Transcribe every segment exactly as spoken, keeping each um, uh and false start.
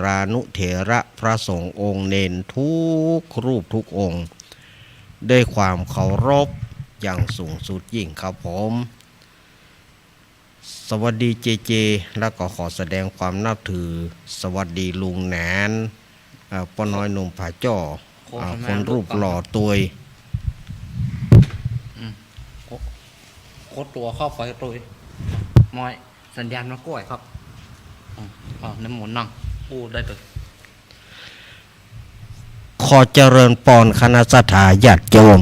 รานุเถระพระสงฆ์องค์เณรทุกรูปทุกองค์ ด้วยความเคารพอย่างสูงสุดยิ่งครับผม สวัสดีเจเจ แล้วก็ขอแสดงความนับถือ สวัสดีลุงหนาน เอ่อ ป้อน้อยหนุ่มผาจ้อ โฆษณา อ่า คนรูปหล่อตวย อืม โฆ- โฆษณาเข้าไปตวย มอย สัญญาณมาก้อยครับ อืม อ่า น้ำมนต์นั่ง อู้ได้เลย ขอเจริญปอนคณะศรัทธาญาติโยม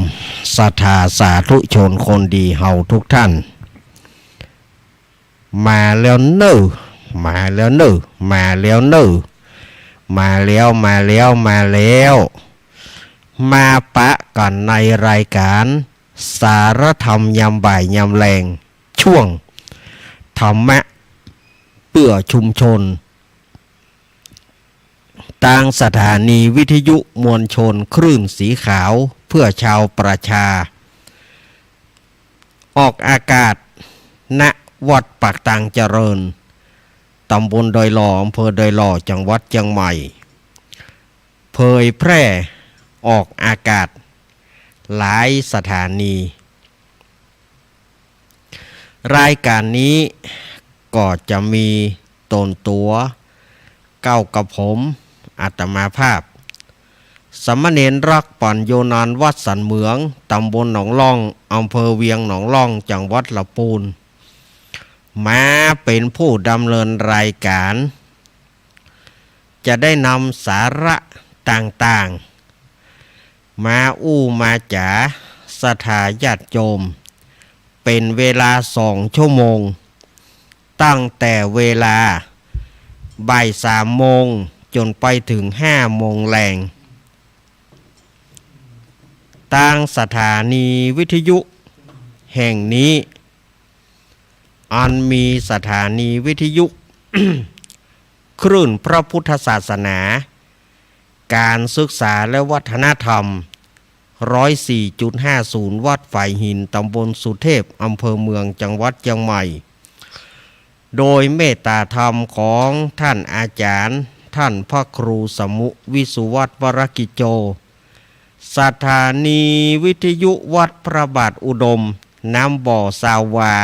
ศรัทธาสาธุชนคนดีเฮาทุกท่าน มาแล้วเน่อ มาแล้วเน่อ มาแล้วเน่อ มาแล้ว มาแล้ว มาแล้ว มาปะกั๋นในรายการสารธรรมยามบ่ายยามแลง ช่วงธรรมะเปื้อชุมชน ตางสถานีวิทยุมวลชนคลื่นสีขาวเพื่อชาวประชา ออกอากาศ ณ วัดปากตางเจริญ ตำบลดอยหล่อ อำเภอดอยหล่อ จังหวัดเจียงใหม่ เผยแพร่ออกอากาศหลายสถานี รายการนี้ก็จะมีต๋นตั๋ว เก้ากับผม อาตมาภาพ สามเณรรัก ปั๋นโยนานวัดสันเหมือง ตำบลหนองล่อง อำเภอเวียงหนองล่อง จังหวัดละปูน มาเป๋นผู้ดำเนินรายการ จะได้นำสาระต่างๆ มาอู้มาจ๋าศรัทธาญาติโยม เป๋นเวลาสองชั่วโมง ตั้งแต่เวลาบ่ายสามโมงจ๋นไปเถิงห้าโมงแลง ตางสถานีวิทยุแห่งนี้ อันมีสถานีวิทยุ คลื่นพระพุทธศาสนา ก๋านศึกษาและวัฒนธรรม ร้อยสี่จุดห้าศูนย์ วัดฝายหิน ตำบลสุเทพ อำเภอเมือง จังหวัดเจียงใหม่ โดยเมตตาธรรมของท่านอาจ๋ารย์ ท่านพระครูสมุ วิสุวัฒน์ วรกิจโจ สถานีวิทยุวัดพระบาทอุดม น้ำบ่อ ซาววา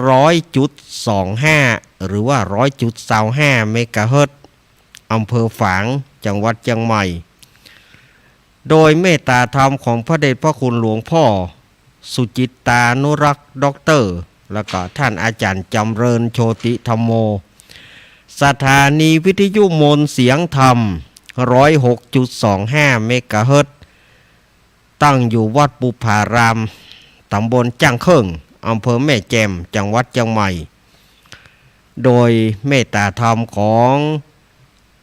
ร้อยจุดสองห้า หรือว่า ร้อยจุดซาวห้า เมกะเฮิรตซ์ อำเภอฝาง จังหวัดเจียงใหม่ โดยเมตตาธรรมของพระเดชพระคุณหลวงพ่อสุจิตตานุรักษ์ ด็อกเตอร์ แล้วก็ท่านอาจ๋ารย์จำเริญ โชติธัมโม สถานีวิทยุมวลเสียงธรรม ร้อยหกจุดสองห้า เมกะเฮิรตซ์ ตั้งอยู่วัดบุพาราม ตำบลจ้างเคิ่ง อำเภอแม่แจ่ม จังหวัดเจียงใหม่ โดยเมตตาธรรมของ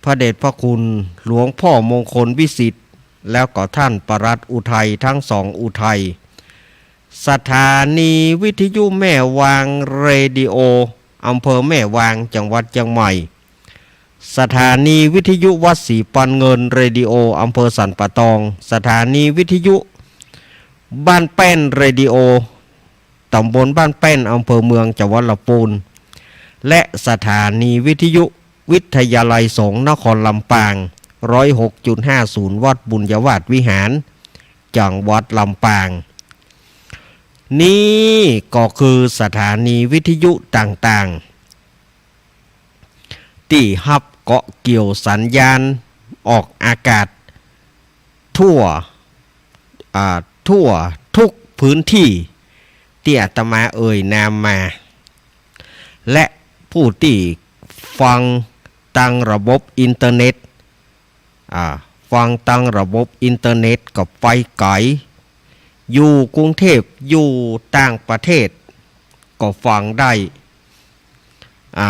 พระเดชพระคุณหลวงพ่อมงคลวิสิทธิ์ แล้วก็ท่านปลัดอุทัย ทั้งสองอุทัย สถานีวิทยุแม่วางเรดิโอ อำเภอแม่วาง จังหวัดเจียงใหม่ สถานีวิทยุวัดศรีปันเงิน เรดิโอ อำเภอสันป่าตอง สถานีวิทยุบ้านแป้น เรดิโอ ตำบลบ้านแป้น อำเภอเมือง จังหวัดละปูน และสถานีวิทยุวิทยาลัยสงฆ์นครลำปาง ร้อยหกจุดห้าศูนย์ วัดบุญญาวาสวิหาร จังหวัดลำปาง นี่ก็คือสถานีวิทยุต่างๆ ตี้ฮับเกาะเกี่ยวสัญญาณออกอากาศทั่ว อ่า ทั่วทุกพื้นที่ตี้อาตมาเอ่ยนามมา และผู้ตี้ฟังตางระบบอินเทอร์เน็ต อ่า ฟังตางระบบอินเทอร์เน็ตก็ไปไก๋ อยู่กรุงเทพฯ อยู่ต่างประเทศก็ฟังได้ อ่า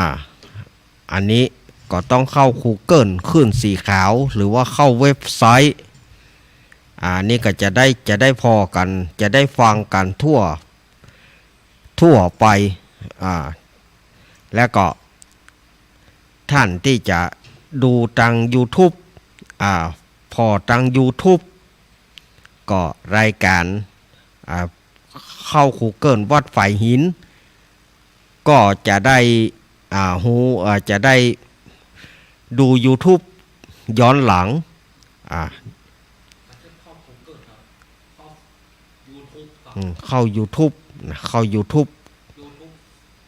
อันนี้ก็ต้องเข้ากูเกิล คลื่นสีขาว หรือว่าเข้าเว็บไซต์ อ่า นี่ก็จะได้ จะได้ผ่อกั๋น จะได้ฟังกั๋นทั่ว ทั่วไป อ่า แล้วก็ท่านตี้จะดูตางยูทูบ อ่า ผ่อตางยูทูบ ก็รายการ อ่า เข้ากูเกิลวัดฝายหิน ก็จะได้ อ่า ฮู้ อ่า จะได้ ดูยูทูบย้อนหลัง อ่า อืม เข้ายูทูบนะ เข้ายูทูบ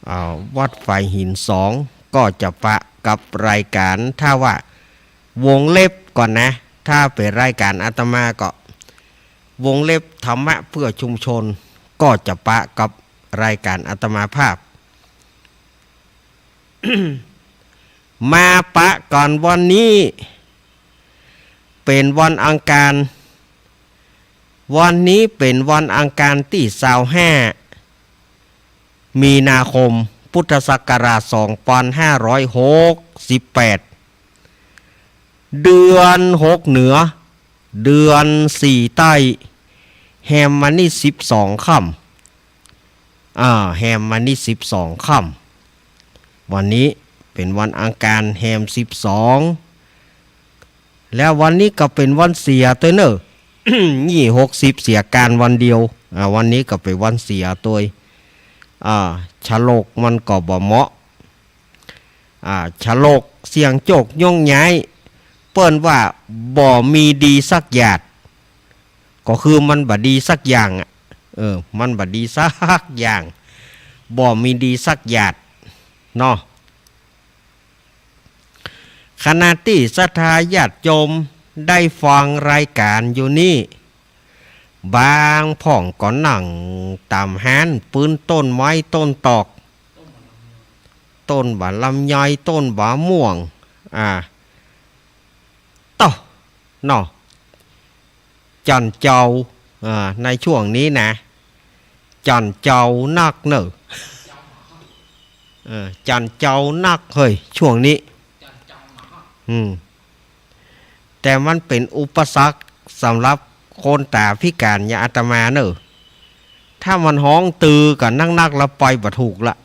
อ่า วัดฝายหินสอง ก็จะปะกับรายการ ถ้าว่าวงเล็บก่อนนะ ถ้าเป๋นรายการอาตมาก็วงเล็บธรรมะเพื่อชุมชน ก็จะปะกับรายการอาตมาภาพ มาปะกั๋นวันนี้ เป๋นวันอังคาร วันนี้เป๋นวันอังคารตี้ซาวห้า มีนาคม พุทธศักราชสองปันห้าร้อยหกสิบแปด เดือนหกเหนือ เดือนสี่ใต้ แฮมมานี่สิบสองค่ำ อ่า แฮมมานี่สิบสองค่ำ วันนี้เป๋นวันอังคารแฮมสิบสอง แล้ววันนี้ก็เป๋นวันเสียตวยเน่อ ยี่หกสิบเสียก๋านวันเดียว อ่า วันนี้ก็เป๋นวันเสียตวย อ่า ฉลกมันก็บ่เหมาะ อ่า ฉลกเสี่ยงโจคโยงย้าย เปิ้นว่าบ่มีดีสักหยาด ก็คือมันบ่ดีสักอย่างอะ เออ มันบ่ดีสักอย่าง บ่มีดีสักหยาดเนาะ ขณะตี้ศรัทธาญาติโยมได้ฟังรายการอยู่นี้ บางพ่องก็นั่งต๋ามฮ้านปื๊นต้นไม้ต้นตอก ต้นบ่าลำไย ต้นบ่าม่วง อ่า เต๊าะ เนาะ จั่นเจ้า อ่า ในช่วงนี้นะ จั่นเจ้านักเน่อ เออ จั่นเจ้านักเฮ้ย ช่วงนี้ อืม แต่มันเป๋นอุปสรรคสำหรับคนต๋าพิก๋านอย่างอาตมาเน่อ ถ้ามันฮ้องตือกั๋นนักๆ แล้วไปบ่ถูกละ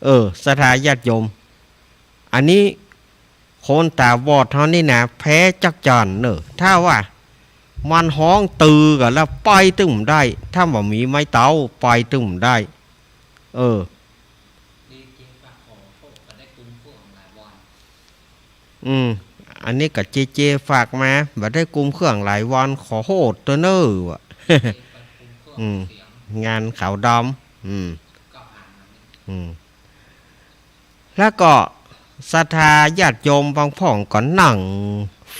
เออ ศรัทธาญาติโยม อันนี้คนต๋าบอดเฮานี่นะ แพ้จักจั่นเน่อ ถ้าว่ามันฮ้องตือกั๋นแล้วไปตึงบ่ได้ ถ้าบ่มีไม้เต๊าไปตึงบ่ได้ เออ อืม อันนี้ก็เจเจฝากมา บ่ได้กุมเครื่องหลายวัน ขอโทษตวยเน่อว่ะ อืม งานขาวดำ อืม อืม แล้วก็ศรัทธาญาติโยมบางพ่องก็นั่ง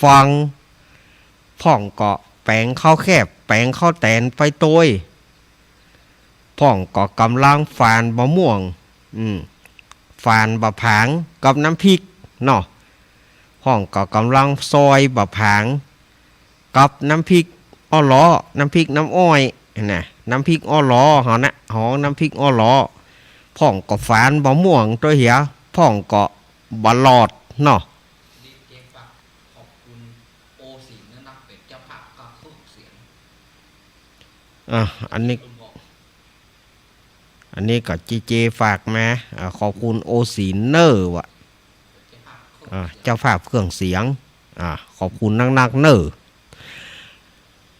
ฟัง พ่องก็แป๋งเข้าแคบ แป๋งเข้าแตนไปตวย พ่องก็ก่ำลังฝานบ่าม่วง อืม ฝานบ่าผางกับน้ำพริกเนาะ พ่องก็ก่ำลังซอยบ่าผางกับน้ำพริกอ้อล้อ น้ำพริกน้ำอ้อยนะ น้ำพริกอ้อล้อเฮานะ ฮ้องน้ำพริกอ้อล้อ พ่องก็ฝานบ่าม่วงตวยเหีย พ่องก็บ่าหลอดเนาะ อ่ะ อันนี้ อันนี้ก็เจเจฝากมา อ่า ขอบคุณโอศิลป์เน่อว่ะ อ่า เจ้าภาพเครื่องเสียง อ่า ขอบคุณนักๆ เน่อ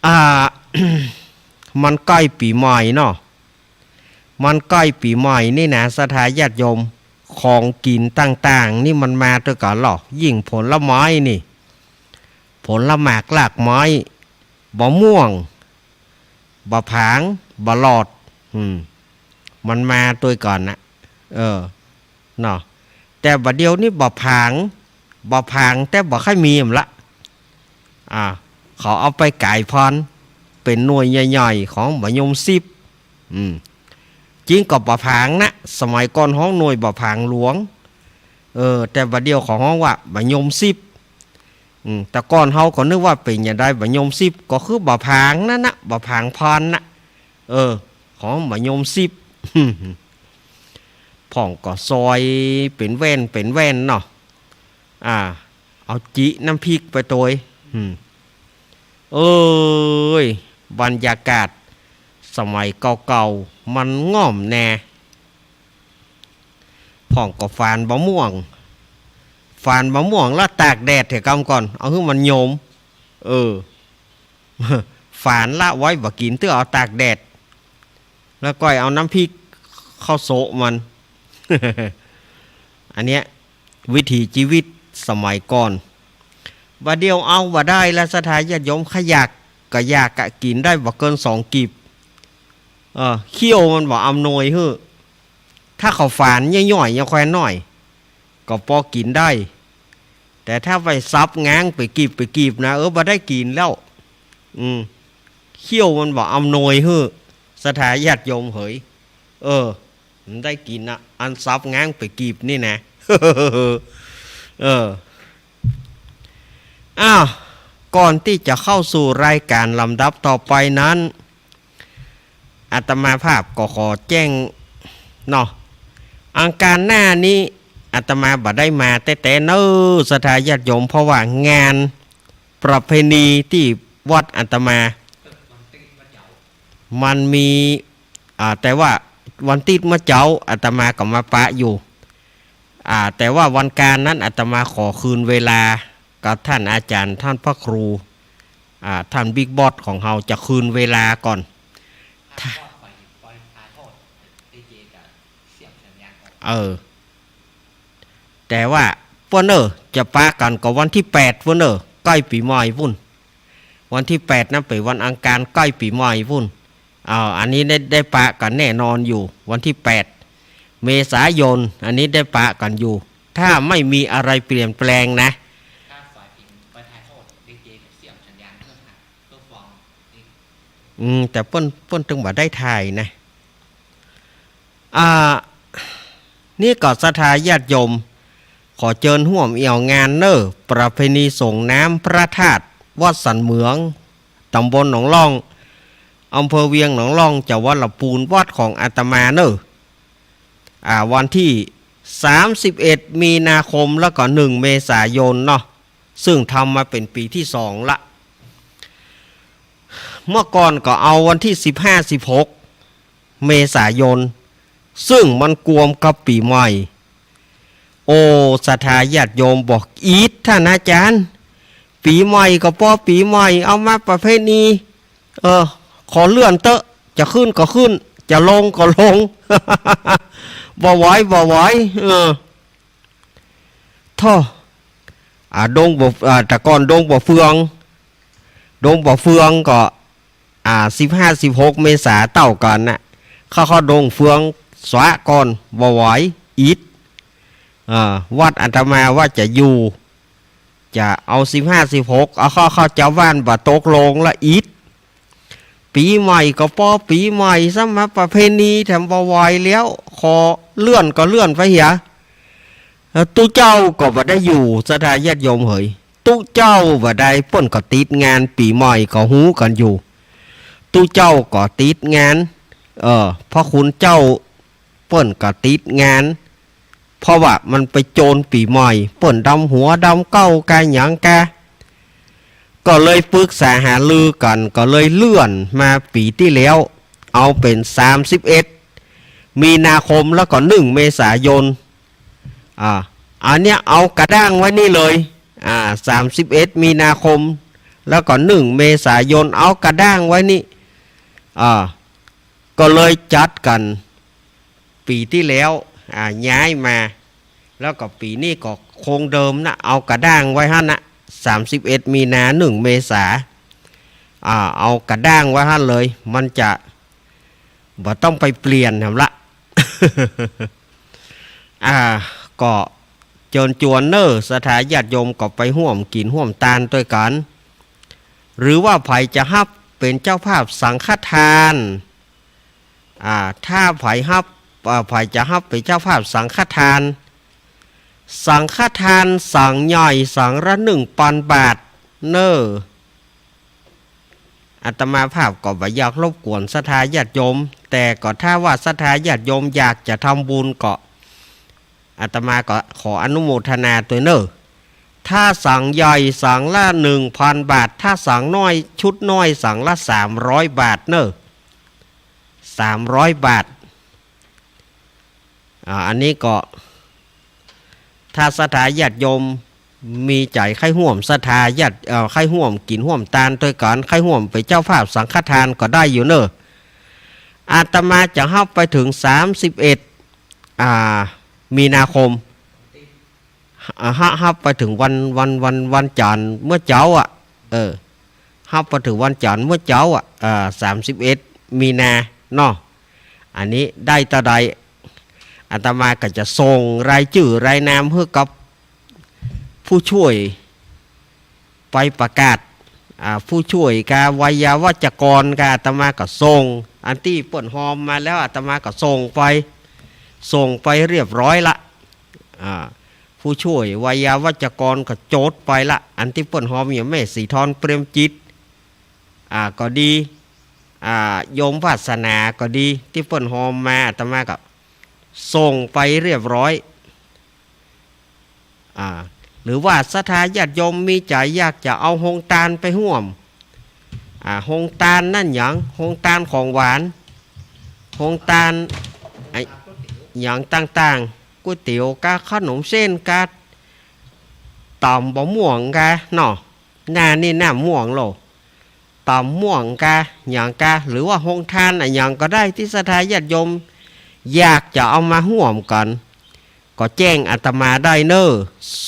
อ่า มันใก้ปี๋ใหม่เนาะ มันใก้ปี๋ใหม่นี่นะ ศรัทธาญาติโยม ของกิ๋นต่างๆ นี่มันมาตวยกั๋นลอ ยิ่งผลไม้นี่ ผลหมากรากไม้ บ่าม่วง บ่าผาง บ่าหลอด อืม มันมาตวยกั๋นนะ เออ เนาะ แต่บ่าเดี่ยวนี้บ่าผาง บ่าผางแต่บ่ค่อยมีแหมละ อ่า เขาเอาไปก๋ายพันธุ์ เป๋นหน่วยใหญ่ๆ ของบ่ายมซิบ อืม จริงก็บ่าผางนะ สมัยก่อนฮ้องหน่วยบ่าผางหลวง เออ แต่บ่าเดี่ยวเขาฮ้องว่าบ่ายมซิบ อืม แต่ก่อนเฮาก็นึกว่าเป๋นอย่างใด บ่ายมซิบ ก็คือบ่าผางนั่นนะ บ่าผางพันธุ์นะ เออ ของบ่ายมซิบ พ่องก็ซอยเป๋นแว่น เป๋นแว่นเนาะ อ่า เอาจิน้ำพริกไปตวย อืม เอ้ย บรรยากาศสมัยเก่าๆ มันง่อมแน่ พ่องก็ฝานบ่าม่วง ฝานบ่าม่วงแล้วตากแดดเถอะกำก่อน เอาหื้อมันยม เออ ฝานละไว้บ่กิ๋น เตื้อเอาตากแดด แล้วก้อยเอาน้ำพริกเข้าโซะมัน อันเนี้ย วิถีชีวิต สมัยก่อน บ่าเดี่ยวเอาบ่ได้ละ ศรัทธาญาติโยม ใค่อยากก็อยากอะ กิ๋นได้บ่เกินสองกีบ เออ เขี้ยวมันบ่อำนวยหื้อ ถ้าข้าวฝานย่อยๆ ยังแควนน้อย ก็ปอกิ๋นได้ แต่ถ้าไปสับง้างไปกีบไปกีบนะ เออ บ่ได้กิ๋นแล้ว อืม เขี้ยวมันบ่อำนวยหื้อ ศรัทธาญาติโยมเหย เออ มันได้กิ๋นนะ อันสับง้างไปกีบนี่นะ เออ อ้าว ก่อนตี้จะเข้าสู่รายก๋านลำดับต่อไปนั้น อาตมาภาพก็ขอแจ้งเนาะ อังคารหน้านี้อาตมาบ่ได้มาแต๊ๆ เน้อ ศรัทธาญาติโยม เพราะว่างานประเพณีตี้วัดอาตมา มันมี อ่า แต่ว่าวันติ๊ดเมื่อเจ๊าอาตมาก็มาปะอยู่ อ่า แต่ว่าวันก๋านนั้นอาตมาขอคืนเวลากับท่านอาจ๋ารย์ ท่านพระครู อ่า ท่านบิ๊กบอสของเฮา จะคืนเวลาก่อน เออ แต่ว่าเปิ้นเน่อ จะปะกั๋นก็วันตี้แปดปุ้นเน่อ ใก้ปี๋ใหม่ปุ้น วันตี้แปดนั้นเป๋นวันอังคารใก้ปี๋ใหม่ปุ้น อ้าว อันนี้ได้ ได้ปะกั๋นแน่นอนอยู่ วันตี้แปดเมษายน อันนี้ได้ปะกั๋นอยู่ ถ้าไม่มีอะไรเปลี่ยนแปลงนะ อืม แต่เปิ้น เปิ้นตึงบ่ได้ถ่ายนะ อ่า นี่ก็ศรัทธาญาติโยม ขอเจิญฮ่วมเอี่ยวงานเน่อ ประเพณีส่งน้ำพระธาตุวัดสันเหมือง ต๋ำบลหนองล่อง อำเภอเวียงหนองล่อง จังหวัดลำปูน วัดของอาตมาเน่อ อ่า วันตี้สามสิบเอ็ดมีนาคม แล้วก็หนึ่งเมษายนเนาะ ซึ่งทำมาเป๋นปี๋ตี้สองละ เมื่อก่อนก็เอาวันตี้สิบห้า สิบหกเมษายน ซึ่งมันกวมกับปี๋ใหม่ โอ้ ศรัทธาญาติโยมบอก อิด ท่านอาจ๋ารย์ ปี๋ใหม่ก็ปอปี๋ใหม่ เอามาประเพณี เออ ขอเลื่อนเต๊อะ จะขึ้นก็ขึ้น จะลงก็ลง บ่ไหว บ่ไหว เออ โธ่ อ่า ดงบ่า อ่า แต่ก่อนดงบ่าเฟือง ดงบ่าเฟืองก็ อ่า สิบห้า สิบหกเมษาเต้ากั๋นน่ะ เข้า เข้าดงเฟืองสวะก่อน บ่ไหว อิด อ่า วัดอาตมาว่าจะอยู่ จะเอาสิบห้า สิบหก เอาเข้า เข้าเจ้าบ้านบ่ตกลงละ อิด ปี๋ใหม่ก็ปอปี๋ใหม่ ซ้ำมาประเพณีแถมบ่ไหวแล้ว ขอเลื่อนก็เลื่อนไปเหีย แล้วตุ๊เจ้าก็บ่ได้อยู่ ศรัทธาญาติโยมเหย ตุ๊เจ้าบ่ได้ เปิ้นก็ติดงาน ปี๋ใหม่ก็ฮู้กั๋นอยู่ ตุ๊เจ้าก็ติดงาน เออ พระคุณเจ้า เปิ้นก็ติดงาน เพราะว่ามันไปโจนปี๋ใหม่ เปิ้นดำหัวดำเก๊ากาหยังกา ก็เลยปรึกษาหารือกั๋น ก็เลยเลื่อนมาปี๋ตี้แล้ว เอาเป๋นสามสิบเอ็ดมีนาคม แล้วก็หนึ่งเมษายน อ่า อันเนี้ยเอากระด้างไว้นี่เลย อ่า สามสิบเอ็ดมีนาคม แล้วก็หนึ่งเมษายน เอากระด้างไว้นี่ อ่า ก็เลยจัดกั๋น ปี๋ตี้แล้ว อ่า ย้ายมา แล้วก็ปี๋นี้ก็คงเดิมนะ เอากระด้างไว้หั้นนะ สามสิบเอ็ดมีนา หนึ่งเมษา อ่า เอากระด้างไว้หั้นเลย มันจะ บ่ต้องไปเปลี่ยนแหมละ อ่า ก็เจิญจวนเน่อ ศรัทธาญาติโยมก็ไปฮ่วมกิ๋นฮ่วมตานตวยกั๋น หรือว่าใผจะฮับเป๋นเจ้าภาพสังฆทาน อ่า ถ้าใผฮับ อ่า ใผจะฮับเป๋นเจ้าภาพสังฆทาน สังฆทานสังใหญ่สังละหนึ่งปันบาทเน่อ อาตมาภาพก็บ่อยากรบกวนศรัทธาญาติโยม แต่ก็ถ้าว่าศรัทธาญาติโยมอยากจะทำบุญก็ อาตมาก็ขออนุโมทนาตวยเน่อ ถ้าสังใหญ่สังละหนึ่งปันบาท ถ้าสังน้อยชุดน้อยสังละสามร้อยบาทเน่อ สามร้อยบาท อ่า อันนี้ก็ ถ้าศรัทธาญาติโยมมีใจ๋ใค่ฮ่วมศรัทธาญาติ เอ่อ ใค่ฮ่วมกิ๋นฮ่วมตานตวยกั๋น ใค่ฮ่วมเป๋นเจ้าภาพสังฆทานก็ได้อยู่เน่อ อาตมาจะฮับไปเถิงสามสิบเอ็ด อ่า มีนาคม อ่า ฮับ ฮับไปเถิงวัน วัน วัน วันจันทร์เมื่อเจ๊าอะ เออ ฮับไปเถิงวันจันทร์เมื่อเจ๊าอะ อ่า สามสิบเอ็ด มีนาเนาะ อันนี้ได้เต้าใด อาตมาก็จะส่งรายจื้อรายนามหื้อกับผู้ช่วยไปประกาศ อ่า ผู้ช่วยกาไวยาวัจกรกา อาตมาก็ส่ง อันตี้เปิ้นฮอมมาแล้วอาตมาก็ส่งไป ส่งไปเรียบร้อยละ อ่า ผู้ช่วยไวยาวัจกรก็โจทย์ไปละ อันตี้เปิ้นฮอมอย่างแม่สีทรเปรมจิต อ่า ก็ดี อ่า โยมวาสนาก็ดี ตี้เปิ้นฮอมมา อาตมาก็ส่งไปเรียบร้อย อ่า หรือว่าศรัทธาญาติโยมมีใจ๋อยากจะเอาโฮงตานไปฮ่วม อ่า โฮงตานนั้นหยัง โฮงตานของหวาน โฮงตาน ไอ้ หยังต่างๆ ก๋วยเตี๋ยวกา ขนมเส้นกา ต๋ำบ่าม่วงกาเนาะ หน้านี่หน้าม่วงโล ต๋ำม่วงกา หยังกา หรือว่าโฮงตานอะหยังก็ได้ ตี้ศรัทธาญาติโยมอยากจะเอามาฮ่วมกั๋น ก็แจ้งอาตมาได้เน่อ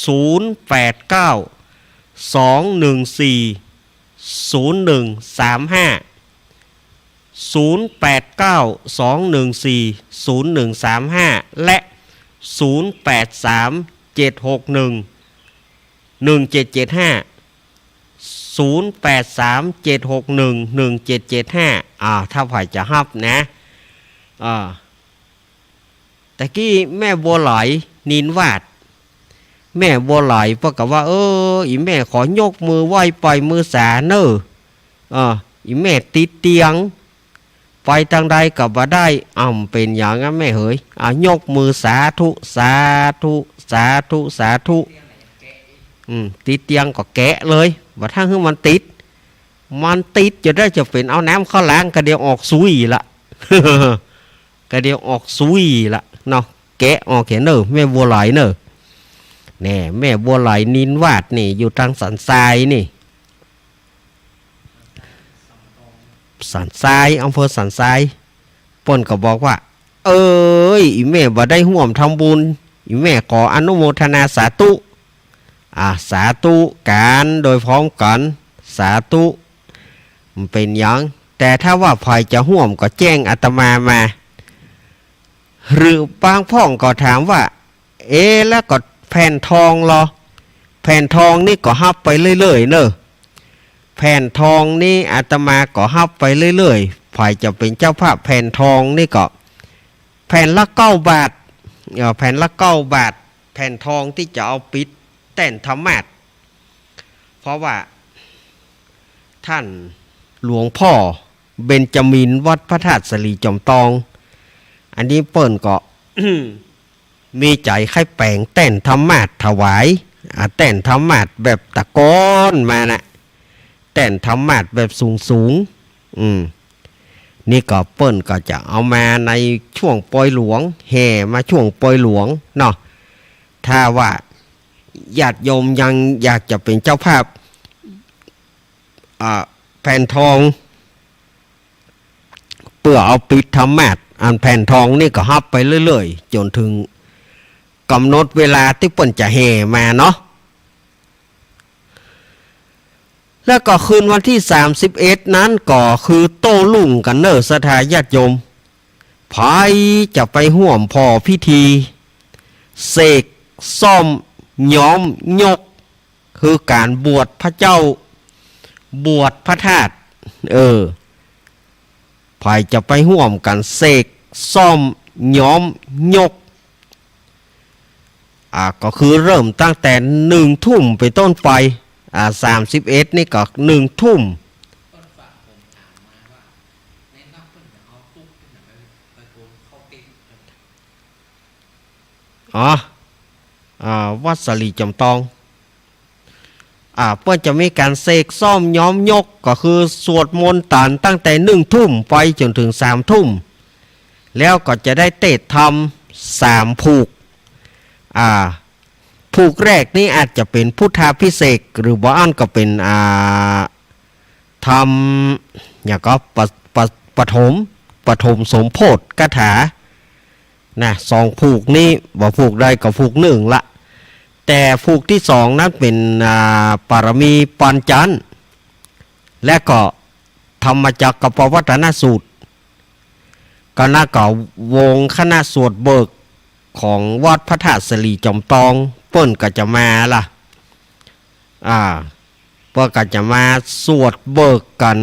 ศูนย์แปดเก้า สองหนึ่งสี่ ศูนย์หนึ่งสามห้า ศูนย์แปดเก้า สองหนึ่งสี่ ศูนย์หนึ่งสามห้า และ ศูนย์แปดสาม เจ็ดหกหนึ่ง หนึ่งเจ็ดเจ็ดห้า ศูนย์แปดสาม เจ็ดหกหนึ่ง หนึ่งเจ็ดเจ็ดห้า อ่า ถ้าใผจะฮับนะ อ่า ตะกี้แม่บัวไหล นินวาด แม่บัวไหลเปิ้นก็ว่า เออ อี่แม่ขอยกมือไหว้ปล่อยมือสาเน่อ เออ อี่แม่ติดเตียง ไปตางใดก็บ่ได้ อ้าว เป๋นหยังอะแม่เหย อ่ะ ยกมือสาธุ สาธุ สาธุ สาธุ อืม ติดเตียงก็แกะเลย บ่ต้องหื้อมันติด มันติดจะได้จะเป๋นเอาน้ำเข้าล้างกะเดี่ยวออกสุยละ กะเดี่ยวออกสุยละเนาะ แกะออกเหียเน่อ แม่บัวไหลเน่อ แน่ แม่บัวไหลนินวาดนี่ อยู่ตางสันทรายนี่ สันทราย อำเภอสันทราย เปิ้นก็บอกว่า เอ้ย อี่แม่บ่ได้ฮ่วมทำบุญ อี่แม่ขออนุโมทนาสาธุ อ่า สาธุกั๋นโดยพร้อมกั๋น สาธุ บ่เป๋นหยัง แต่ถ้าว่าใผจะฮ่วมก็แจ้งอาตมามา หรือบางพ่องก็ถามว่า เอ๊ะ แล้วก็แผ่นทองลอ แผ่นทองนี่ก็ฮับไปเรื่อยๆ เน่อ แผ่นทองนี่อาตมาก็ฮับไปเรื่อยๆ ใผจะเป๋นเจ้าภาพแผ่นทองนี่ก็ แผ่นละเก้าบาท เอ่อ แผ่นละเก้าบาท แผ่นทองตี้จะเอาปิดแต้นธรรมาสน์ เพราะว่า ท่านหลวงพ่อเบญจมินทร์วัดพระธาตุสะหลีจ๋อมตอง อันนี้เปิ้นก็ มีใจ๋ใค่แป๋งแต้นธรรมาสน์ถวาย อ่า แต้นธรรมาสน์แบบตะกอนมาน่ะ แต้นธรรมาสน์แบบสูงๆ อืม นี่ก็เปิ้นก็จะเอามาในช่วงปอยหลวง แห่มาช่วงปอยหลวงเนาะ ถ้าว่าญาติโยมยังอยากจะเป๋นเจ้าภาพ อ่า แผ่นทอง เปื้อเอาปิดธรรมาสน์ อันแผ่นทองนี่ก็ฮับไปเรื่อยๆ จ๋นเถิงก๋ำหนดเวลาตี้เปิ้นจะแห่มาเนาะ แล้วก็คืนวันตี้สามสิบเอ็ดนั้นก็คือโต้รุ่งกั๋นเน่อ ศรัทธาญาติโยม ใผจะไปฮ่วมผ่อพิธี เสกซ่อมย้อมยก คือก๋านบวชพระเจ้า บวชพระธาตุ เออ ใผจะไปฮ่วมกั๋นเสกซ่อมย้อมยก อ่า ก็คือเริ่มตั้งแต่หนึ่งทุ่มเป๋นต้นไป อ่า สามสิบเอ็ดนี่ก็หนึ่งทุ่ม อ๋อ อ่า วัดสะหลีจ๋อมตอง อ่า เปิ้นจะมีก๋านเสกซ่อมย้อมยก ก็คือสวดมนต์ตันตั้งแต่หนึ่งทุ่มไปจ๋นเถิงสามทุ่ม แล้วก็จะได้เตศน์ธรรมสามผูก อ่า ผูกแรกนี่อาจจะเป๋นพุทธาภิเษก หรือบ่อั้นก็เป๋น อ่า ธรรม อย่างก็ปะ ปะ ปฐม ปฐมสมโพธิคาถา นะ สองผูกนี้ บ่ผูกใดก็ผูกนึ่งละ แต่ผูกตี้สองนั้นเป๋น อ่า ปารมีปัญจันทร์ และก็ธรรมจักรกัปปวัตตนสูตร ก็นักก็วงคณะสวดเบิกของวัดพระธาตุสิริจอมตอง เปิ้นก็จะมาละ อ่า เปิ้นก็จะมาสวดเบิกกั๋น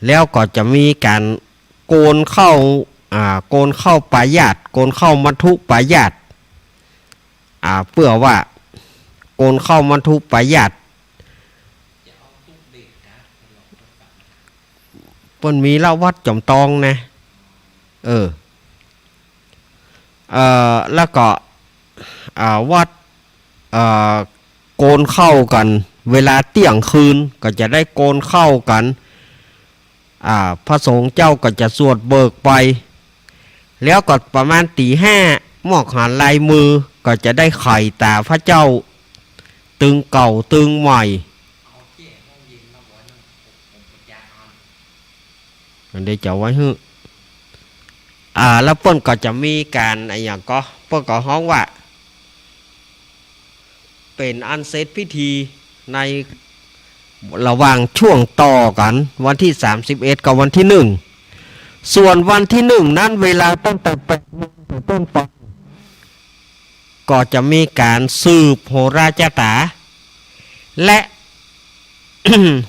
แล้วก็จะมีก๋านโกนข้าว อ่า โกนข้าวปายาต โกนข้าวมัทธุปายาต อ่า เปื้อว่าโกนข้าวมัทธุปายาต เปิ้นมีละวัดจอมตองนะ เออ เอ่อ แล้วก็ อ่า วัด เอ่อ โกนข้าวกั๋น เวลาเตี้ยงคืนก็จะได้โกนข้าวกั๋น อ่า พระสงฆ์เจ้าก็จะสวดเบิกไป แล้วก็ประมาณตี๋ห้า หมอกหารลายมือก็จะได้ไขต๋าพระเจ้า ตึงเก่าตึงใหม่ อันเดียวจะไว้หื้อ อ่า แล้วเปิ้นก็จะมีก๋านอะหยังก็ เปิ้นก็ฮ้องว่า เป๋นอันเสร็จพิธีในระหว่างช่วงต่อกั๋น วันตี้สามสิบเอ็ดกับวันตี้หนึ่ง ส่วนวันตี้หนึ่งนั้นเวลาตั้งแต่แปดโมงเป๋นต้นไป ก็จะมีก๋านสืบโหราจาต๋า และ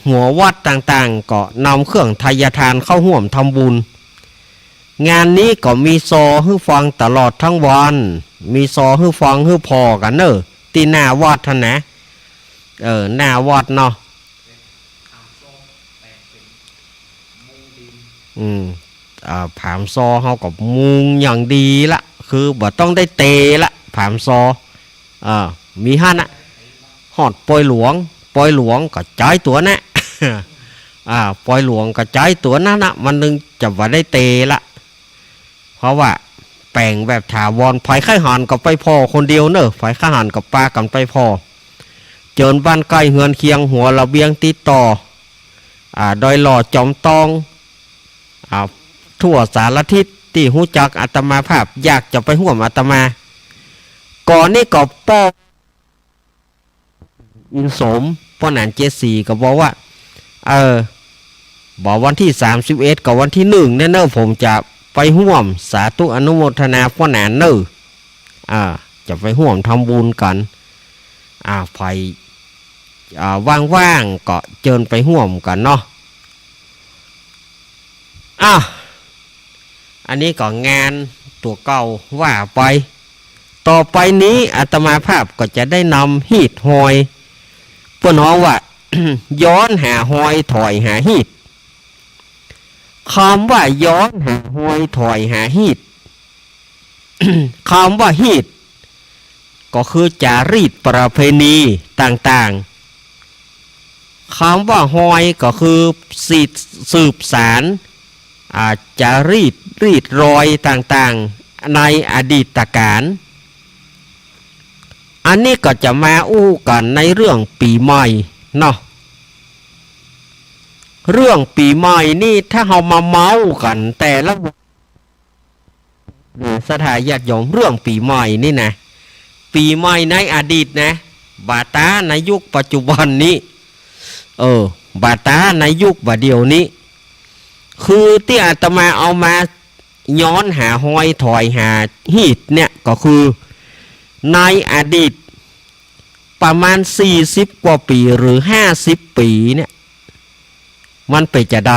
หัววัดต่างๆ ก็นำเครื่องไทยทานเข้าฮ่วมทำบุญ งานนี้ก็มีซอหื้อฟังตลอดตึงวัน มีซอหื้อฟังหื้อผ่อกั๋นเน่อ ตี้หน้าวัดหั้นนะ เออ หน้าวัดเนาะ อืม อ่า ผามซอเฮาก็มุงอย่างดีละ คือบ่ต้องได้เตละ ผามซอ อ่า มีหั้นนะ ฮอดปอยหลวง ปอยหลวงก็ใจ๊ตั๋วนะ อ่า ปอยหลวงก็ใจ๊ตั๋วนั้นนะ มันนึ่งจะบ่ได้เตละ เพราะว่าแป๋งแบบถาวร ใผใค่หันก็ไปผ่อคนเดียวเน่อ ใผใค่หันก็ปากั๋นไปผ่อ เจิญบ้านใก้เฮือนเคียง หัวระเบียงติดต่อ อ่า ดอยหล่อจอมตอง อ่า ทั่วสารทิศตี้ฮู้จักอาตมาภาพ อยากจะไปฮ่วมอาตมา ก่อนนี้ก็ป้อ อินสม ป้อหนานเจดสีก็บอกว่า เออ บอกวันตี้สามสิบเอ็ดกับวันตี้หนึ่งเนี่ยเนอะ ผมจะไปฮ่วม สาธุอนุโมทนาป้อหนานเนอะ อ่า จะไปฮ่วมทำบุญกั๋น อ่า ใผ อ่า ว่างๆ ก็เจิญไปฮ่วมกั๋นเนาะ อ่ะ อันนี้ก็งานตั๋วเก่าว่าไป ต่อไปนี้อาตมาภาพก็จะได้นำฮีตฮอย เปิ้นฮ้องว่า ย้อนหาฮอยถอยหาฮีต คำว่าย้อนหาฮอยถอยหาฮีต คำว่าฮีต ก็คือจารีตประเพณีต่างๆ คำว่าฮอยก็คือสืบ สืบสาน อ่า จารีต รีตรอยต่างๆ ในอดีตกาล อันนี้ก็จะมาอู้กั๋นในเรื่องปี๋ใหม่เนาะ เรื่องปี๋ใหม่นี่ถ้าเฮามาเมากั๋นแต่ละวัน ศรัทธาญาติโยม เรื่องปี๋ใหม่นี่นะ ปี๋ใหม่ในอดีตนะ บ่าต๋าในยุคปัจจุบันนี้ เออ บ่าต๋าในยุคบ่าเดี่ยวนี้ คือตี้อาตมาเอามาย้อนหาฮอยถอยหาฮีตเนี่ยก็คือ ในอดีตประมาณสี่สิบกว่าปี๋หรือห้าสิบปี๋เนี่ย มันเป๋นจาใด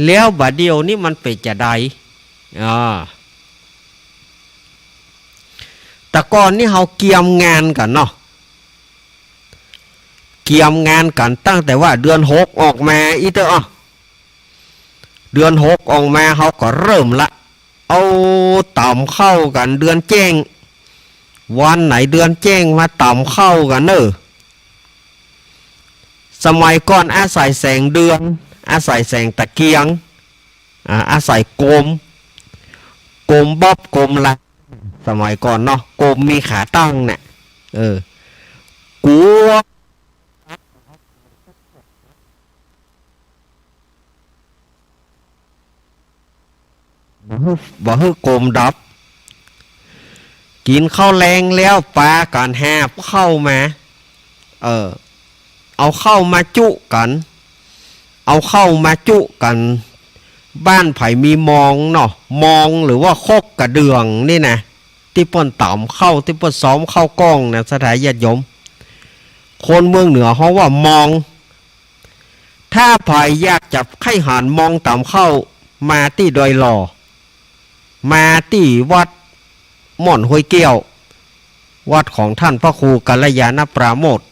แล้วบ่าเดี่ยวนี้มันเป๋นจาใด อ่า แต่ก่อนนี่เฮาเกียมงานกั๋นเนาะ เกียมงานกั๋นตั้งแต่ว่าเดือนหกออกมาอี้เต๊อะ เดือนหกออกมาเฮาก็เริ่มละ เอาต๋ำข้าวกั๋นเดือนแจ้ง วันไหนเดือนแจ้งมาต๋ำข้าวกั๋นเน่อ สมัยก่อนอาศัยแสงเดือน อาศัยแสงตะเกียง อ่า อาศัยโกม โกมบ๊อบ โกมลา สมัยก่อนเนาะ โกมมีขาตั้งเนี่ย เออ กั๋ว บ่หื้อ บ่หื้อโกมดับ กิ๋นข้าวแลงแล้วปากั๋นหาบข้าวมา เออ เอาข้าวมาจุกั๋น เอาข้าวมาจุกั๋น บ้านใผมีมองเนาะ มองหรือว่าครกกระเดื่องนี่นะ ตี้เปิ้นต๋ำข้าว ตี้เปิ้นซ้อมข้าวกล้องนะ ศรัทธาญาติโยม คนเมืองเหนือฮ้องว่ามอง ถ้าใผอยากจะใค่หันมองต๋ำข้าว มาตี้ดอยหล่อ มาตี้วัดม่อนห้วยแก้ว วัดของท่านพระครูกัลยาณปราโมทย์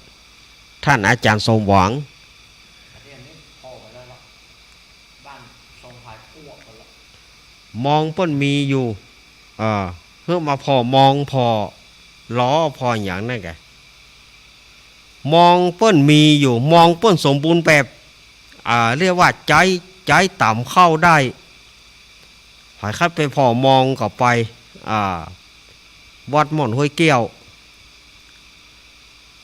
ท่านอาจารย์สมหวัง มองเปิ้นมีอยู่ เออ เฮือมาผ่อมองผ่อล้อผ่อหยังนั่นแก มองเปิ้นมีอยู่ มองเปิ้นสมบูรณ์แบบ อ่า เรียกว่าใจ๊ ใจ๊ต๋ำข้าวได้ ใผใค่ไปผ่อมองก็ไป อ่า วัดม่อนห้วยแก้ว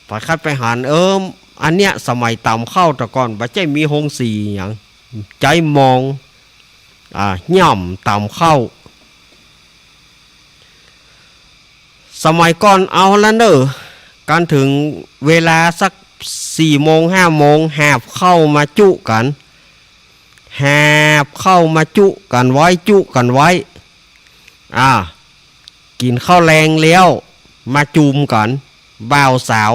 ใผใค่ไปหัน เออ อันเนี้ยสมัยต๋ำข้าวแต่ก่อน บ่ใจ้มีโฮงสีหยัง ใจ๊มอง อ่า หย่ำต๋ำข้าว สมัยก่อนเอาละเน่อ กั๋นเถิงเวลาสักสี่โมงห้าโมง หาบข้าวมาจุกั๋น หาบข้าวมาจุกั๋นไว้ จุกั๋นไว้ อ่า กิ๋นข้าวแลงแล้ว มาจุมกั๋น บ่าวสาว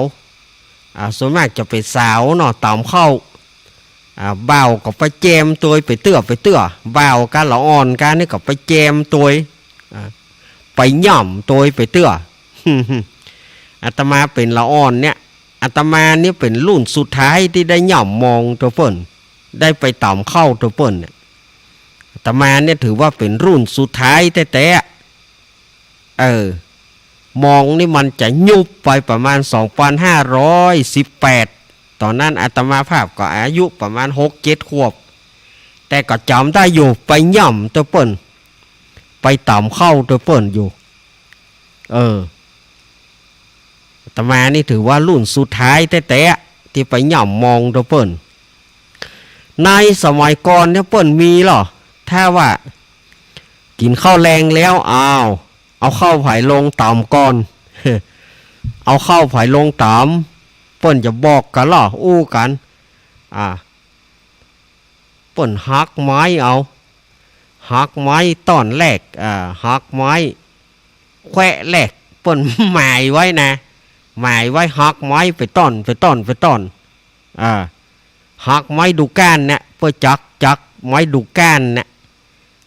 อ่า ส่วนมากจะเป๋นสาวเนาะ ต๋ำข้าว อ่า บ่าวก็ไปแจมตวยไปเตื้อไปเตื้อ บ่าวกาละอ่อนกานี่ก็ไปแจมตวย อ่า ไปหย่ำตวยไปเตื้อ อาตมาเป๋นละอ่อนเนี่ย อาตมานี่เป๋นรุ่นสุดท้ายตี้ได้หย่ำมองตวยเปิ้น ได้ไปต๋ำข้าวตวยเปิ้นเนี่ย อาตมาเนี่ยถือว่าเป๋นรุ่นสุดท้ายแต๊ๆ เออ มองนี่มันจะยุบไปประมาณสองปันห้าร้อยสิบแปด ต๋อนนั้นอาตมาภาพก็อายุประมาณหกเจ็ดขวบ แต่ก็จ๋ำได้อยู่ ไปหย่ำตวยเปิ้น ไปต๋ำข้าวตวยเปิ้นอยู่ เออ อาตมานี่ถือว่ารุ่นสุดท้ายแต๊ๆ ตี้ไปหย่ำมองตวยเปิ้น ในสมัยก่อนเนี่ยเปิ้นมีเหรอ ถ้าว่ากิ๋นข้าวแลงแล้ว อ้าว เอาข้าวใผลงต๋ำก่อน เอาข้าวใผลงต๋ำ เปิ้นจะบอกกั๋นเหรอ อู้กั๋น อ่า เปิ้นหักไม้เอา หักไม้ต้อนแรก อ่า หักไม้แควะแรก เปิ้นหมายไว้นะ หมายไว้หักไม้ไปต้อน ไปต้อน ไปต้อน อ่า หักไม้ดูก้านเนี่ย เปิ้นจัก จักไม้ดูก้านเนี่ย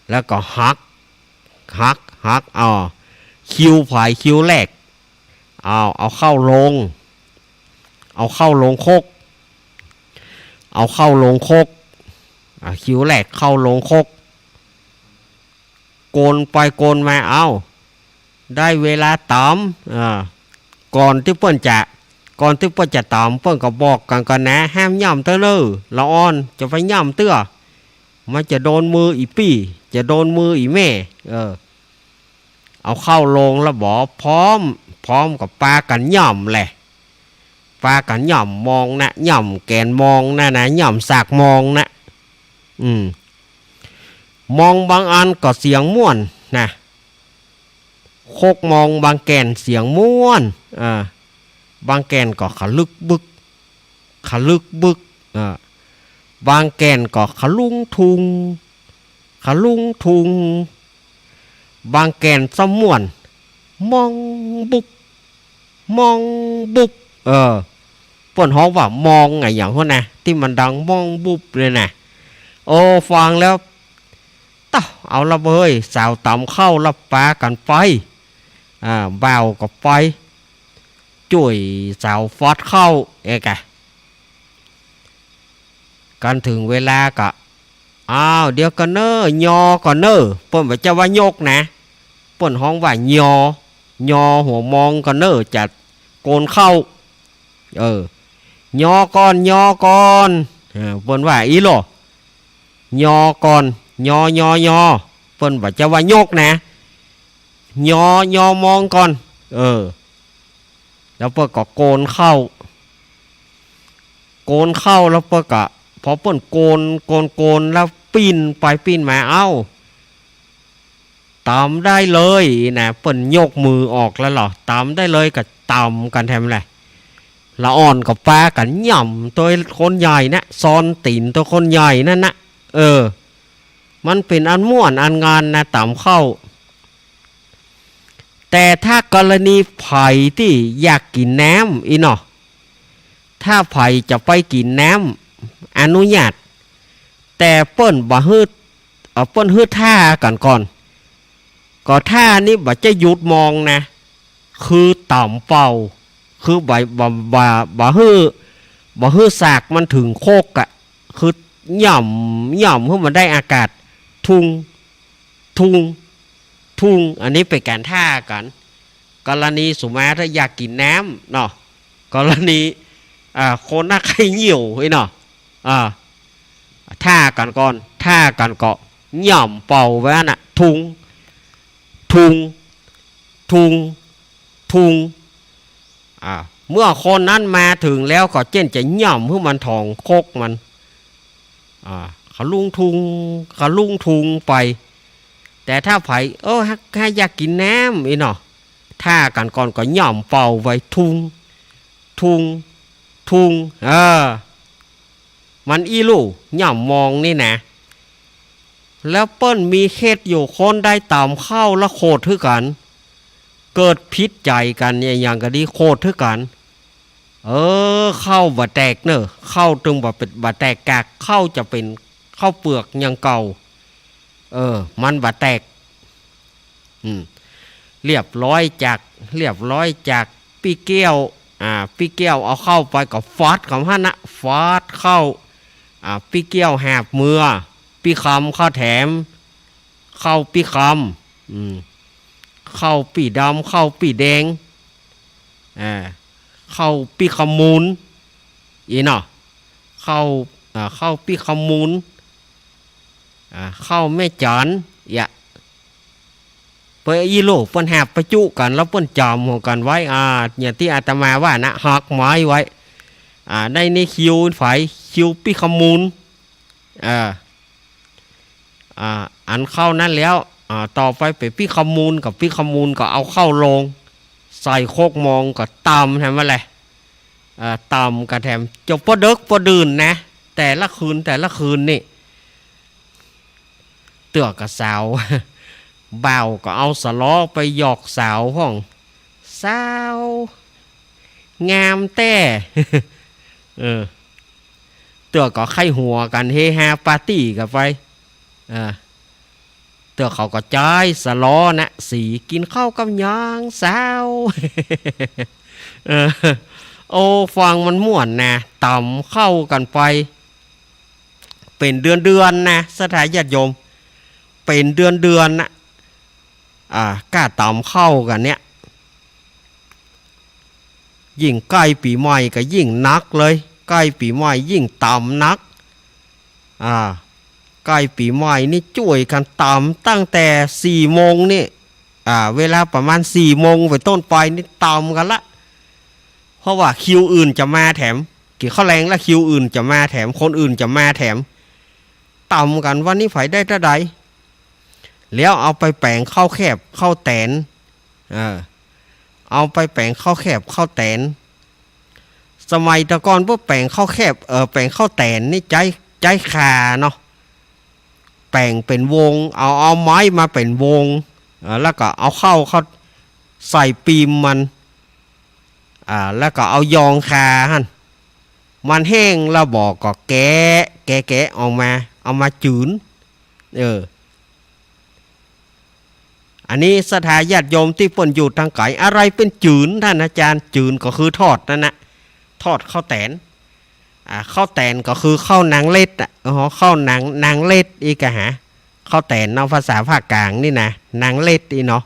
แล้วก็หัก หัก หัก อ้อ คิวใผคิวแรก อ้าว เอาข้าวลง เอาข้าวลงครก เอาข้าวลงครก อ่า คิวแรกข้าวลงครก โกนไปโกนมา เอ้า ได้เวลาต๋ำ อ่า ก่อนตี้เปิ้นจะ ก่อนตี้เปิ้นจะต๋ำ เปิ้นก็บอกกั๋นก่อนนะ ห้ามหย่ำเตื้อเน่อ ละอ่อน จะไปหย่ำเตื้อ มันจะโดนมืออี่ปี้ จะโดนมืออี่แม่ เออ เอาข้าวลงแล้วบ่ พร้อม พร้อมก็ปากั๋นหย่ำแหละ ปากั๋นหย่ำมองนะ หย่ำแก่นมองนะ นะ หย่ำซากมองนะ อืม มองบางอันก็เสียงม่วนนะ ครกมองบางแก่นเสียงม่วน อ่า บางแก่นก็ขะลึกบึก ขะลึกบึก อ่า บางแก่นก็ขะลุงทุง ขะลุงทุง บางแก่นซ้ำม่วน ม่องบุบ ม่องบุบ เออ เปิ้นฮ้องว่ามองอะหยังหั้นนะ ตี้มันดังม่องบุบเลยนะ โอ้ ฟังแล้ว เต๊า เอาละเว้ย สาวต๋ำข้าวละปากั๋นไป อ่า บ่าวก็ไป จ้วยสาวฟอดข้าว เอ๊ะกะ กั๋นเถิงเวลาก็ อ้าว เดี๋ยวก่อนเน่อ ยอก่อนเน่อ เปิ้นบ่ใจ้ว่ายกนะ เปิ้นฮ้องว่ายอ ยอหัวมองก่อนเน่อ จะโกนข้าว เออ ยอก่อน ยอก่อน เออ เปิ้นว่าอี้ลอ ยอก่อน ยอ ยอ ยอ เปิ้นบ่ใจ้ว่ายกนะ ยอ ยอมองก่อน เออ แล้วเปิ้นก็โกนข้าว โกนข้าวแล้วเปิ้นก็ พอเปิ้นโกน โกน โกนแล้วปิ้นไปปิ้นมา เอ้า ต๋ำได้เลยนะ เปิ้นยกมือออกแล้วเหรอ ต๋ำได้เลย ก็ต๋ำกั๋นแถมแหละ ละอ่อนก็ปากั๋นหย่ำตั๋วคนใหญ่นะ ซอนตี๋นตั๋วคนใหญ่นั่นนะ เออ มันเป๋นอันม่วนอันงานนะ ต๋ำข้าว แต่ถ้ากรณีใผตี้อยากกิ๋นน้ำอี้เนาะ ถ้าใผจะไปกิ๋นน้ำ อนุญาต แต่เปิ้นบ่หื้อ เอ่อ เปิ้นหื้อถ้ากั๋นก่อน ก็ถ้านี้บ่ใจ้หยุดมองนะ คือต๋ำเป่า คือบ่ บ่ บ่ บ่หื้อ บ่หื้อสากมันเถิงคกอะ คือหย่ำ หย่ำหื้อมันได้อากาศ ทุง ทุง ทุง อันนี้เป๋นก๋านถ้ากั๋น กรณีสมมุติถ้าอยากกิ๋นน้ำเนาะ กรณี อ่า คนหน้าใค่เหี่ยวอี้เนาะ อ่า ถ้ากั๋นก่อน ถ้ากั๋นก็หย่ำเป่าไว้อั้นน่ะ ทุง ทุง ทุง ทุง อ่า เมื่อคนนั้นมาเถิงแล้วก็เจ้นจะหย่ำหื้อมันถองคกมัน อ่า ขะลุงทุง ขะลุงทุงไป แต่ถ้าใผ เออ หาก หากอยากกิ๋นน้ำอี้เนาะ ถ้ากั๋นก่อนก็หย่ำเป่าไว้ ทุง ทุง ทุง เออ มันอี้ลู่ หย่ำมองนี่นะ แล้วเปิ้นมีเคล็ดอยู่ คนใดต๋ำข้าวแล้วโขดหื้อกั๋น เกิดผิดใจ๋กั๋นเนี่ย อย่างก็ดี โขดหื้อกั๋น เออ ข้าวบ่แตกเน่อ ข้าวตึงบ่เป๋น บ่แตกกาก ข้าวจะเป๋นข้าวเปือกอย่างเก่า เออ มันบ่แตก อืม เรียบร้อยจาก เรียบร้อยจากปี้เกี้ยว อ่า ปี้เกี้ยวเอาข้าวไปก็ฟาดกำหั้นนะ ฟาดข้าว อ่า ปี้เกี้ยวหาบเมือ ปี้คำข้าวแถม ข้าวปี้คำ อืม ข้าวปี้ดำ ข้าวปี้แดง อ่า ข้าวปี้คำมูล อี้เนาะ ข้าว อ่า ข้าวปี้คำมูล อ่า ข้าวแม่จ๋าน เยียะ เปิ้นอี้ลู่ เปิ้นหาบไปจุกั๋น แล้วเปิ้นจ๋ำหัวกั๋นไว้ อ่า อย่างตี้อาตมาว่านะ หักไม้ไว้ อ่า ได้ในคิวใผ คิวปี้คำมูล อ่า อ่า อันข้าวนั้นแล้ว อ่า ต่อไปเป๋นปี้คำมูล กับปี้คำมูลก็เอาข้าวลง ใส่คกมองก็ต๋ำแถมมาแหละ อ่า ต๋ำกั๋นแถม จนปอเดิ็กปอดื่นนะ แต่ละคืน แต่ละคืนนี่ เตื้อก็สาว บ่าวก็เอาสะลอไปหยอกสาวพ่อง สาว งามแต๊ เออ เตื้อก็ใค่หัวกั๋น เฮฮาปาร์ตี้กั๋นไป เออ เตื้อเขาก็ใจ๊สะลอนะ สีกิ๋นข้าวกำยังสาว เออ โอ้ ฟังมันม่วนนะ ต๋ำข้าวกั๋นไป เป๋นเดือนๆ นะ ศรัทธาญาติโยม เป๋นเดือนๆ นะ อ่า ก้าต๋ำข้าวกั๋นเนี่ย ยิ่งใก้ปี๋ใหม่ก็ยิ่งหนักเลย ใก้ปี๋ใหม่ยิ่งต๋ำหนัก อ่า ใก้ปี๋ใหม่นี่จ้วยกั๋นต๋ำตั้งแต่สี่โมงนี่ อ่า เวลาประมาณสี่โมงเป๋นต้นไปนี่ต๋ำกั๋นละ เพราะว่าคิวอื่นจะมาแถม กิ๋นข้าวแลงแล้วคิวอื่นจะมาแถม คนอื่นจะมาแถม ต๋ำกั๋น วันนี้ใผได้เต้าใด แล้วเอาไปแป๋งข้าวแคบข้าวแตน เออ เอาไปแป๋งข้าวแคบข้าวแตน สมัยแต่ก่อนพวกแป๋งข้าวแคบ เออ แป๋งข้าวแตนนี่ใจ๊ ใจ๊ข่าเนาะ แป๋งเป๋นวง เอา เอาไม้มาเป๋นวง เออ แล้วก็เอาข้าว ข้าวใส่ปีมมัน อ่า แล้วก็เอายองข่าหั้น มันแห้งแล้วบ่ก็แกะ แกะ แกะออกมา เอามาจื๋น เออ อันนี้ศรัทธาญาติโยมตี้เปิ้นอยู่ตางไก๋ อะไรเป๋นจื๋น ต้านอาจ๋ารย์ จื๋นก็คือทอดนั่นนะ ทอดข้าวแตน อ่า ข้าวแตนก็คือข้าวหนางเล็ดอะ อ๋อ ข้าวหนาง หนางเล็ดอี้ก่าหา ข้าวแตนเนาะ ภาษาภาคกลางนี่นะ หนางเล็ดอี้เนาะ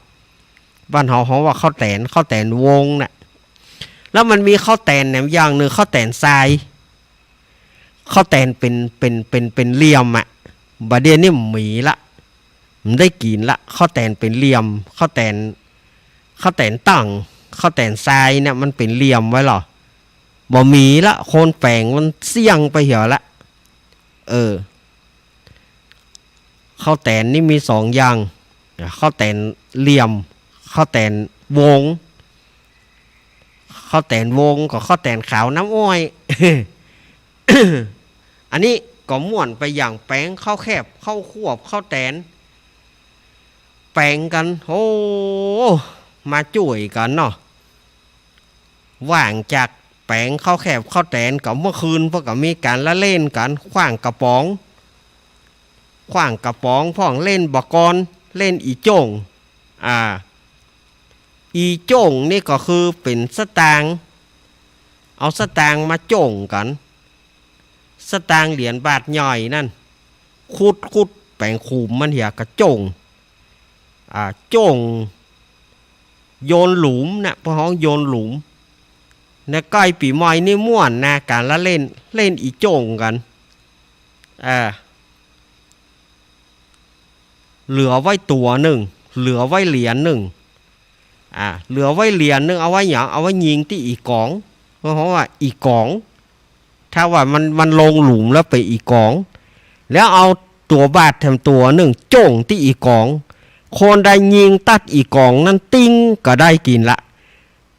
บ้านเฮาฮ้องว่าข้าวแตน ข้าวแตนวงน่ะ แล้วมันมีข้าวแตนแหนมอย่างนึ่ง ข้าวแตนทราย ข้าวแตนเป๋น เป๋น เป๋น เป๋นเหลี่ยมอะ บ่าเดี่ยวนี้บ่มีละ บ่ได้กิ๋นละ ข้าวแตนเป๋นเหลี่ยม ข้าวแตน ข้าวแตนตั้ง ข้าวแตนทรายเนี่ยมันเป๋นเหลี่ยมไว้หรอ บ่มีละ คนแป๋งมันเสี้ยงไปเหียละ เออ ข้าวแตนนี่มีสองอย่าง ข้าวแต๋นเหลี่ยม ข้าวแต๋นวง ข้าวแต๋นวงกับข้าวแต๋นขาวน้ำอ้อย อันนี้ก็ม่วนไปอย่างแป๋งข้าวแคบ ข้าวควบ ข้าวแต๋น แป๋งกั๋น โอ้ มาจ้วยกั๋นเนาะ ว่างจากแป๋งข้าวแคบข้าวแต๋นก็เมื่อคืนเปิ้นก็มีก๋านละเล่นกั๋น ขว้างกระป๋อง ขว้างกระป๋องพ่อง เล่นบ่ากอน เล่นอี่โจ้ง อ่า อี่โจ้งนี่ก็คือเป๋นสตางค์ เอาสตางค์มาโจ้งกั๋น สตางค์เหรียญบาทใหญ่นั่น ขุด ขุดแป๋งขุมมันเหียก็โจ้ง อ่า โจ้ง โยนหลุมนะ เปิ้นฮ้องโยนหลุม ในใก้ปี๋ใหม่นี่ม่วนนะ ก๋านละเล่น เล่นอี่โจ้งกั๋น อ่า เหลือไว้ตั๋วนึ่ง เหลือไว้เหรียญนึ่ง อ่า เหลือไว้เหรียญนึ่ง เอาไว้หยัง เอาไว้ยิงตี้อี่ก๋อง เพราะว่าอี่ก๋อง ถ้าว่ามัน มันลงหลุมแล้วเป๋นอี่ก๋อง แล้วเอาตั๋วบาทแถมตั๋วนึ่งโจ้งตี้อี่ก๋อง คนใดยิงตัดอี่ก๋องนั้นติ๊งก็ได้กิ๋นละ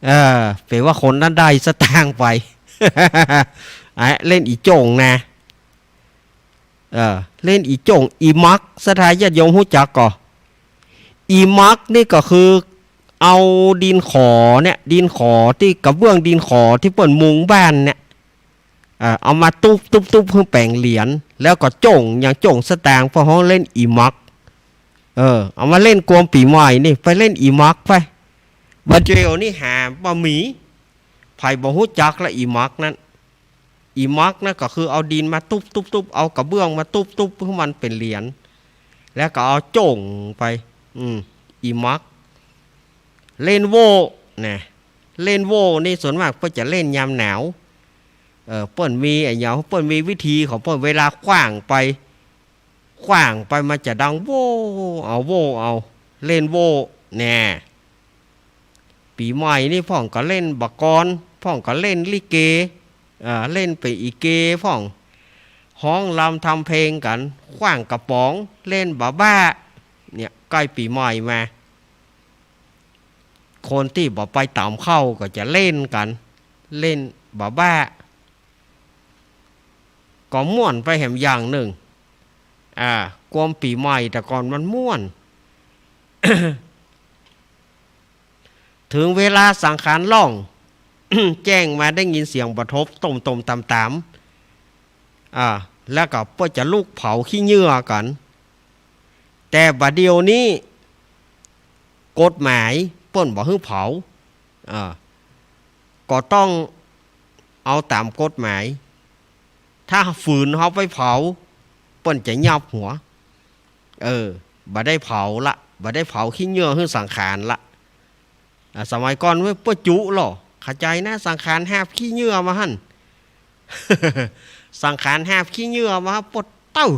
เออ แป๋ว่าคนนั้นได้สตางค์ไป อ่ะ เล่นอี่โจ้งนะ เออ เล่นอี่โจ้ง อี่หมัก ศรัทธาญาติโยมฮู้จักก่อ อี่หมักนี่ก็คือเอาดินขอเนี่ย ดินขอตี้กระเบื้องดินขอตี้เปิ้นมุงบ้านเนี่ย เออ เอามาตุ๊บตุ๊บตุ๊บหื้อแป๋งเหรียญ แล้วก็โจ้ง อย่างโจ้งสตางค์ เปิ้นฮ้องเล่นอี่หมัก เออ เอามาเล่นกวมปี๋ใหม่นี่ ไปเล่นอี่หมักไป บ่าเดี่ยวนี้หาบ่มี ใผบ่ฮู้จักละอี่หมักนั้น อี่หมักนะก็คือเอาดินมาตุ๊บตุ๊บตุ๊บ เอากระเบื้องมาตุ๊บตุ๊บหื้อมันเป๋นเหรียญ แล้วก็เอาโจ้งไป อืม อี่หมัก เล่นโว่นะ เล่นโว่นี่ส่วนมากเปิ้นจะเล่นยามหนาว เออ เปิ้นมีอะหยัง เปิ้นมีวิธีของเปิ้น เวลาขว้างไป ขว้างไปมันจะดังโว่ เอาโว่ เอา เล่นโว่แน่ ปี๋ใหม่นี่พ่องก็เล่นบ่ากอน พ่องก็เล่นลิเก เอ่อ เล่นเป๋นอี่เกพ่อง ฮ้องรำทำเพลงกั๋น ขว้างกระป๋อง เล่นบ่าบ้า เนี่ย ใก้ปี๋ใหม่มา คนตี้บ่ไปต๋ามเข้าก็จะเล่นกั๋น เล่นบ่าบ้า ก็ม่วนไปแหมอย่างนึ่ง อ่า กวมปี๋ใหม่แต่ก่อนมันม่วน เถิงเวลาสังขารร้อง แจ้งมาได้ยินเสียงบ่าทบ ต้มๆ ต๋ามๆ อ่า แล้วก็เปิ้นจะลุกเผาขี้เหยื่อกั๋น แต่บ่าเดี่ยวนี้ กฎหมายเปิ้นบ่หื้อเผา อ่า ก็ต้องเอาต๋ามกฎหมาย ถ้าฝืนเฮาไปเผา เปิ้นจะยับหัว เออ บ่ได้เผาละ บ่ได้เผาขี้เหยื่อหื้อสังขารละ อ่า สมัยก่อนเว้ย เปิ้นจุลอ เข้าใจ๋นะ สังขารหาบขี้เหยื่อมาหั้น สังขารหาบขี้เหยื่อมา ปดเต้า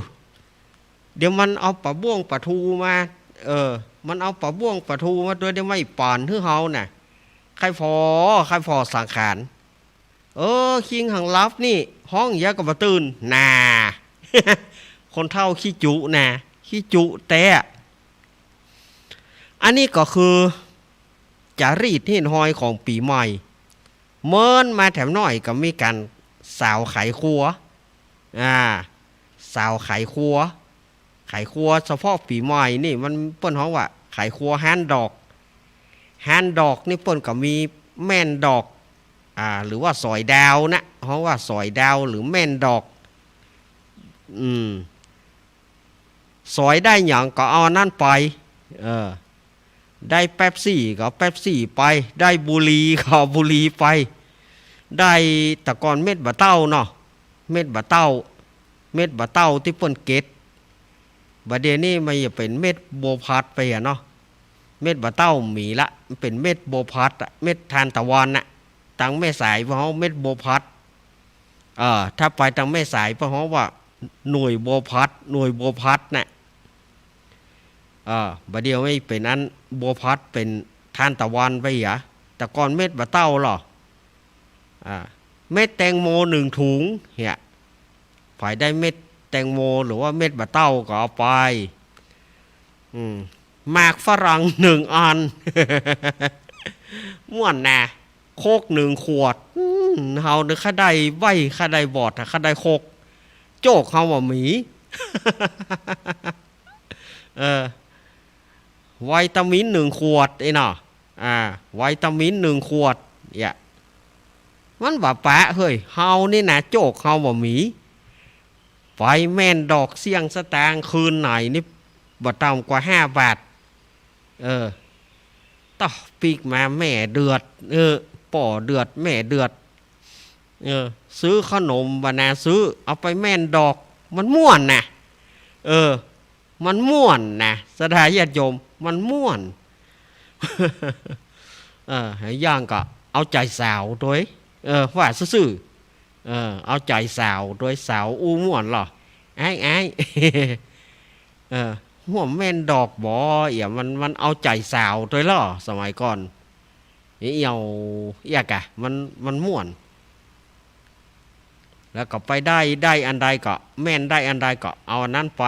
เดี๋ยวมันเอาปลาบ้วงปลาทูมา เออ มันเอาปลาบ้วงปลาทูมาตวย เดี๋ยวมาอี่ป๋อนหื้อเฮาน่ะ ใค่ผ่อ ใค่ผ่อสังขาร เออ คิงหังหลับนี่ ฮ้องเยียะก็บ่ตื่น น่า คนเฒ่าขี้จุน่ะ ขี้จุแต๊ อันนี้ก็คือ จ๋ารีตเหียนฮอยของปี๋ใหม่ เมินมาแถมหน้อยก็มีก๋านสาวไขครัว อ่า สาวไขครัว ไขครัวเฉพาะปี๋ใหม่นี่มันเปิ้นฮ้องว่าไขครัวฮ้านดอก ฮ้านดอกนี่เปิ้นก็มีแม่นดอก อ่า หรือว่าสอยดาวนะ ฮ้องว่าสอยดาวหรือแม่นดอก อืม สอยได้หยังก็เอาอันนั้นไป เออ ได้เป๊ปซี่ก็เอาเป๊ปซี่ไป ได้บุหรี่ก็เอาบุหรี่ไป ได้แต่ก่อนเม็ดบ่าเต้าเนาะ เม็ดบ่าเต้า เม็ดบ่าเต้าตี้เปิ้นเก็บ บ่าเดี่ยวนี้มันจะเป๋นเม็ดบัวผัดไปอะเนาะ เม็ดบ่าเต้าบ่มีละ มันเป๋นเม็ดบัวผัดอะ เม็ดทานตะวันน่ะ ตางแม่สายเปิ้นฮ้องเม็ดบัวผัด เออ ถ้าไปตางแม่สายเปิ้นฮ้องว่าหน่วยบัวผัด หน่วยบัวผัดน่ะ เออ บ่าเดี่ยวนี้เป๋นอันบัวผัด เป๋นทานตะวันไปเหีย แต่ก่อนเม็ดบ่าเต้าลอ อ่า เม็ดแตงโมหนึ่งถุงเหีย ใผได้เม็ดแตงโมหรือว่าเม็ดบ่าเต้าก็เอาไป อืม หมากฝรั่งหนึ่งอัน ม่วนนะ โค้กหนึ่งขวด อืม เฮานึกข้าได้ไวน์ ข้าได้วอดก้า ข้าได้โค้ก โจ๊กเฮาบ่มี เออ วิตามินหนึ่งขวด ไอ้เนาะ อ่า วิตามินหนึ่งขวด เนี่ย มันบ่ปะเฮ้ย เฮานี่นะ โจ๊กเฮาบ่มี ไปแม่นดอกเสี้ยงสตางค์คืนไหนนี่ บ่ต่ำกว่าห้าบาท เออ ต๊ะ ปิ๊กมาแม่เดือด เออ ป้อเดือด แม่เดือด เออ ซื้อขนมบ่นาซื้อ เอาไปแม่นดอก มันม่วนนะ เออ มันม่วนนะ ศรัทธาญาติโยม มันม่วน เออ อย่างก็เอาใจ๋สาวตวย เออ ว่าซื่อๆ เออ เอาใจ๋สาวตวย สาวอู้ม่วนลอ อ้าย อ้าย เออ หัวแม่นดอกบ่ เอี่ย มัน มันเอาใจ๋สาวตวยลอ สมัยก่อน เอี่ยว เอี่ยกะ มัน มันม่วน แล้วก็ไปได้ ได้อันใดก็ แม่นได้อันใดก็เอาอันนั้นไป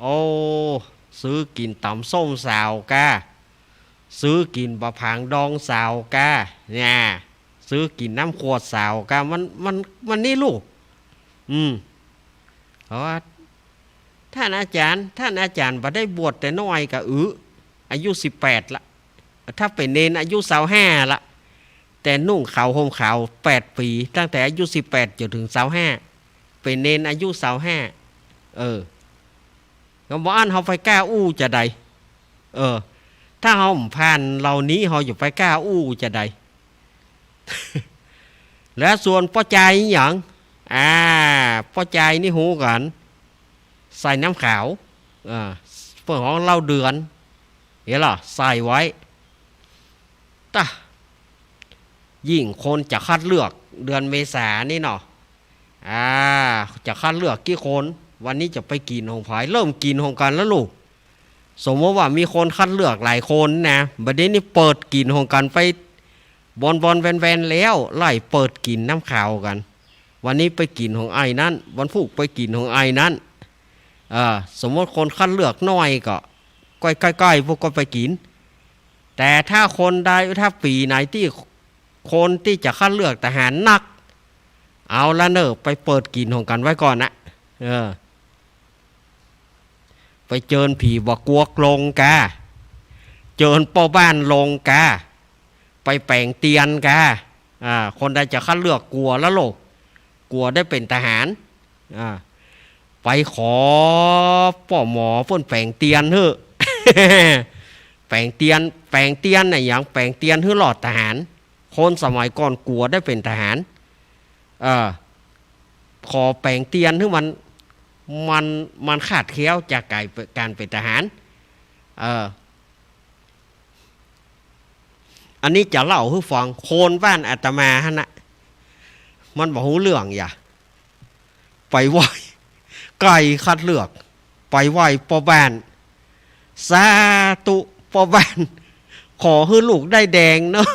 โอ้ ซื้อกิ๋นต๋ำส้มสาวก้า ซื้อกิ๋นบ่าผางดองสาวก้า เนี่ย ซื้อกิ๋นน้ำขวดสาวก้า มัน มัน มันนี่ลูก อืม เพราะว่า ท่านอาจ๋ารย์ ท่านอาจ๋ารย์บ่ได้บวชแต่น้อยก่า อือ อายุสิบแปดละ ถ้าเป๋นเณรอายุซาวห้าละ แต่นุ่งขาวห่มขาวแปดปี๋ ตั้งแต่อายุสิบแปดจ๋นเถิงซาวห้า เป๋นเณรอายุซาวห้า เออ ก็บ่อั้นเฮาไปก้าอู้จาใด เออ ถ้าเฮาบ่ผ่านเหล่านี้ เฮาจะไปก้าอู้จาใด และส่วนป้อจายหยัง อ่า ป้อจายนี่ฮู้กั๋น ใส่น้ำขาว อ่า เปิ้นฮ้องเหล้าเดือน เหียลอ ใส่ไว้ ต๊ะ ยิ่งคนจะคัดเลือกเดือนเมษานี่เนาะ อ่า จะคัดเลือกกี่คน วันนี้จะไปกิ๋นของใผ เริ่มกิ๋นของกั๋นแล้วลูก สมมติว่ามีคนคัดเลือกหลายคนนะ บัดนี้นี่เปิดกิ๋นของกั๋นไป บอนๆ แวนๆ แล้ว ไล่เปิดกิ๋นน้ำขาวกั๋น วันนี้ไปกิ๋นของไอ้นั้น วันพูกไปกิ๋นของไอ้นั้น เออ สมมติคนคัดเลือกน้อยก็ ก้อยๆ ๆ พวกก็ไปกิ๋น แต่ถ้าคนใด ถ้าปี๋ไหนตี้คนตี้จะคัดเลือกทหารนัก เอาละเน่อ ไปเปิดกิ๋นของกั๋นไว้ก่อนนะ เออ ไปเจิญผีบ่ากวกลงกา เจิญป้อบ้านลงกา ไปแป๋งเตียนกา อ่า คนใดจะคัดเลือกกั๋วละลูก กั๋วได้เป๋นทหาร อ่า ไปขอป้อหมอเปิ้นแป๋งเตียนหื้อ แป๋งเตียน แป๋งเตียนน่ะหยัง แป๋งเตียนหื้อรอดทหาร คนสมัยก่อนกั๋วได้เป๋นทหาร เออ ขอแป๋งเตียนหื้อมัน มัน มันขาดแคล้วจากก๋านเป๋นทหาร เออ อันนี้จะเล่าหื้อฟัง คนบ้านอาตมาหั้นนะ มันบ่ฮู้เรื่องหยัง ไปไหว้ ใก้คัดเลือก ไปไหว้ป้อบ้าน สาธุ ป้อบ้าน ขอหื้อลูกได้แดงเน่อ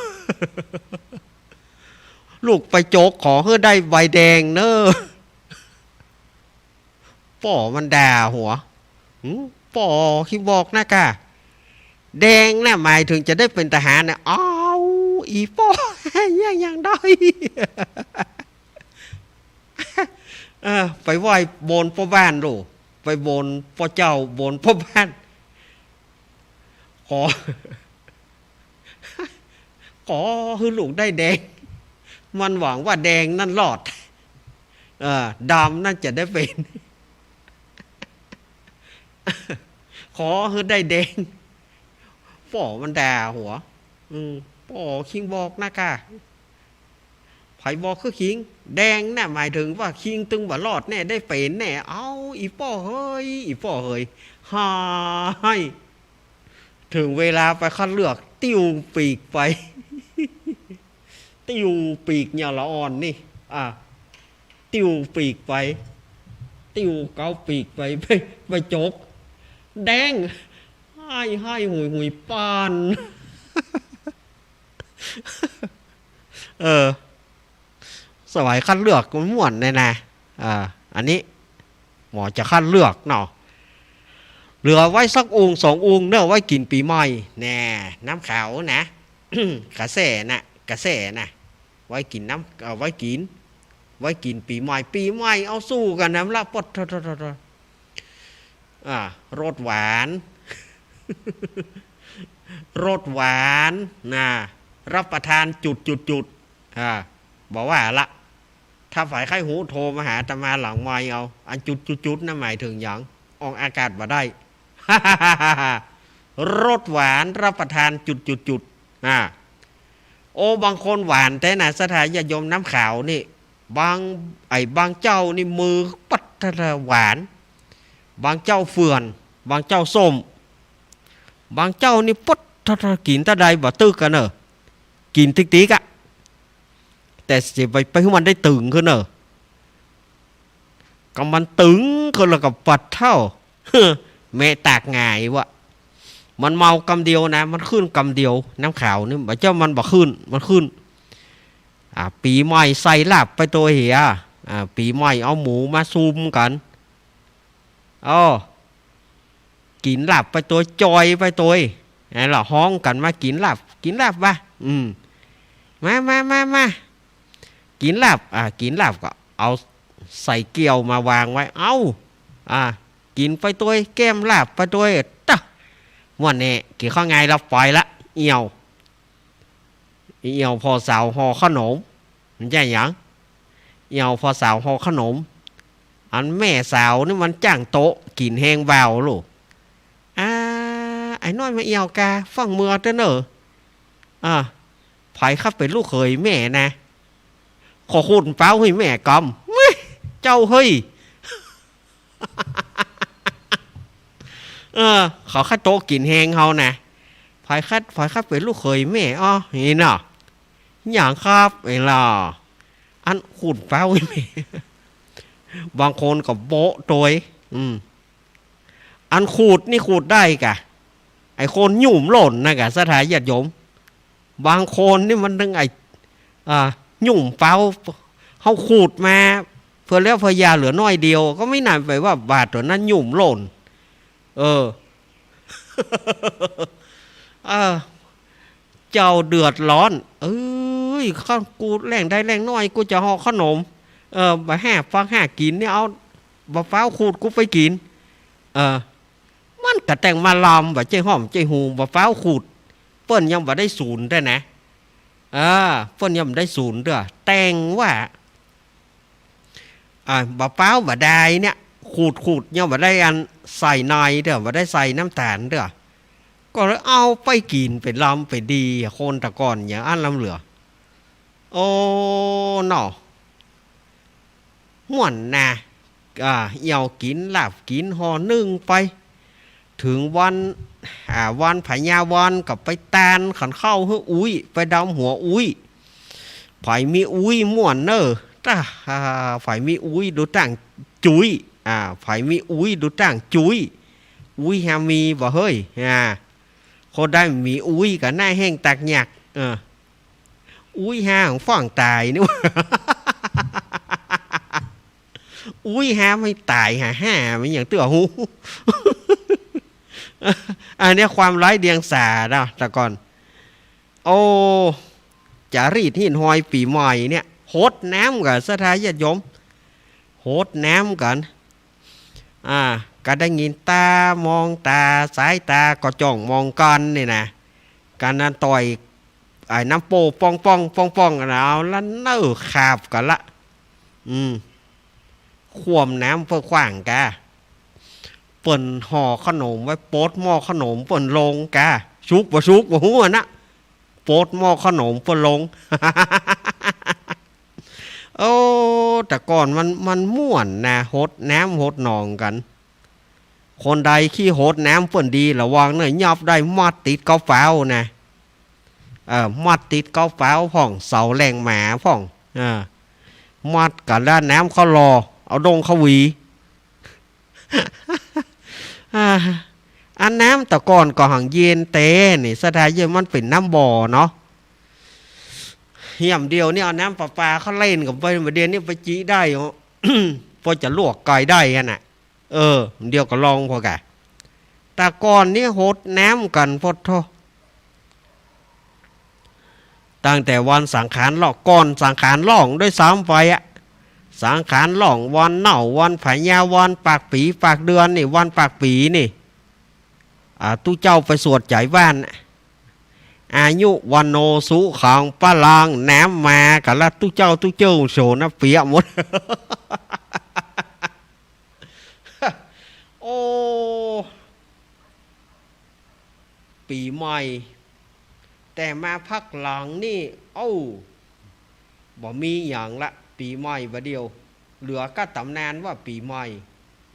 ลูกไปจก ขอหื้อได้ใบแดงเน่อ ป้อมันด่าหัว หืม ป้อขี้บอกนักอะ แดงน่ะหมายเถิงจะได้เป๋นทหารน่ะ เอ้า อี่ป้อ เยียะหยังได้ เออ ไปไหว้บนป้อบ้านโลด ไปบนป้อเจ้า บนป้อบ้าน ขอ ขอหื้อลูกได้แดง มันหวังว่าแดงนั้นรอด เออ ดำนั้นจะได้เป๋น ขอหื้อได้แดง ป้อมันด่าหัว อืม ป้อขี้บอกนักอะ ใผบอกคือคิง แดงน่ะหมายเถิงว่าคิงตึงบ่รอดแน่ ได้เป๋นแน่ เอ้า อี่ป้อเหย อี่ป้อเหย ฮ้าย เถิงเวลาไปคัดเลือก ติ้วปีกไป ติ้วปีกเนี่ยละอ่อนนี่ อ่ะ ติ้วปีกไป ติ้วเก๊าปีกไป ไป ไปจก แดง ฮ้ายฮ้ายหุยหุย ปาน เออ สมัยคัดเลือกมันม่วนแน่นะ อ่า อันนี้หมอจะคัดเลือกเนาะ เหลือไว้สักองค์สององค์เน่อ ไว้กิ๋นปี๋ใหม่ แน่ น้ำขาวนะ กระแสน่ะ กระแสน่ะ ไว้กิ๋นน้ำ เอ่อ ไว้กิ๋น ไว้กิ๋นปี๋ใหม่ ปี๋ใหม่เอาสู้กั๋นนะ ละปด อ่า รสหวาน รสหวานนะ รับประทานจุดจุดจุด อ่า บ่ว่าละ ถ้าใผใค่ฮู้โทรมาหาอาตมาหลังไมค์เอา อันจุดจุดจุดนะ หมายเถิงหยัง ออกอากาศบ่ได้ รสหวานรับประทานจุดจุดจุด อ่า โอ้ บางคนหวานแต๊นะ ศรัทธาญาติโยม น้ำขาวนี่ บาง ไอ้บางเจ้านี่มือปัดทะหวาน บางเจ้าเฟื่อน บางเจ้าส้ม บางเจ้านี่ปัดทะ กิ๋นตะใดบ่ตึกกั๋นเน่อ กิ๋นติ๊กๆ อะ แต่จะไป ไปหื้อมันได้ตึงขึ้นเน่อ ก็มันตึงขึ้นแล้วก็ปัดเท่า แม่ตากหงายวะ มันเมากำเดียวนะ มันขึ้นกำเดียว น้ำขาวนี่ บางเจ้ามันบ่ขึ้น มันขึ้น อ่า ปี๋ใหม่ใส่ลาบไปตวยเหีย อ่า ปี๋ใหม่เอาหมูมาซุมกั๋น อ้อ กิ๋นลาบไปตวย จอยไปตวย นั่นละฮ้องกั๋นมากิ๋นลาบ กิ๋นลาบวะ อืม มา มา มา มา กิ๋นลาบ อ่า กิ๋นลาบก็เอาใส่แก้วมาวางไว้ เอ้า อ่า กิ๋นไปตวย แก้มลาบไปตวย ตะ ว่าแน่ กิ๋นข้าวงายลาบไปละ เอี่ยว เอี่ยวผ่อสาวห่อขนม มันใจ้หยัง เอี่ยวผ่อสาวห่อขนม อันแม่สาวนี่มันจ้างโต๊ะกิ๋นแฮงบ่าวลูก อ่า ไอ้น้อยมาเอี่ยวกา ฟั่งเมือเต๊อะเน่อ อ่า ใผคัดเป๋นลูกเขยแม่นะ ขอขูดเป๊าหื้อแม่กำ เฮ้ย เจ้าเฮ้ย เออ เขาคัดโต๊ะกิ๋นแฮงเฮานะ ใผคัด ใผคัดเป๋นลูกเขยแม่ อ้อ นี่เนาะ หยังครับ ไอ้ล่ะ อันขูดเป๊าหื้อแม่ บางคนก็โบ๊ะตวย อืม อันขูดนี่ขูดได้กะ ไอ้คนหยุมหล่นนะกะ ศรัทธาญาติโยม บางคนนี่มันตึงไอ้ อ่า หยุมเป๊า เฮาขูดมา เผื่อแล้วเผื่อยาเหลือน้อยเดียว ก็ไม่นานไปว่าบาดตั๋วนั้นหยุมหล่น เออ เออ เจ้าเดือดร้อน เอ้ย ข้ากูแล่งได้แล่งน้อย กูจะห่อขนม เออ บ่าห้าฟังห้ากิ๋นเนี่ย เอาบ่าฟ้าวขูดกูไปกิ๋น เออ มันก็แต่งมาลำ บ่าใจ้ห้อมใจ้ฮู บ่าฟ้าวขูด เปิ้นยังบ่ได้สูนเตื้อนะ เออ เปิ้นยังบ่ได้สูนเตื้อ แต่งว่า อ่า บ่าฟ้าวบ่าดายเนี่ย ขูดขูดยังบ่ได้อันใส่ในเตื้อ บ่ได้ใส่น้ำตาลเตื้อ ก็เลยเอาไปกิ๋นเป๋นลำเป๋นดี คนแต่ก่อนอย่างอั้นลำเหลือ โอ้ เนาะ ม่วนนะ อ่า เอี่ยวกิ๋นลาบกิ๋นห่อนึ่งไป เถิงวัน อ่า วันพญาวันก็ไปตานขันข้าวหื้ออุ๊ย ไปดำหัวอุ๊ย ใผมีอุ๊ยม่วนเน่อ ตะ อ่า ใผมีอุ๊ยดูตั้งจุ๊ย อ่า ใผมีอุ๊ยดูตั้งจุ๊ย อุ๊ยหามีบ่เฮ้ย อ่า คนใดมีอุ๊ยก็หน้าแห้งตากหยัก เออ อุ๊ยหาของฝั่งต๋ายนี่ อุ๊ยหาไม่ต๋ายหาห้า มันอย่างเตื้อหู อันเนี้ยความไร้เดียงสาเนาะ แต่ก่อน โอ้ จารีตหิ้งห้อยปี๋ใหม่เนี่ย หดน้ำกั๋น ศรัทธาญาติโยม หดน้ำกั๋น อ่า ก็ได้ยินตามองตา สายตาก็จ้องมองกั๋นนี่นะ กั๋นนั้นต่อย ไอ้น้ำโป้ป้องป้องป้องป้องกั๋น เอาละเน่อ ขาบกั๋นละ อืม คว่ำน้ำเปื้อขว้างกา เปิ้นห่อขนมไว้ ปดหม้อขนมเปิ้นลงกา สุกบ่สุกบ่ฮู้อะนะ ปดหม้อขนมเปิ้นลง โอ้ แต่ก่อนมัน มันม่วนนะ หดน้ำหดหนองกั๋น คนใดขี้หดน้ำเปิ้นดี ระวังเน่อ ยับได้มัดติดเก๊าเป๋านะ เออ มัดติดเก๊าเป๋าพ่อง เสาแล่งหมาพ่อง เออ มัดกั๋นแล้วน้ำเข้าหล่อ เอาด้งเข้าหวี อ่า อันน้ำแต่ก่อนก็หังเย็นแต๊นี่ ศรัทธาเยอะ มันเป๋นน้ำบ่อเนาะ เหี่ยมเดียวนี่เอาน้ำประปาเข้าเล่นกั๋นไป บ่าเดี่ยวนี้ไปจิได้เหรอ พอจะลวกก๋อยได้อะนะ เออ เดี๋ยวก็ลองพอกะ แต่ก่อนนี้หดน้ำกั๋น ปะโธ่ ตั้งแต่วันสังขารล่อง ก่อนสังขารล่องด้วยซ้ำไปอะ สังขารล่อง วันเน่า วันพญา วันปากปี๋ปากเดือนนี่ วันปากปี๋นี่ อ่า ตุ๊เจ้าไปสวดใจ๋บ้าน อายุ วัณโณ สุขัง พลัง น้ำมากั๋นละ ตุ๊เจ้าตุ๊เจ้าโสนะ เปียกหมด โอ้ ปี๋ใหม่ แต่มาพักหลังนี่ เอ้า บ่มีหยังละ ปี๋ใหม่บ่าเดี่ยว เหลือก้าต๋ำนานว่าปี๋ใหม่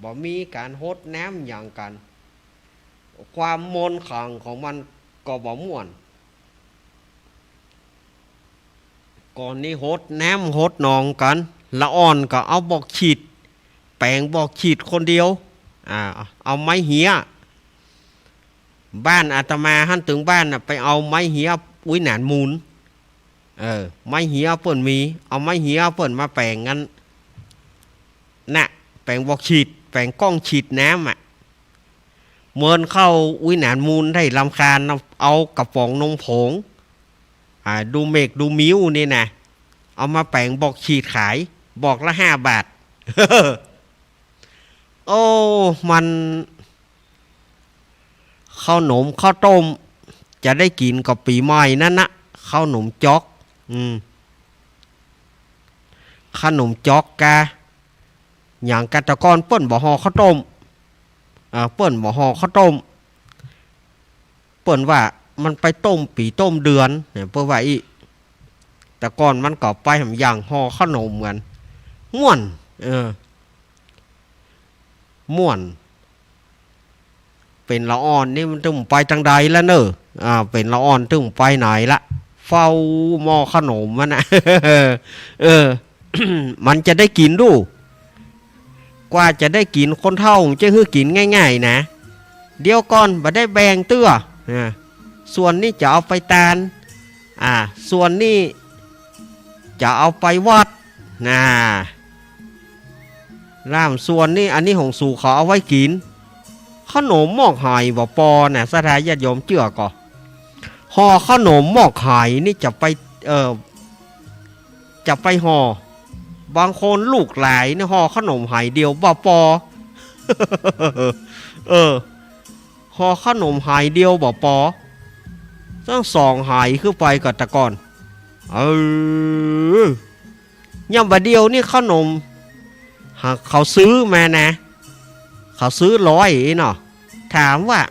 บ่มีก๋านหดน้ำหยังกั๋น ความมนต์ขลังของมันก็บ่ม่วน ก่อนนี้หดน้ำหดหนองกั๋น ละอ่อนก็เอาบอกฉีด แป๋งบอกฉีดคนเดียว อ่า เอาไม้เฮีย บ้านอาตมาหั้น ตึงบ้านน่ะ ไปเอาไม้เฮียอุ๊ยหนานมูล เออ ไม้เฮียเปิ้นมี เอาไม้เฮียเปิ้นมาแป๋งกั๋นน่ะ แป๋งบอกฉีด แป๋งก้องฉีดน้ำอะ เมินเข้าอุ๊ยหนานมูลได้รำคาญนะ เอากระป๋องนมผง อ่า ดูเมกดูมิ้วนี่นะ เอามาแป๋งบอกฉีดขาย บอกละห้าบาท โอ้ มัน ข้าวหนมข้าวต้ม จะได้กิ๋นก็ปี๋ใหม่นั้นนะ ข้าวหนมจ๊อก อืม ข้าวหนมจ๊อกกา หยังกา แต่ก่อนเปิ้นบ่ห่อข้าวต้ม อ่า เปิ้นบ่ห่อข้าวต้ม เปิ้นว่ามันไปต้มปี๋ต้มเดือนเนี่ย เปิ้นว่าอี้ แต่ก่อนมันก็ไปแหมอย่างห่อข้าวหนมกั๋น ม่วน เออ ม่วน เป๋นละอ่อนนี่มันตึงไปตางใดละเน่อ อ่า เป๋นละอ่อนตึงไปไหนละ เฝ้าหม้อข้าวหนมมันน่ะ เออ มันจะได้กิ๋นดู กว่าจะได้กิ๋น คนเฒ่ามันจะหื้อกิ๋นง่ายๆ นะ เดี๋ยวก่อน บ่ได้แบ่งเตื้อ อ่า ส่วนนี้จะเอาไปตาน อ่า ส่วนนี้จะเอาไปวัด น่ะ ล่ามส่วนนี้ อันนี้ของสูเขาเอาไว้กิ๋น ข้าวหนมหมอกไหบ่ปอน่ะ ศรัทธาญาติโยมเจื้อก่อ ห่อข้าวหนมหมอกไหนี่จะไป เอ่อ จะไปห่อ บางคนลูกหลายนี่ห่อข้าวหนมไหเดียวบ่ปอ เออ ห่อข้าวหนมไหเดียวบ่ปอ ต้องสองไหขึ้นไปก่อ แต่ก่อน เออ ยามบ่าเดี่ยวนี่ข้าวหนม หากเขาซื้อมานะ เขาซื้อร้อยเนาะ ถามว่า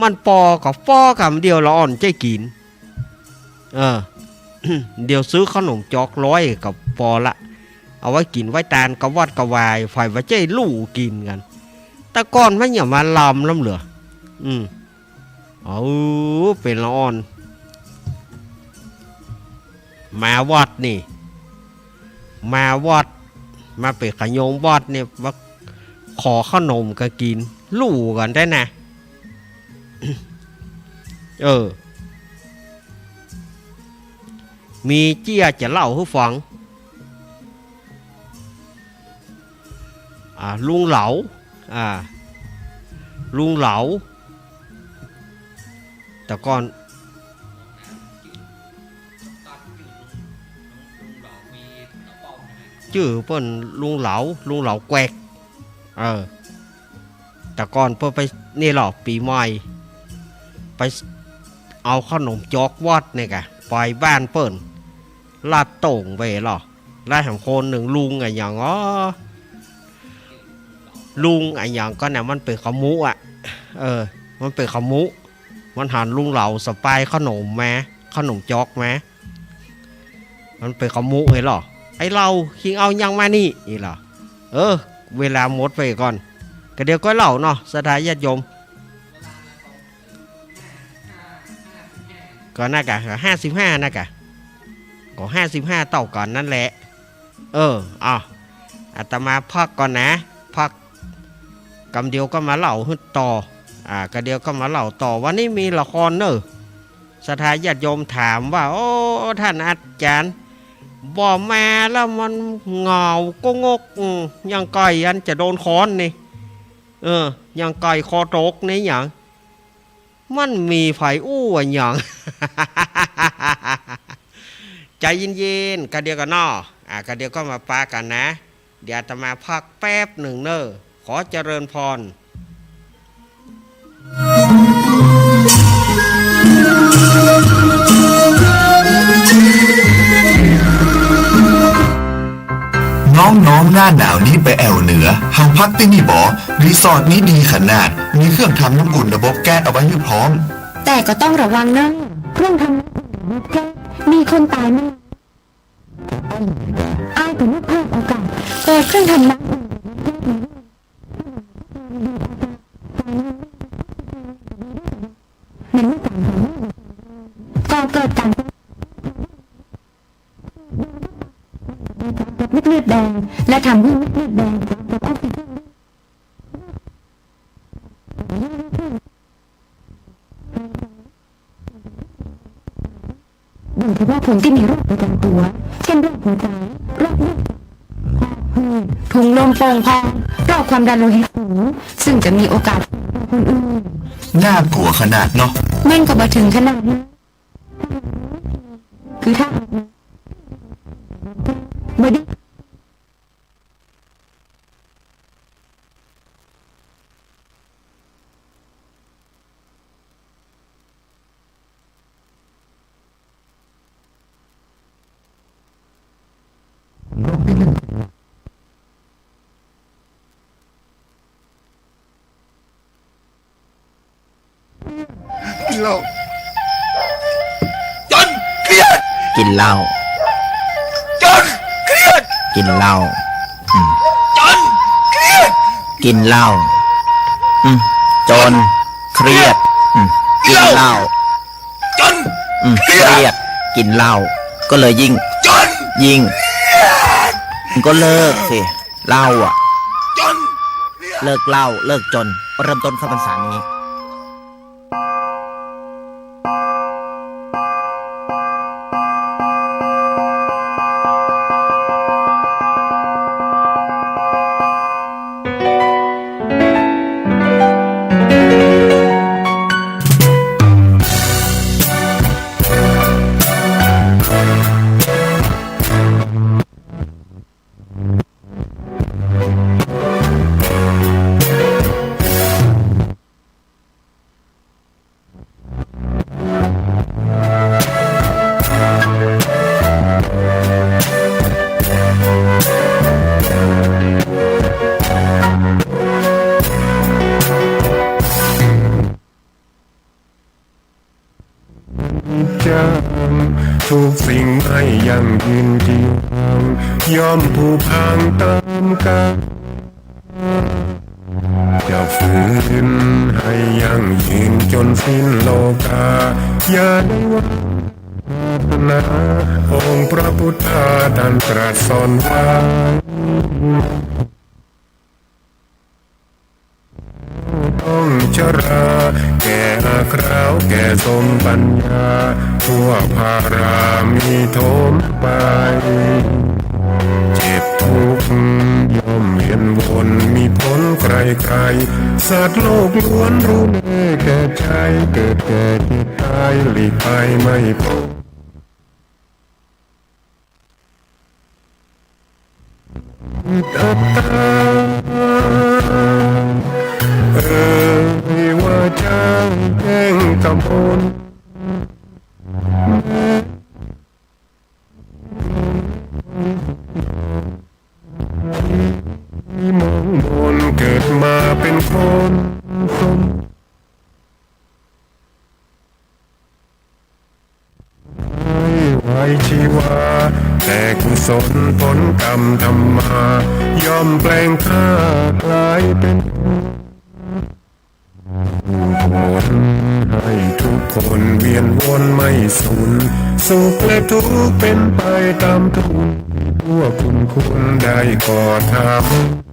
มันปอก่อ ปอกำเดียว ละอ่อนจะกิ๋น เออ เดี๋ยวซื้อข้าวหนมจ๊อกร้อยก็ปอละ เอาไว้กิ๋นไว้ตานกะวอดกะวาย ใผว่าจะฮู้กิ๋นกั๋น แต่ก่อนมันหยังมาลำล้ำเหลือ อืม เออ เป๋นละอ่อน มาวัดนี่ มาวัด มาเป๋นขะโยมวัดนี่ มาขอข้าวหนมกั๋นกิ๋น ฮู้กั๋นแต๊นะ เออ มีเจี้ยจะเล่าหื้อฟัง อ่า ลุงเหลา อ่า ลุงเหลา แต่ก่อน จื้อเปิ้นลุงเหลา ลุงเหลาแกวก เออ แต่ก่อนเปิ้นไปนี่ลอ ปี๋ใหม่ ไปเอาข้าวหนมจ๊อกวัดนี่ก่ะ ไปบ้านเปิ้น ลัดโต่งไปลอ ลัดแหมคนนึ่ง ลุงอะหยังอ้อ ลุงอะหยังก่อนะ มันเป๋นขะมุอะ เออ มันเป๋นขะมุ มันหันลุงเหลาสะปายข้าวหนมมา ข้าวหนมจ๊อกมา มันเป๋นขะมุเหียลอ ไอ้เหลา คิงเอาหยังมานี่ อี้ลอ เออ เวลาหมดไปก่อน กะเดี๋ยวก้อยเล่าเนาะ ศรัทธาญาติโยม ก็น่ากะ ห้าสิบห้าน่ากะ ก็ห้าสิบห้าเต้ากั๋นนั่นแหละ เออ เอา อาตมาพักก่อนนะ พักกำเดียวก็มาเล่าหื้อต่อ อ่า กำเดียวก็มาเล่าต่อ วันนี้มีละครเน่อ ศรัทธาญาติโยมถามว่า โอ้ ท่านอาจารย์ บ่มาแล้วมันเหงาโก๊งก อืม ยังใก้อันจะโดนค้อนนี่ เออ อย่างไก่คอตกนี่หยัง มันมีใผอู้ว่าหยัง ใจ๋เย็นๆ กะเดี่ยวก่อนเนาะ อ่า กะเดี่ยวก็มาปะกั๋นนะ เดี๋ยวอาตมาพักแป๊บนึ่งเน่อ ขอเจริญพร น้องๆ หน้าหนาวนี้ไปแอ่วเหนือ เฮาพักตี้นี่บ่ รีสอร์ทนี้ดีขนาด มีเครื่องทำน้ำอุ่นระบบแก๊สเอาไว้หื้อพร้อม แต่ก็ต้องระวังเน่อ เครื่องทำน้ำอุ่นระบบแก๊ส มีคนต๋ายมา อ้ายก็นึกภาพเอาก่ะ เปิดเครื่องทำน้ำอุ่น มันไม่ต่างกัน ก่อเกิดก๋าน เม็ดเลือดแดง และทำให้เม็ดเลือดแดง โดยเฉพาะคนตี้มีโรคประจ๋ำตั๋ว เช่น โรคหัวใจ๋ โรคเลือด หอบหืด ถุงลมโป่งพอง โรคความดันโลหิตสูง ซึ่งจะมีโอกาสเสี่ยงต่อคนอื่น น่ากลั๋วขนาดเนาะ มันก็บ่เถิงขนาดนั้น คือถ้าบ่ได้ กินเหล้า จ๋นเครียด กินเหล้า จ๋นเครียด กินเหล้า อืม จ๋นเครียด กินเหล้า อืม จ๋นเครียด อืม กินเหล้า จ๋น อืม เครียด เครียด กินเหล้า ก็เลยยิ่ง จ๋น ยิ่ง ก็เลิกสิ เหล้าอะ จ๋น เลิกเหล้า เลิกจ๋น เริ่มต้นเข้าพรรษานี้ ทุกสิ่งไม่ยั่งยืนจีรัง ย่อมผุพังตามกาล จะฝืนให้ยั่งยืนจนสิ้นโลกา อย่าได้หวัง นะ องค์พระพุทธาท่านตรัสสอนไว้ ต้องชรา แก่อากราว แก่โสมปัญญา ทั่วพารามีโถมไป เจ็บทุกข์ย่อมเวียนวน มีผลใครๆ สัตว์โลกล้วนรู้แน่แก่ใจ เกิดแก่เจ็บตาย หลีกไปไม่พ้น อัตตา เอ่ยวาจาแจ้งกำพล มองมนเกิดมาเป็นคนสม ไว้ชีวา แต่กุศลผลกรรมทำมา ย่อมแปลงข้ากลายเป็นผู้ผลให้ทุกคนเวียนวนไม่สูญ สุขและทุกข์เป็นไปตามทุน พวกคุณคุณได้ก่อทำ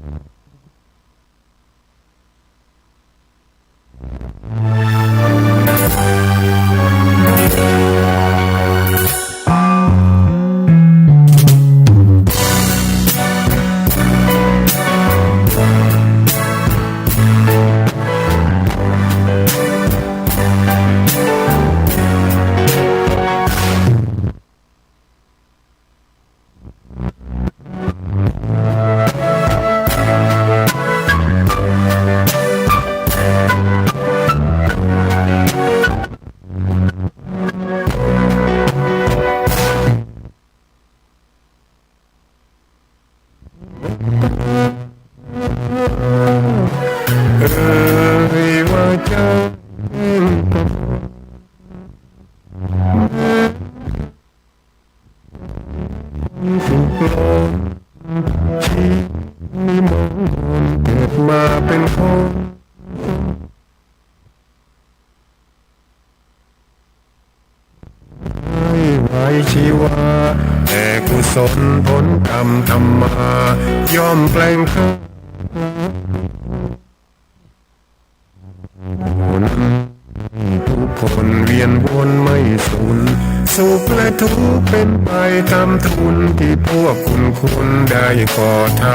นิมนต์คนเกิดมาเป็นคน ให้ไว้ชีวา แต่กุศลผลกรรมทำมา ย่อมแปลงธาตุ ทุกคนเวียนวนไม่สูญ สุขและทุกข์เป็นไปตามทุน ที่พวกคุณควรได้กระทำ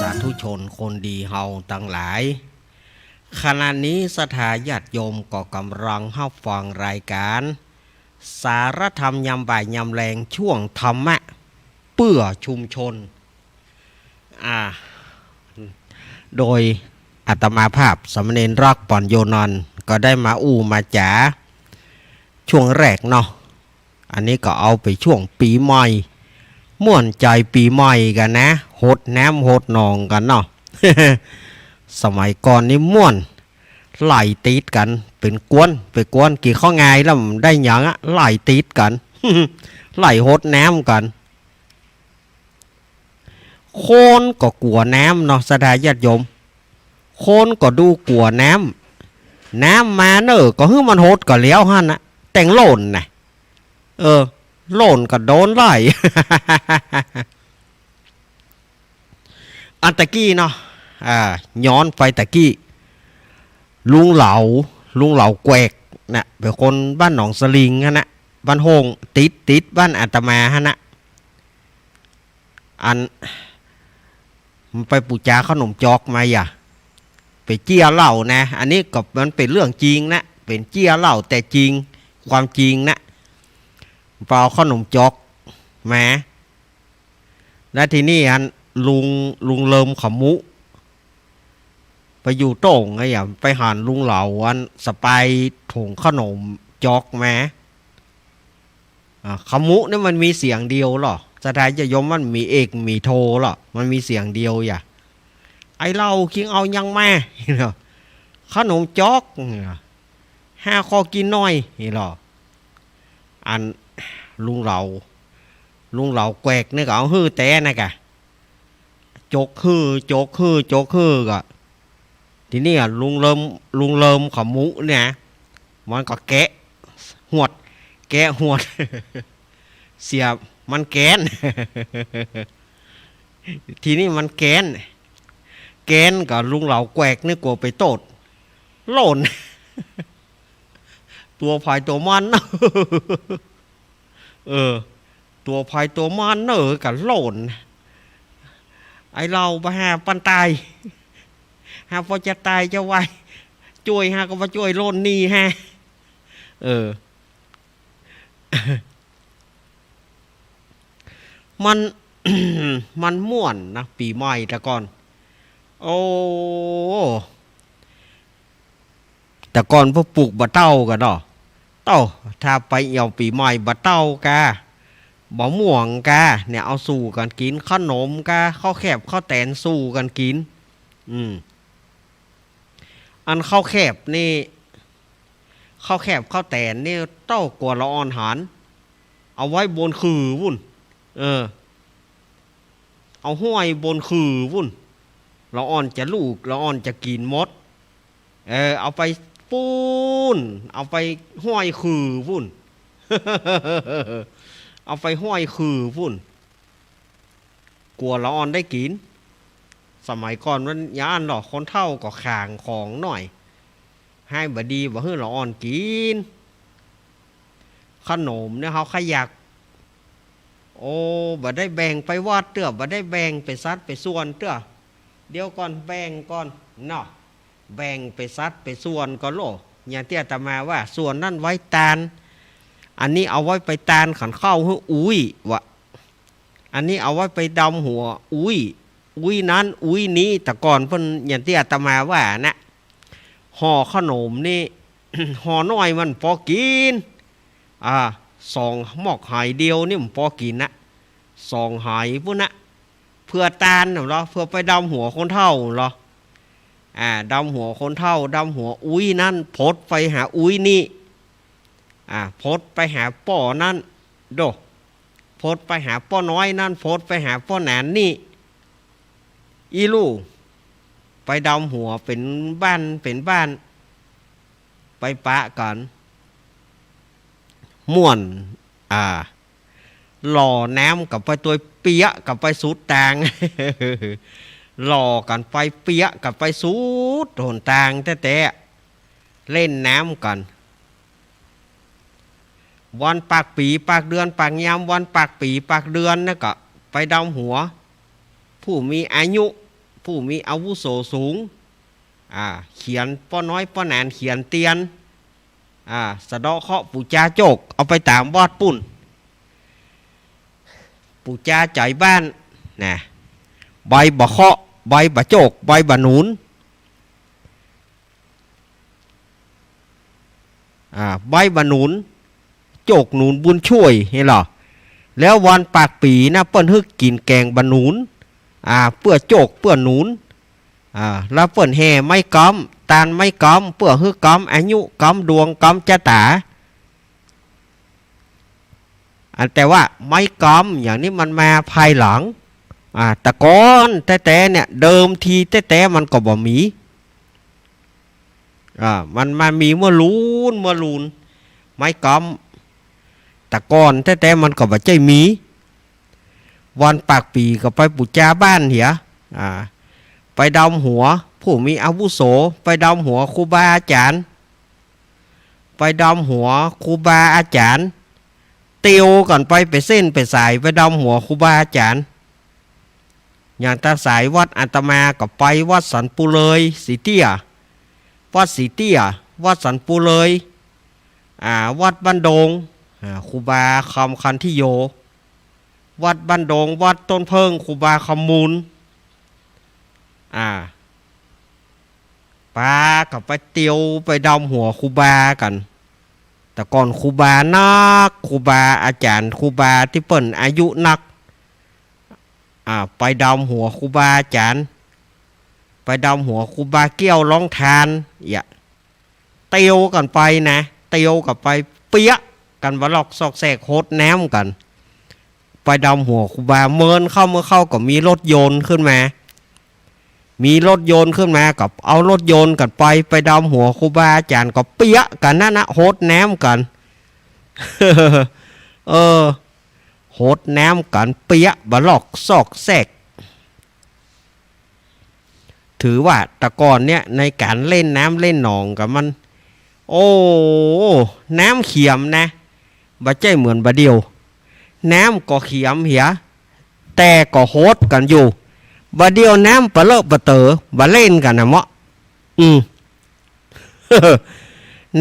สาธุชนคนดีเฮาตังหลาย ขณะนี้ศรัทธาญาติโยมก็กำลังฮับฟังรายการ สารธรรมยามบ่ายยามแลง ช่วงธรรมะเพื่อชุมชน อ่า โดยอาตมาภาพสามเณรรัก ป่อนโยนนท์ ก็ได้มาอู้มาจ๋าช่วงแรกเนาะ อันนี้ก็เอาไปช่วงปี๋ใหม่ ม่วนใจ๋ปี๋ใหม่กั๋นนะ ฮดน้ำฮดนองกั๋นเนาะ สมัยก่อนนี่ม่วน ไล่ติดกั๋น เป๋นก๊วน เป๋นก๊วน กิ๋นข้าวงายแล้วบ่ได้หยังอะ ไล่ติดกั๋น ไล่ฮดน้ำกั๋น คนก็กั๋วน้ำเนาะ ศรัทธาญาติโยม คนก็ดูกั๋วน้ำ น้ำมาเน่อ ก็หื้อมันฮดก็แล้วหั้นนะ แต่งโล่นนะ เออ โล่นก็โดนไล่ อันตะกี้เนาะ อ่า ย้อนไปตะกี้ ลุงเหลา ลุงเหลาแกวกนะ เป๋นคนบ้านหนองสลิงหั้นนะ บ้านโฮ่ง ติด ติดบ้านอาตมาหั้นนะ อัน มันไปปู๋จาขนมจ๊อกมาอย่า ไปเจี๊ยเหล้านะ อันนี้ก็มันเป๋นเรื่องจริงนะ เป๋นเจี๊ยเหล้าแต่จริง ความจริงนะ ไปเอาขนมจ๊อกมา แล้วทีนี้อันลุง ลุงเลิมขมุ ไปอยู่โต้งไงอะ ไปหันลุงเหลาอันสะปายถุงขนมจ๊อกมา อ่า ขมุนี่มันมีเสียงเดียวลอ ศรัทธาญาติโยม มันบ่มีเอกบ่มีโทลอ มันมีเสียงเดียวอย่า ไอ้เหลา คิงเอาหยังมา ขนมจ๊อก ห้าข้อกิ๋นหน่อย นี่ลอ อันลุงเหลา ลุงเหลาแกวกนี่ก็เอาหื้อแต๊นะกะ จกหื้อ จกหื้อ จกหื้อก็ ทีนี้อะลุงเลิม ลุงเลิมขมุเนี่ย มันก็แกะหวด แกะหวด เสียมันแก๊น ทีนี้มันแก๊น แก๊นก็ลุงเหลาแกวกนี่กั๋วไปโต้ษ โล่น ตั๋วใผตั๋วมัน เออ ตั๋วใผตั๋วมันเน่อ ก็โล่น ไอ้เหลาบ่าหาปันต๋าย หาปอจะต๋ายจะวาย จ้วยหาก็บ่จ้วย โล่นหนีหา เออ มัน มันม่วนนะ ปี๋ใหม่แต่ก่อน โอ้ แต่ก่อนพวกปลูกบ่าเต๊ากั๋นเนาะ เต๊า ถ้าไปเอี่ยวปี๋ใหม่บ่าเต๊ากา บ่าม่วงกา เนี่ย เอาสู่กั๋นกิ๋น ขนมกา ข้าวแคบข้าวแตนสู่กั๋นกิ๋น อืม อันข้าวแคบนี่ ข้าวแคบข้าวแตนนี่ เต๊ากั๋วละอ่อนหัน เอาไว้บนขื่อปู๊น เออ เอาห้อยบนขื่อปู๊น ละอ่อนจะลูก ละอ่อนจะกิ๋นหมด เออ เอาไปปู๊น เอาไปห้อยขื่อปู๊น เอาไปห้อยขื่อปู๊น กั๋วละอ่อนได้กิ๋น สมัยก่อนมันอย่างนั้นเนาะ คนเฒ่าก็ขลังของหน่อย หายบ่ดีบ่หื้อละอ่อนกิ๋น ขนมเนี่ยเฮาใค่อยาก โอ้ บ่ได้แบ่งไปวัดเตื้อ บ่ได้แบ่งไปสัดไปส่วนเตื้อ เดี๋ยวก่อน แบ่งก่อนเนาะ แบ่งไปสัดไปส่วนก่อนโล อย่างตี้อาตมาว่า ส่วนนั้นไว้ตาน อันนี้เอาไว้ไปตานขันข้าวหื้ออุ้ย วะ อันนี้เอาไว้ไปดำหัวอุ๊ย อุ๊ยนั้นอุ๊ยนี้ แต่ก่อนเปิ้น อย่างตี้อาตมาว่านะ ห่อขนมนี่ ห่อน้อยมันปอกิ๋น อ่า สองหม้อไหเดียวนี่มันปอกิ๋นนะ สองไหปุ้นนะ เปื้อตานน่ะเหรอ เปื้อไปดำหัวคนเฒ่าเหรอ อ่า ดำหัวคนเฒ่า ดำหัวอุ๊ยนั้น พดไปหาอุ๊ยนี้ อ่า พดไปหาป้อนั้น โด พดไปหาป้อน้อยนั้น พดไปหาป้อหนานนี้ อี้ลู่ ไปดำหัวเป๋นบ้านเป๋นบ้าน ไปปะกั๋น ม่วน อ่า หล่อน้ำกั๋นไปตวย เปียะกั๋นไปสุดตาง หล่อกั๋นไป เปียะกั๋นไปสุดหนตางแต๊ๆ เล่นน้ำกั๋น วันปากปี๋ปากเดือนปากยาม วันปากปี๋ปากเดือนนะก็ไปดำหัว ผู้มีอายุ ผู้มีอาวุโสสูง อ่า เขียนป้อน้อยป้อหนานเขียนเตียน อ่า สะเดาะเคราะห์ปู๋จาโจก เอาไปต๋ามวัดปุ้น ปู๋จาใจ๋บ้าน นะ ใบบ่าเคราะห์ ใบบ่าโจก ใบบ่าหนุน อ่า ใบบ่าหนุน โจกหนุนบุญช่วย หันเหรอ แล้ววันปากปี๋นะ เปิ้นหื้อกิ๋นแก๋งบ่าหนุน อ่า เปื้อโจกเปื้อหนุน อ่า แล้วเปิ้นแห่ไม้ก๊ำ ตานไม้ก๊ำ เปื้อหื้อก๊ำอายุ ก๊ำดวง ก๊ำจะต๋า อันแต่ว่าไม้ก๊ำอย่างนี้มันมาภายหลัง อ่า แต่ก่อนแต๊ๆ เนี่ย เดิมทีแต๊ๆ มันก็บ่มี อ่า มันมามีเมื่อลูน เมื่อลูน ไม้ก๊ำ แต่ก่อนแต๊ๆ มันก็บ่ใจ้มี วันปากปี๋ก็ไปปู๋จาบ้านเหีย อ่า ไปดำหัวผู้มีอาวุโส ไปดำหัวครูบาอาจ๋ารย์ ไปดำหัวครูบาอาจ๋ารย์ เตียวกั๋นไปเป๋นเส้นเป๋นสาย ไปดำหัวครูบาอาจ๋ารย์ อย่างตาสายวัดอาตมาก็ไปวัดสันปูเลย สีเตี้ย วัดสีเตี้ย วัดสันปูเลย อ่า วัดบ้านดง อ่า ครูบาคำคันธิโย วัดบ้านดง วัดต้นเผิ้ง ครูบาคำมูล อ่า ปากั๋นไปเตียวไปดำหัวครูบากั๋น แต่ก่อนครูบานัก ครูบาอาจ๋ารย์ ครูบาตี้เปิ้นอายุนัก อ่า ไปดำหัวครูบาอาจ๋ารย์ ไปดำหัวครูบาเกี้ยวร้องทาน เหีย เตียวกั๋นไปนะ เตียวกั๋นไป เปียะกั๋นบ่าลอกซอกแซก หดน้ำกั๋น ไปดำหัวครูบา เมินเข้าเมื่อเข้าก็มีรถยนต์ขึ้นมา มีรถยนต์ขึ้นมาก็เอารถยนต์กั๋นไป ไปดำหัวครูบาอาจ๋ารย์ก็เปียะกั๋นนั่นนะ หดน้ำกั๋น เออ หดน้ำกั๋นเปียะบ่าลอกซอกแซก ถือว่าแต่ก่อนเนี่ยในก๋านเล่นน้ำเล่นหนองกั๋นมัน โอ้ น้ำเขียมนะ บ่ใจ้เหมือนบ่าเดี่ยว น้ำก็เขียมเหีย แต่ก็หดกั๋นอยู่ บ่าเดี่ยวน้ำปะเลอะปะเต๋อ บ่าเล่นกั๋นนะเมาะ อืม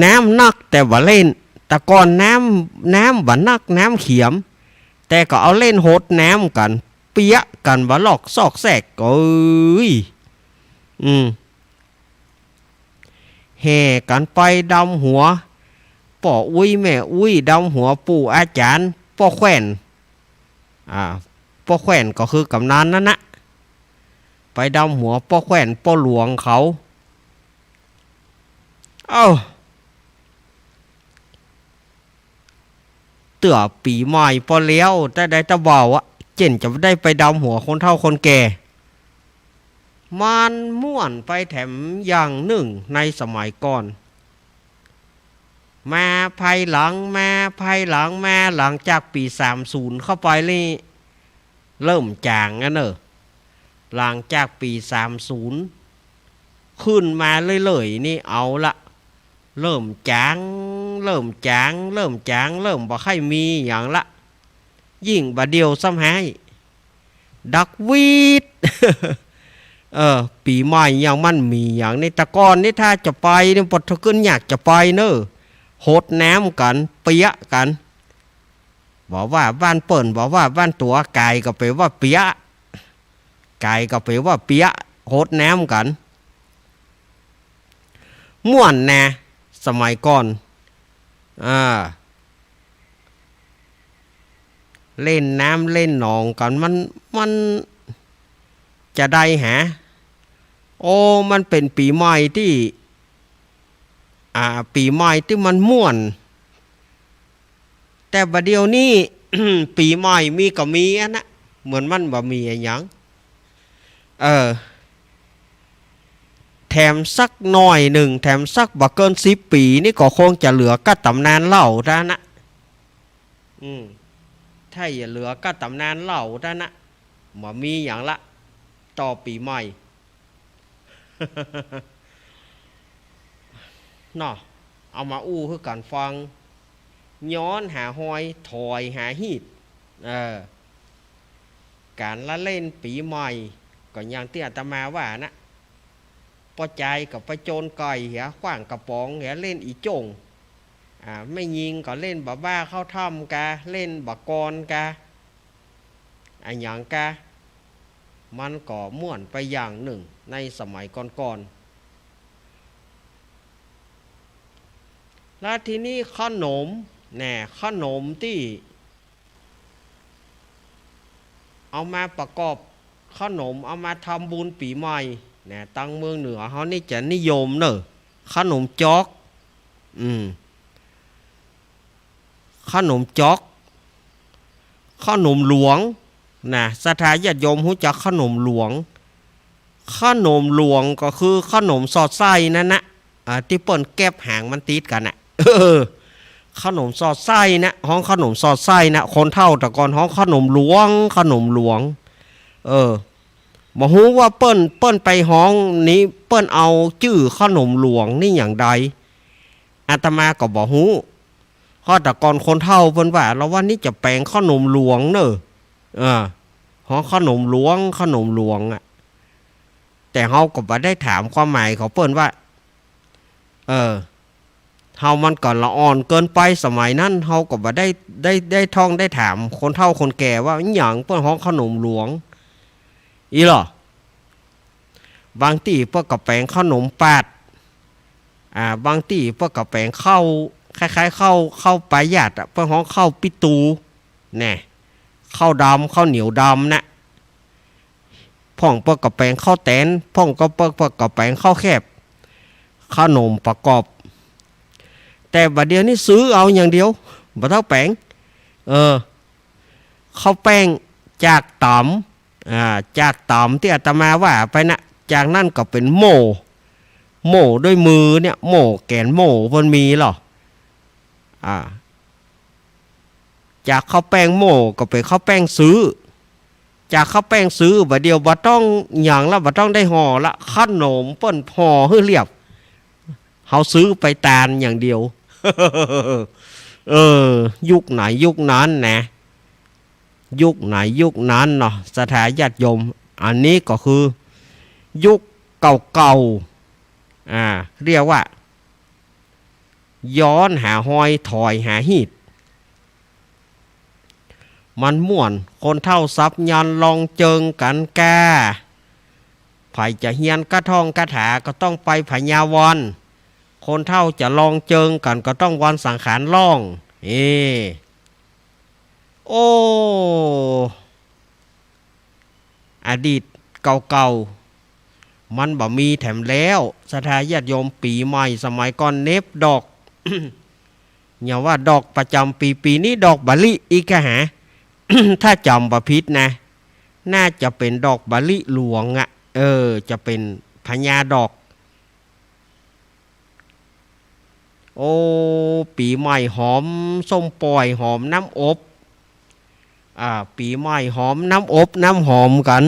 น้ำนักแต่บ่าเล่น แต่ก่อนน้ำ น้ำบ่านัก น้ำเขียม แต่ก็เอาเล่นหดน้ำกั๋น เปียะกั๋นบ่าลอกซอกแซก เอ้ย อืม แห่กั๋นไปดำหัวป้ออุ๊ยแม่อุ๊ย ดำหัวปู่อาจ๋ารย์ ป้อแคว่น อ่า ป้อแคว่นก็คือกำนันนั่นนะ ไปดำหัวป้อแคว่นป้อหลวงเขา เอ้า เตื้อปี๋ใหม่ปอแล้ว แต่ได้ตะเบาอะ เจ๋นจะได้ไปดำหัวคนเฒ่าคนแก่ มันม่วนไปแถมอย่างนึ่งในสมัยก่อน มาภายหลัง มาภายหลัง มาหลังจากปี๋สามศูนย์เข้าไปนี่ เริ่มจ๋างอะเน่อ หลังจากปี๋สามศูนย์ขึ้นมาเรื่อยๆ นี่เอาละ เริ่มจ๋าง เริ่มจ๋าง เริ่มจ๋าง เริ่มบ่ใค่มีหยังละ ยิ่งบ่าเดี่ยวซ้ำฮ้าย ดักวีด เออ ปี๋ใหม่ยังมั่นมีหยังนี่ แต่ก่อนนี่ถ้าจะไปนี่ ปดทะกึ้นอยากจะไปเน่อ หดน้ำกั๋น เปียะกั๋น บ่ว่าบ้านเปิ้น บ่ว่าบ้านตั๋ว ก๋ายก็ไปว่าเปียะ ก๋ายก็ไปว่าเปียะ หดน้ำกั๋น ม่วนนะ สมัยก่อน อ่า เล่นน้ำเล่นหนองกั๋น มัน มันจะใดหา โอ้ มันเป๋นปี๋ใหม่ตี้ อ่า ปี๋ใหม่ตี้มันม่วน แต่บ่าเดี่ยวนี้ ปี๋ใหม่มีก็มีอันนะ เหมือนมันบ่มีอะหยัง เออ แถมสักหน่อยนึ่ง แถมสักบ่เกินสิบปี๋นี่ก็คงจะเหลือก้าต๋ำนานเหล้าเต้านั้นนะ อืม ถ้าจะเหลือก้าต๋ำนานเหล้าเต้านั้นนะ บ่มีหยังละ ต่อปี๋ใหม่ เนาะ เอามาอู้หื้อกั๋นฟัง ย้อนหาฮอย ถอยหาฮีต เออ ก๋านละเล่นปี๋ใหม่ ก็อย่างตี้อาตมาว่านะ ป้อจายก็ไปโจรก๋อยเหีย ขว้างก๋ระป๋องเหีย เล่นอี่โจ้ง อ่า แม่ญิงก็เล่นบ่าบ้าเข้าถ้ำกา เล่นบ่ากลอนกา อะหยังกา มันก็ม่วนไปอย่างนึ่งในสมัยก่อนๆ แล้วทีนี้ขนม แน่ ขนมตี้ เอามาประกอบขนม เอามาทำบุญปี๋ใหม่ แน่ ตังเมืองเหนือเฮานี่จะนิยมเน่อ ขนมจ๊อก อืม ขนมจ๊อก ขนมหลวง นะ ศรัทธาญาติโยมฮู้จักขนมหลวง ขนมหลวงก็คือขนมสอดไส้นั้นนะ อ่า ตี้เปิ้นแก็บหางมันติดกั๋นนะ เออ ขนมสอดไส้นะ ฮ้องขนมสอดไส้นะ คนเฒ่าแต่ก่อนฮ้องขนมหลวง ขนมหลวง เออ บ่ฮู้ว่าเปิ้น เปิ้นไปฮ้องนี้ เปิ้นเอาจื้อขนมหลวงนี้อย่างใด อาตมาก็บ่ฮู้ เพราะแต่ก่อนคนเฒ่าเปิ้นว่า ละวันนี้จะแป๋งขนมหลวงเน่อ เออ ฮ้องขนมหลวง ขนมหลวงอะ แต่เฮาก็บ่ได้ถามความหมายของเปิ้นว่า เออ เฮามันก็ละอ่อนเกินไป สมัยนั้นเฮาก็บ่ได้ ได้ ได้ท่องได้ถามคนเฒ่าคนแก่ว่าอิหยังเปิ้นฮ้องขนมหลวง อี้ลอ บางตี้เปิ้นก็แป๋งขนมปาด อ่า บางตี้เปิ้นก็แป๋งข้าว คล้ายๆ ข้าว ข้าวปลายัดอะ เปิ้นฮ้องข้าวปิ๊ดตู แน่ ข้าวดำ ข้าวเหนียวดำนะ พ่องเปิ้นก็แป๋งข้าวแตน พ่องก็เปิ้น เปิ้นก็แป๋งข้าวแคบ ขนมประกอบ แต่บ่าเดี่ยวนี้ซื้อเอาอย่างเดียว บ่ต้องแป๋ง เออ ข้าวแป้งจากต๋ำ อ่า จากต๋ำตี้อาตมาว่าไปนะ จากนั้นก็เป๋นโม่ โม่ด้วยมือเนี่ย โม่แก๋นโม่เปิ้นมีลอ อ่า จากข้าวแป้งโม่ก็เป๋นข้าวแป้งซื้อ จากข้าวแป้งซื้อ บ่าเดี่ยวบ่ต้องหยังละ บ่ต้องได้ห่อละ ขนมเปิ้นห่อหื้อเรียบ เฮาซื้อไปตานอย่างเดียว เออ ยุคไหนยุคนั้นนะ ยุคไหนยุคนั้นเนาะ ศรัทธาญาติโยม อันนี้ก็คือยุคเก่าๆ อ่า เรียกว่า ย้อนหาฮอย ถอยหาฮีต มันม่วน คนเฒ่าสับยันต์ลองเจิงกั๋นก้า ใผจะเฮียนคาถงคาถาก็ต้องไปพญาวัลย์ คนเฒ่าจะลองเจิงกั๋นก็ต้องวัลย์สังขารร้อง เอ โอ้ อดีตเก่าๆ มันบ่มีแถมแล้ว ศรัทธาญาติโยม ปี๋ใหม่สมัยก่อนเหน็บดอก อย่าว่าดอกประจ๋ำปี๋ ปี๋นี้ดอกมะลิอีกกะหา ถ้าจ๋ำบ่ผิดนะ น่าจะเป๋นดอกมะลิหลวงอะ เออ จะเป๋นพญาดอก โอ้ ปี๋ใหม่หอมส้มป่อย หอมน้ำอบ อ่า ปี๋ใหม่หอมน้ำอบน้ำหอมกั๋น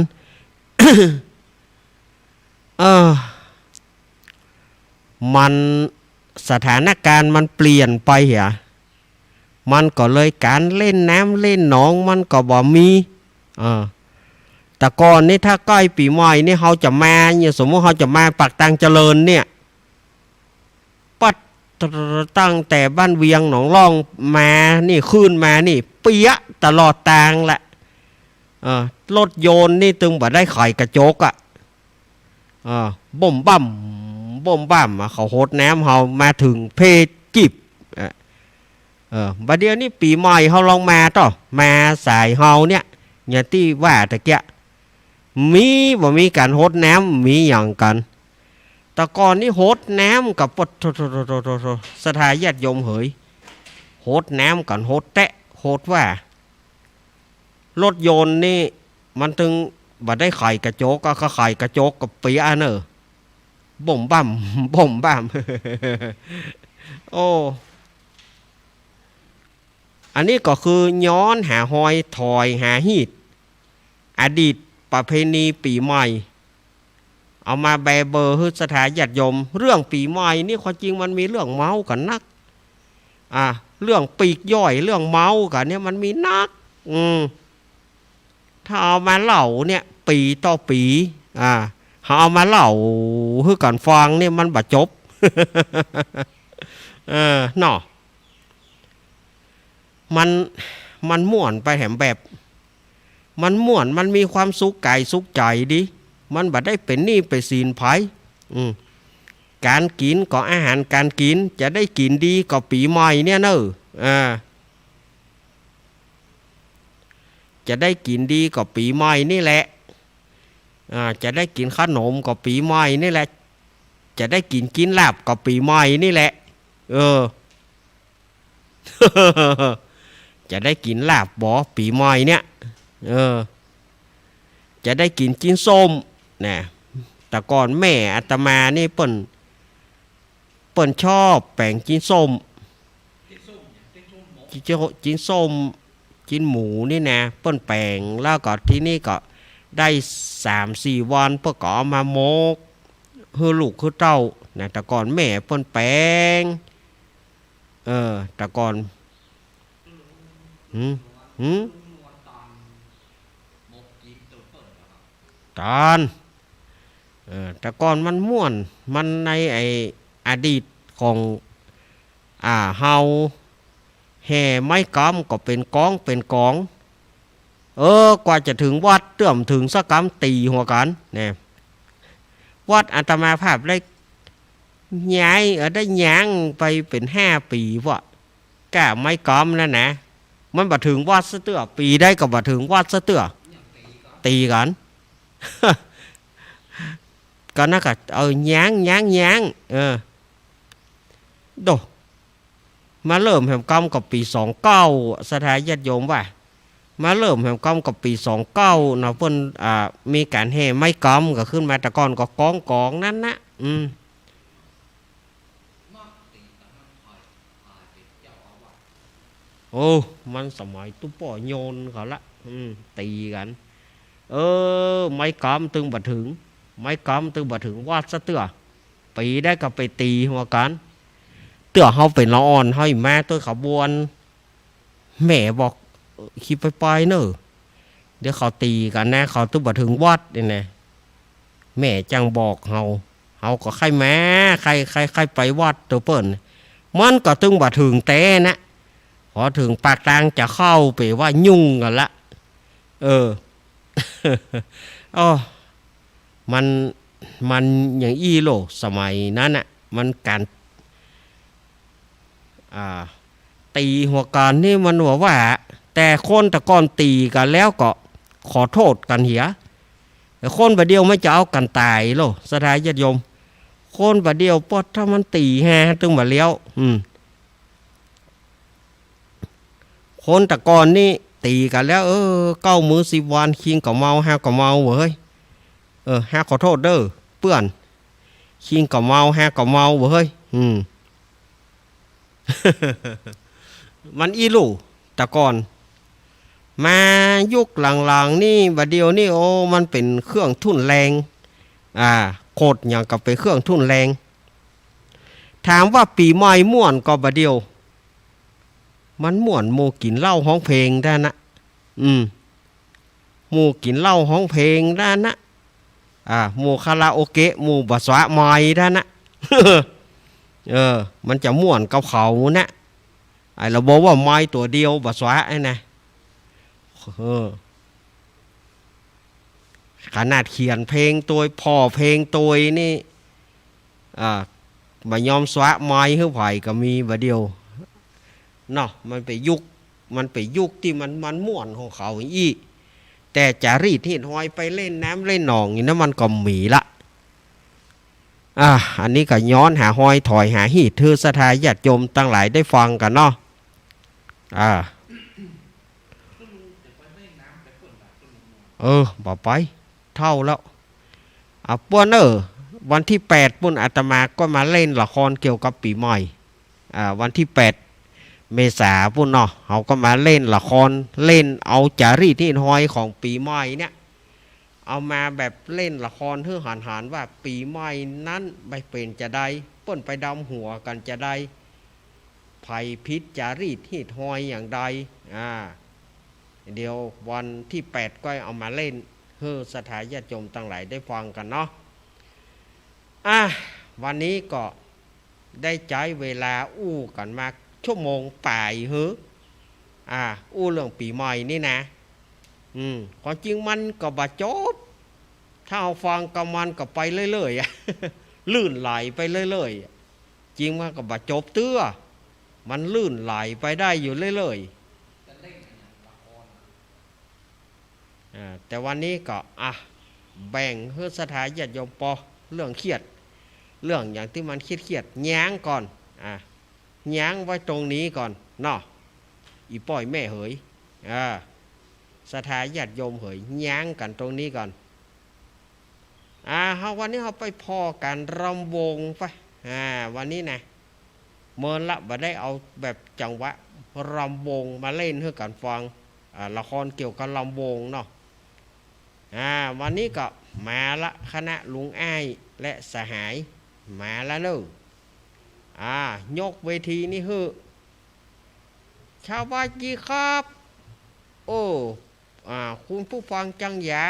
เออ มัน สถานการณ์มันเปลี่ยนไปเหีย มันก็เลยก๋านเล่นน้ำเล่นหนองมันก็บ่มี เออ แต่ก่อนนี่ถ้าใก้ปี๋ใหม่นี่เฮาจะมาเนี่ย สมมุติเฮาจะมาปากตางเจริญเนี่ย ปั๊ด ตั้งแต่บ้านเวียงหนองล่องมานี่ ขึ้นมานี่ เปียะตลอดตางแหละ เออ รถยนต์นี่ตึงบ่ได้ไขกระจกอะ เออ บ่มบ่ำ บ่มบ่ำอะ เขาหดน้ำเฮามาเถิงเพจิบ เออ เออ บ่าเดี่ยวนี้ปี๋ใหม่เฮาลองมาต่อ มาสายเฮาเนี่ย อย่างตี้ว่าตะเกียะ มีบ่มีก๋านหดน้ำ มีหยังกั๋น แต่ก่อนนี้หดน้ำกั๋น โอ้โธ่ โธ่ ศรัทธาญาติโยมเหย หดน้ำกั๋น หดแต๊ะ หดว่า รถยนต์นี่มันตึงบ่ได้ไขกระจก ก็ไขกระจกก็เปียะเน่อ บ่มบ่ำ บ่มบ่ำ โอ้ อันนี้ก็คือย้อนหาฮอย ถ่อยหาฮีต อดีตประเพณีปี๋ใหม่ เอามาแบเบอหื้อศรัทธาญาติโยม เรื่องปี๋ใหม่นี่ความจริงมันมีเรื่องเมากั๋นนัก อ่า เรื่องปลีกย่อย เรื่องเมากั๋นเนี่ยมันมีนัก อืม ถ้าเอามาเล่าเนี่ย ปี๋ต่อปี๋ อ่า เอามาเล่าหื้อกั๋นฟังเนี่ยมันบ่จบ เออ เนาะ มัน มันม่วนไปแหมแบบ มันม่วน มันมีความสุขก๋ายสุขใจ๋ดี มันบ่ได้เป๋นหนี้เป๋นสินใผ อืม ก๋านกิ๋นก็อาหารก๋านกิ๋น จะได้กิ๋นดีก็ปี๋ใหม่เนี่ยเน่อ อ่า จะได้กิ๋นดีก็ปี๋ใหม่นี่แหละ อ่า จะได้กิ๋นขนมก็ปี๋ใหม่นี่แหละ จะได้กิ๋น กิ๋นลาบก็ปี๋ใหม่นี่แหละ เออ จะได้กิ๋นลาบบ่ปี๋ใหม่เนี่ย เออ จะได้กิ๋นจิ๊นส้ม นะ แต่ก่อนแม่อาตมานี่เปิ้น เปิ้นชอบแป๋งจิ๊นส้ม จิ๊นส้ม จิ๊นส้ม จิ๊นหมูนี่นะ เปิ้นแป๋ง แล้วก็ทีนี้ก็ได้สามสี่วัน เปิ้นก็เอามาหมก หื้อลูกหื้อเต้า นะ แต่ก่อนแม่เปิ้นแป๋ง เออ แต่ก่อน หืม หืม ต๋อน เออ แต่ก่อนมันม่วน มันในไอ้อดีตของ อ่า เฮา แห่ไม้กำก็เป๋นก๋องเป๋นก๋อง เออ กว่าจะเถิงวัดเตื้อมเถิงสักกำ ตี๋หัวกั๋น นะ วัดอาตมาภาพได้ย้าย เออ ได้ย้างไปเป๋นห้าปี๋ว่ะ ก้าไม้กำนั่นนะ มันบ่เถิงวัดสักเตื้อ ปี๋ใดก็บ่เถิงวัดสักเตื้อ ตี๋กั๋น ก็นั่นก็ เออ ย้าง ย้าง ย้าง เออ โด มาเริ่มแหมกำก็ปี๋สองเก้า ศรัทธาญาติโยมว่า มาเริ่มแหมกำก็ปี๋สองเก้าเนาะ เปิ้น อ่า มีก๋านแห่ไม้กำก็ขึ้นมา แต่ก่อนก็ก๋องก๋องนั่นนะ อืม โอ้ มันสมัยตุ๊ป้อโยนเขาละ อืม ตี๋กั๋น เออ ไม้กำตึงบ่เถิง ไม้กำตึงบ่เถิงวัดสักเตื้อ ปี๋ใดก็ไปตี๋หัวกั๋น เตื้อเฮาเป๋นละอ่อน เฮาอี้มาตวยขบวน แม่บอก เออ ขี้ไปๆ เน่อ เดี๋ยวเขาตี๋กั๋นนะ เขาตึงบ่เถิงวัดนี่นะ แม่จั้งบอกเฮา เฮาก็ใค่มา ใค่ ใค่ ใค่ไปวัดตวยเปิ้น มันก็ตึงบ่เถิงแต๊นะ พอเถิงปากตางจะเข้าไปว่ายุ่งกั๋นละ เออ อ้อ มัน มันอย่างอี้โล สมัยนั้นน่ะ มันก๋าน อ่า ตี๋หัวกั๋นนี่มันว่าว่า แต่คนแต่ก่อนตี๋กั๋นแล้วก็ขอโต้ษกั๋นเหีย แต่คนบ่าเดี่ยวมันจะเอากั๋นต๋ายโล ศรัทธาญาติโยม คนบ่าเดี่ยวปอดถ้ามันตี๋แฮตึงบ่าเลี้ยว อืม คนแต่ก่อนนี่ตี๋กั๋นแล้ว เออ เก้ามื้อสิบวัน คิงก็เมา ฮาก็เมาเว้ย เออ ฮาขอโต้ษเด้อเปื้อน คิงก็เมา ฮาก็เมาเว้ย อืม มันอี้ลู่แต่ก่อน มายุคหลังๆ นี่ บ่าเดี่ยวนี่ โอ้ มันเป๋นเครื่องทุ่นแรง อ่า โคตรหยังก็เป๋นเครื่องทุ่นแรง ถามว่าปี๋ใหม่ม่วนก่อบ่าเดี่ยว มันม่วนหมู่กิ๋นเหล้าฮ้องเพลงด้านนะ อืม หมู่กิ๋นเหล้าฮ้องเพลงด้านนะ อ่า หมู่คาราโอเกะ หมู่บ่าสวะไมค์ด้านนะ เออ มันจะม่วนกับเขานะ ไอ้ระบบว่าไมค์ตั๋วเดียวบ่าสวะไอ้นะ เออ ขนาดเขียนเพลงตวย ผ่อเพลงตวยนี่ อ่า บ่ยอมสวะไมค์หื้อใผก็มีบ่าเดี่ยว เนาะ มันเป๋นยุค มันเป๋นยุคตี้มัน มันม่วนของเขาอี้ แต่จารีตฮีตฮอยไปเล่นน้ำเล่นหนองนี่นะ มันก็มีละ อ่า อันนี้ก็ย้อนหาฮอย ถอยหาฮีต หื้อศรัทธาญาติโยมตังหลายได้ฟังกั๋นเนาะ อ่า เออ บ่ไป เฒ่าแล้ว อ่ะ ป้วนเอ้อ วันตี้แปดปู้นอาตมาก็มาเล่นละครเกี่ยวกับปี๋ใหม่ อ่า วันตี้แปดเมษาปู้นเนาะ เฮาก็มาเล่นละคร เล่นเอาจารีตฮีตฮอยของปี๋ใหม่เนี่ย เอามาแบบเล่นละครหื้อหันๆ ว่าปี๋ใหม่นั้นไปเป๋นจาใด เปิ้นไปดำหัวกั๋นจาใด ใผผิดจารีตฮีตฮอยอย่างใด อ่า เดี๋ยววันตี้แปดก็เอามาเล่น หื้อศรัทธาญาติโยมตังหลายได้ฟังกั๋นเนาะ อ่ะ วันนี้ก็ได้ใจ๊เวลาอู้กั๋นมาชั่วโมงป๋ายหื้อ อ่า อู้เรื่องปี๋ใหม่นี่นะ อืม ความจริงมันก็บ่จบ ถ้าเฮาฟังกำมันก็ไปเรื่อยๆ อะ ลื่นไหลไปเรื่อยๆ อะ จริงมันก็บ่จบเตื้อ มันลื่นไหลไปได้อยู่เรื่อยๆ อ่า แต่วันนี้ก็ อ่ะ แบ่งหื้อศรัทธาญาติโยมปอ เรื่องเครียด เรื่องอย่างตี้มันเครียดๆ ยั้งก่อน อ่ะ ยั้งไว้ตรงนี้ก่อนเนาะ อี่ป้อยแม่เหย อ่า ศรัทธาญาติโยมเหย ยั้งกั๋นตรงนี้ก่อน อ่า เฮา วันนี้เฮาไปผ่อก๋านรำวงไป อ่า วันนี้นะ เมินละ บ่ได้เอาแบบจังหวะรำวงมาเล่นหื้อกั๋นฟัง อ่า ละครเกี่ยวกับรำวงเนาะ อ่า วันนี้ก็มาละ คณะลุงอ้ายและสหาย มาละเน่อ อ่า ยกเวทีนี้หื้อ สวัสดีครับ โอ้ อ่า คุณผู้ฟังจังใหญ่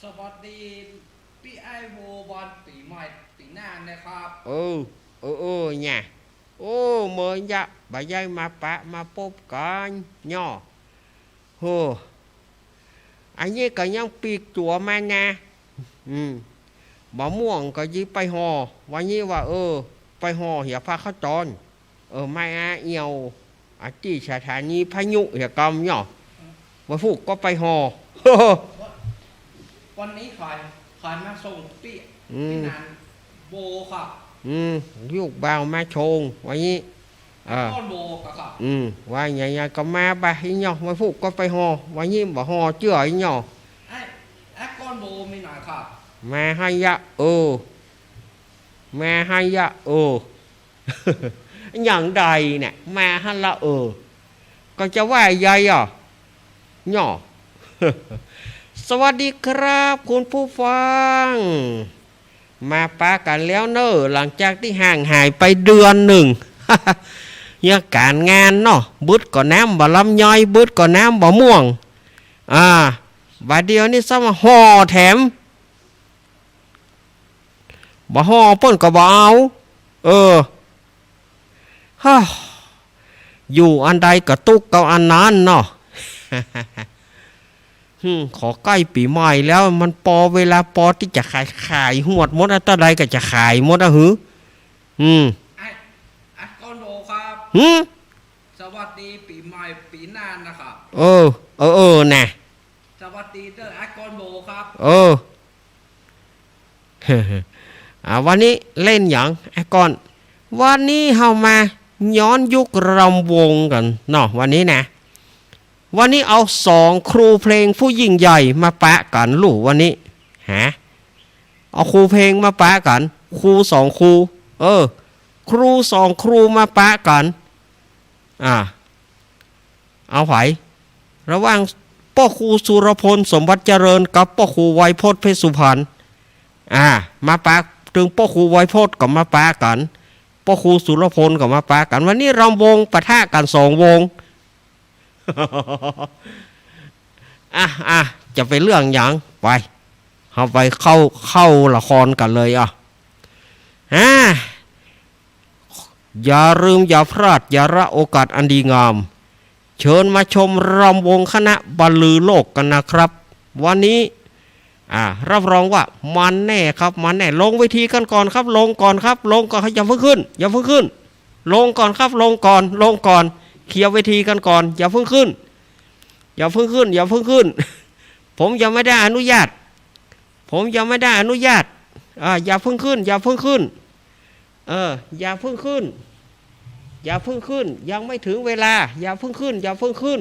สวัสดีปี้อ้ายโว วันปี๋ใหม่ปี๋หน้านะครับ เออ เออ เออ เนี่ย โอ้ เมินยะ บ่ได้มาปะมาปบกั๋นเนาะ โห อันนี้ก็ยังปีกตั๋วมานะ อืม บ่ม่วงก็ยีไปห่อ วันนี้ว่า เออ ไปห่อเหียผ้าขาวตอน เออ มาอาเอี่ยว อาตี้สถานีพายุเหียกำเนาะ วันพุธก็ไปห่อ วันนี้ขาย ขายมาส่งปี้ อืม ปี้หนานโวครับ อืม ลูกบ่าวมาส่ง วันนี้ เออ ก้อนโวครับ อืม ว่าใหญ่ๆ ก็มาบ่ะ อีเนาะ วันพุธก็ไปห่อ วันนี้บ่ห่อเจื้ออีเนาะ ไอ้ ไอ้ก้อนโวมีไหนครับ มาฮะยะ เออ มาฮะยะ เออ อย่างใดเนี่ย มาฮะละ เออ ก็จะว่าใหญ่อะเนาะ สวัสดีครับ คุณผู้ฟัง มาปะกั๋นแล้วเน่อ หลังจากตี้ห่างหายไปเดือนนึ่ง เรื่องก๋านงานเนาะ บึดก็น้ำบ่ลำไย บึดก็น้ำบ่ม่วง อ่า บ่าเดี่ยวนี้ซ้ำว่าห่อแถม บ่ห่อเปิ้นก็บ่เอา เออ ฮ่า อยู่อันใดก็ตุ๊กเก่าอันนั้นเนาะ หืม ขอใก้ปี๋ใหม่แล้ว มันปอเวลาปอตี้จะขาย ขายหมดหมดอะ เต้าใดก็จะขายหมดอะหือ อืม ไอ้ ไอ้ก้อนโวครับ หืม สวัสดีปี๋ใหม่ปี๋หน้านะครับ เออ เออ เออ นะ สวัสดีเด้อ ไอ้ก้อนโวครับ เออ อ่า วันนี้เล่นหยัง ไอ้ก้อน วันนี้เฮามาย้อนยุครำวงกั๋นเนาะ วันนี้นะ วันนี้เอาสองครูเพลงผู้ยิ่งใหญ่มาปะกั๋นลูก วันนี้ ฮะ เอาครูเพลงมาปะกั๋น ครูสองครู เออ ครูสองครูมาปะกั๋น อ่า เอาใผ ระหว่างป้อครูสุรพล สมบัติเจริญ กับป้อครูไวยพจน์ เพชรสุพรรณ อ่า มาปะ ตึงป้อครูไวยพจน์ก็มาปะกั๋น ป้อครูสุรพลก็มาปะกั๋น วันนี้รำวงปะทะกั๋นสองวง อ่ะ อ่ะ จะเป๋นเรื่องหยัง ไป เฮาไปเข้า เข้าละครกั๋นเลยอ่ะ อ่า อย่าลืมอย่าพลาด อย่าละโอกาสอันดีงาม เชิญมาชมรำวงคณะบรรลือโลกกันนะครับ วันนี้ อ่า รับรองว่ามันแน่ครับ มันแน่ ลงเวทีกันก่อนครับ ลงก่อนครับ ลงก่อนครับ อย่าเพิ่งขึ้น อย่าเพิ่งขึ้น ลงก่อนครับ ลงก่อน ลงก่อน เคลียร์เวทีกันก่อน อย่าเพิ่งขึ้น อย่าเพิ่งขึ้น อย่าเพิ่งขึ้น ผมยังไม่ได้อนุญาต ผมยังไม่ได้อนุญาต อ่า อย่าเพิ่งขึ้น อย่าเพิ่งขึ้น เออ อย่าเพิ่งขึ้น อย่าเพิ่งขึ้น ยังไม่ถึงเวลา อย่าเพิ่งขึ้น อย่าเพิ่งขึ้น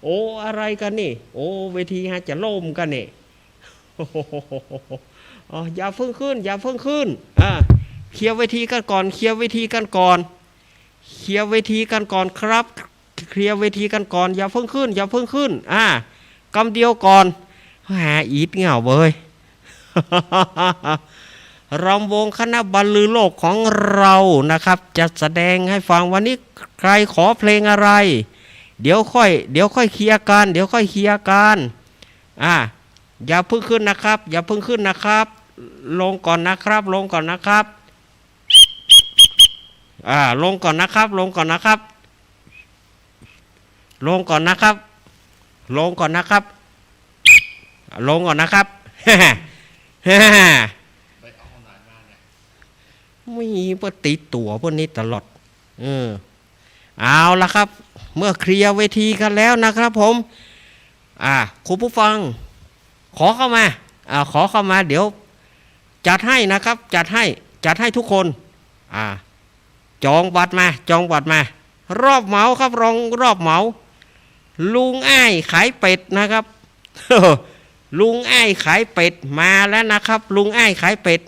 โอ้ อะไรกันนี่ โอ้ เวทีฮะจะล่มกันนี่ อ๋อ อย่าเพิ่งขึ้น อย่าเพิ่งขึ้น อ่า เคลียร์เวทีกันก่อน เคลียร์เวทีกันก่อน เคลียร์เวทีกันก่อนครับ เคลียร์เวทีกันก่อน อย่าเพิ่งขึ้น อย่าเพิ่งขึ้น อ่า กำเดียวก่อน หาอีทเหงาเว้ย รำวงคณะบรรลือโลกของเรานะครับ จะแสดงให้ฟัง วันนี้ใครขอเพลงอะไร เดี๋ยวค่อย เดี๋ยวค่อยเคลียร์กัน เดี๋ยวค่อยเคลียร์กัน อ่า อย่าเพิ่งขึ้นนะครับ อย่าเพิ่งขึ้นนะครับ ลงก่อนนะครับ ลงก่อนนะครับ อ่า ลงก่อนนะครับ ลงก่อนนะครับ ลงก่อนนะครับ ลงก่อนนะครับ ลงก่อนนะครับ มีเปิ้นติดตั๋วเปิ้นนี่ตลอด เออ เอาละครับ เมื่อเคลียร์เวทีกันแล้วนะครับผม อ่า คุณผู้ฟัง ขอเข้ามา อ่า ขอเข้ามา เดี๋ยวจัดให้นะครับ จัดให้ จัดให้ทุกคน อ่า จองบัตรมา จองบัตรมา รอบเหมาครับ รองรอบเหมา ลุงอ้ายขายเป็ดนะครับ ลุงอ้ายขายเป็ดมาแล้วนะครับ ลุงอ้ายขายเป็ด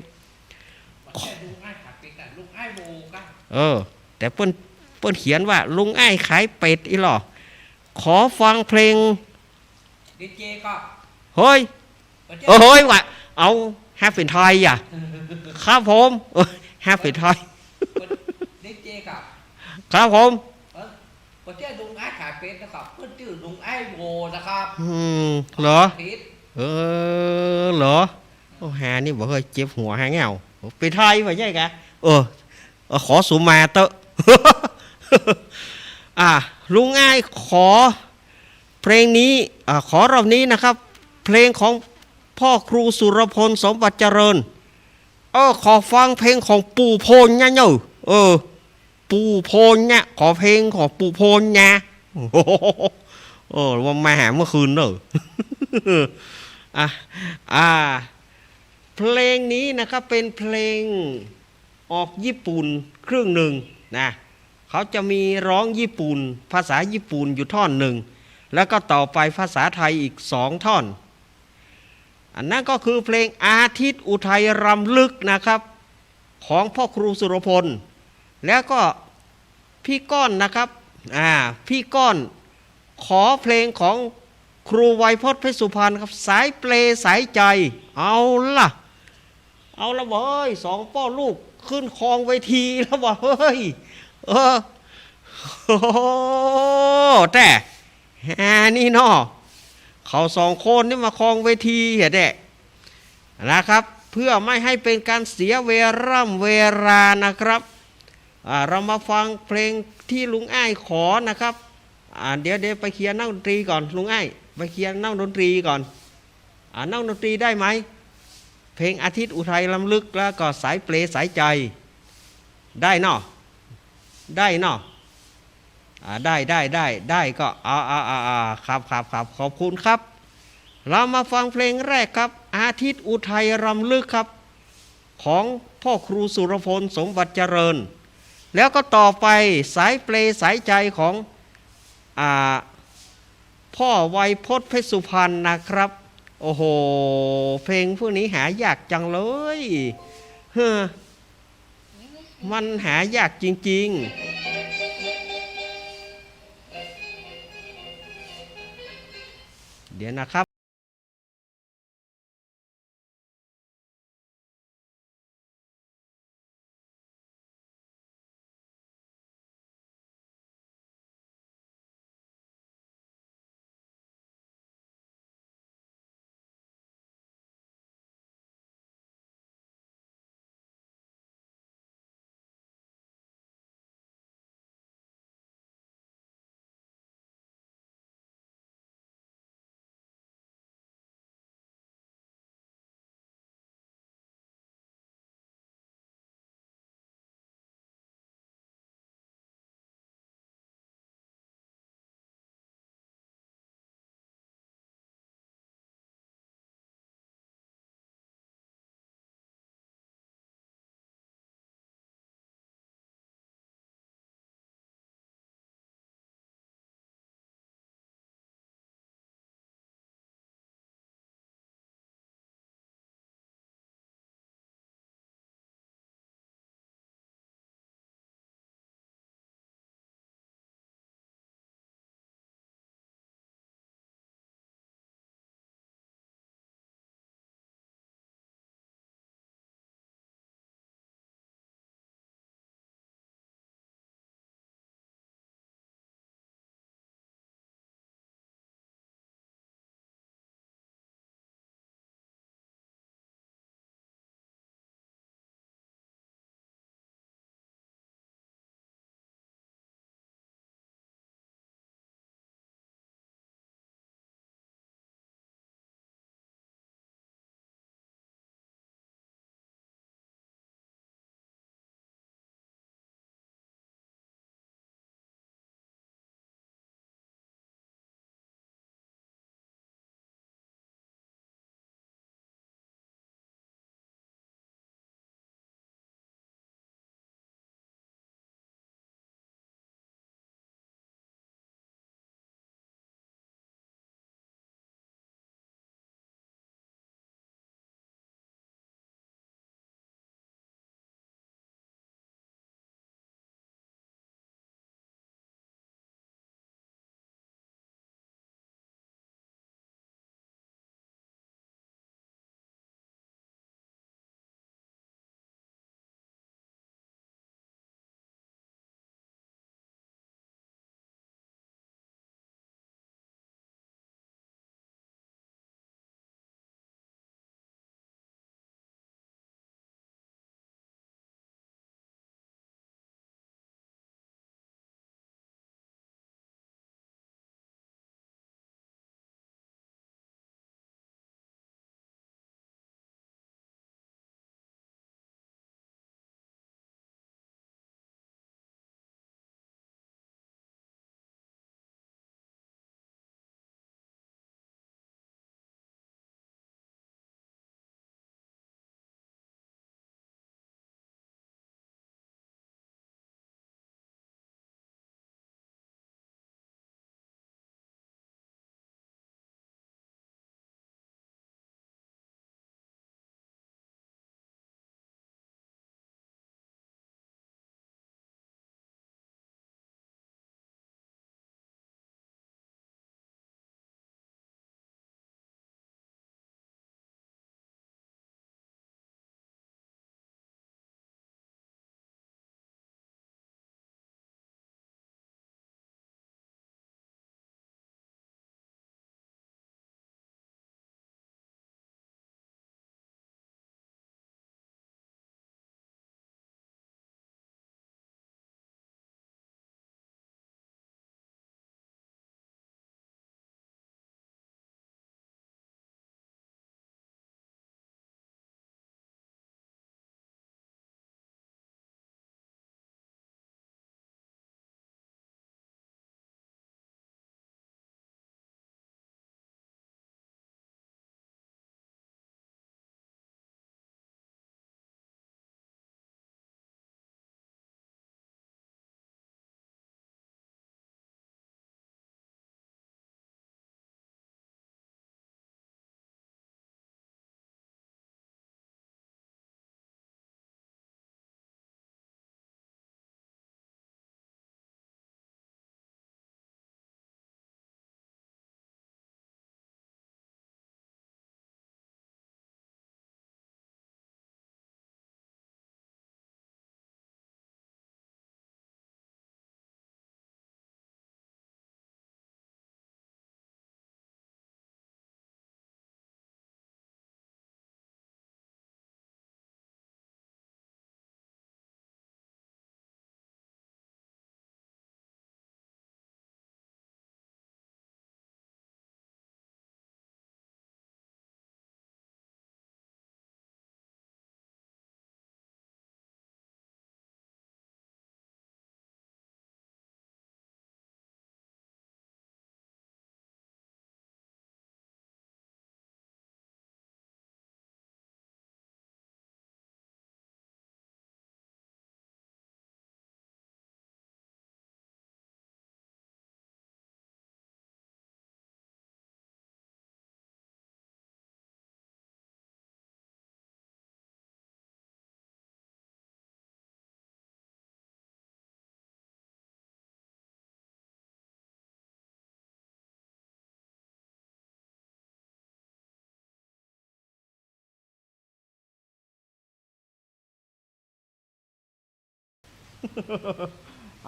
บ่ใจ้ลุงอ้ายขายเป็ดอะ ลุงอ้ายโวกะ เออ แต่เปิ้น เปิ้นเขียนว่าลุงอ้ายขายเป็ดอีหล่อ ขอฟังเพลง ดีเจก็ เฮ้ย บ่ใจ้ เออ เฮ้ยว่ะ เอาแฮปปี้ไทยอ่ะ ครับผม เออ แฮปปี้ไทย ดีเจก็ ครับผม เออ บ่ใจ้ลุงอ้ายขายเป็ดนะครับ เปิ้นจื้อลุงอ้ายโวนะครับ อืม เหรอ ผิด เออ เหรอ โอ้ หานี่บ่เคยเจ็บหัวหาแง่ว ไปไทยบ่ใจ้กะ เออ เออ ขอสุมาเต๊อะ อ่ะ ลุงอ้ายขอเพลงนี้ อ่ะ ขอรอบนี้นะครับ เพลงของพ่อครูสุรพลสมบัติเจริญ เออ ขอฟังเพลงของปู่โพนเนี่ยเนอะ เออ ปู่โพนเนี่ย ขอเพลงของปู่โพนเนี่ย เออ ว่ามาหาเมื่อคืนเนอะ อ่ะ อ่า เพลงนี้นะครับ เป็นเพลงออกญี่ปุ่นครึ่งหนึ่งนะ เขาจะมีร้องญี่ปุ่น ภาษาญี่ปุ่นอยู่ท่อนหนึ่ง แล้วก็ต่อไปภาษาไทยอีกสองท่อน อันนั้นก็คือเพลงอาทิตย์อุทัยรำลึกนะครับ ของพ่อครูสุรพล แล้วก็พี่ก้อนนะครับ อ่า พี่ก้อน ขอเพลงของครูไวยพจน์เพชรสุพรรณครับ สายเปลสายใจ๋ เอาล่ะ เอาละเว้ย สองป้อลูกขึ้นครองเวทีแล้วว่ะเฮ้ย เออ โอ้โห แต่ แหม นี่เนาะ เขาสองคนนี่มาครองเวทีเหรอเนี่ย นะครับ เพื่อไม่ให้เป็นการเสียเวร่ำเวลานะครับ อ่า เรามาฟังเพลงที่ลุงอ้ายขอนะครับ อ่า เดี๋ยว เดี๋ยวไปเคลียร์นักดนตรีก่อน ลุงอ้าย ไปเคลียร์นักดนตรีก่อน อ่า นักดนตรีได้ไหม เพลงอาทิตย์อุทัยรำลึก แล้วก็สายเปลสายใจ๋ ได้เนาะ ได้เนาะ อ่า ได้ ได้ ได้ ได้ก็ อ่า อ่า อ่า อ่า ครับ ครับ ครับ ขอบคุณครับ เรามาฟังเพลงแรกครับ อาทิตย์อุทัยรำลึกครับ ของพ่อครูสุรพลสมบัติเจริญ แล้วก็ต่อไปสายเปลสายใจ๋ของ อ่า พ่อไวยพจน์เพชรสุพรรณนะครับ โอ้โห เพลงพวกนี้หายากจังเลย เฮ้อ มันหายากจริงๆ เดี๋ยวนะครับ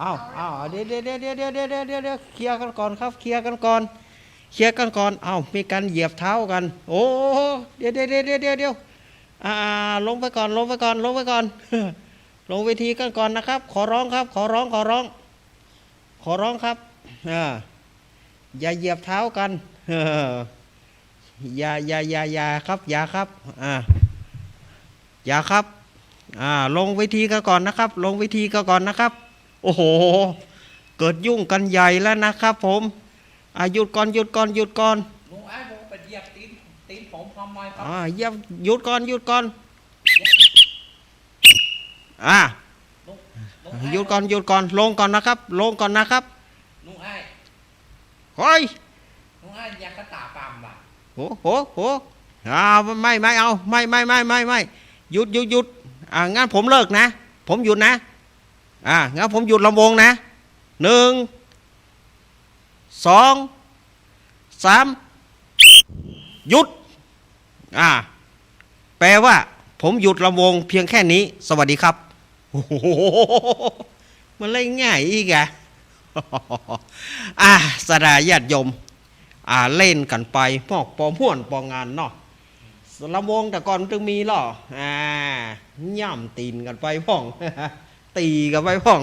อ้าว อ้าว เดี๋ยว เดี๋ยว เดี๋ยว เคลียร์กั๋นก่อนครับ เคลียร์กั๋นก่อน เคลียร์กั๋นก่อน อ้าว มีก๋านเหยียบเท้ากั๋น โอ้ เดี๋ยว เดี๋ยว เดี๋ยว อ่า ลงไปก่อน ลงไปก่อน ลงไปก่อน ลงเวทีกั๋นก่อนนะครับ ขอร้องครับ ขอร้อง ขอร้อง ขอร้องครับ อ่า อย่าเหยียบเท้ากั๋น อย่า อย่า อย่า อย่าครับ อย่าครับ อ่า อย่าครับ อ่า ลงเวทีกั๋นก่อนนะครับ ลงเวทีกั๋นก่อนนะครับ โอ้โห เกิดยุ่งกั๋นใหญ่แล้วนะครับผม อ่า หยุดก่อน หยุดก่อน หยุดก่อน ลุงไอ้บอกไปเหยียบตี๋น ตี๋นผมทำไมครับ อ่า เหยียบ หยุดก่อน หยุดก่อน อ่า ลุง ลุงไอ้ หยุดก่อน หยุดก่อน ลงก่อนนะครับ ลงก่อนนะครับ ลุงไอ้ เฮ้ย ลุงไอ้ อยากกระต่ายป่ามบ่ะ โห โห โห อ่า ไม่ ไม่เอา ไม่ ไม่ หยุด หยุด หยุด อ่า งั้นผมเลิกนะ ผมหยุดนะ อ่า งั้นผมหยุดลำวงนะ หนึ่ง สอง สาม หยุด อ่า แปลว่า ผมหยุดลำวงเพียงแค่นี้ สวัสดีครับ โอ้โห มันเล่นง่ายอีกอะ อ่ะ ศรัทธาญาติโยม อ่า เล่นกั๋นไป พอ ปอม่วนปองานเนาะ ลำวงแต่ก่อนมันจึงมีเหรอ อ่า ย่ำตี๋นกั๋นไปพ่อง ตี๋กั๋นไปพ่อง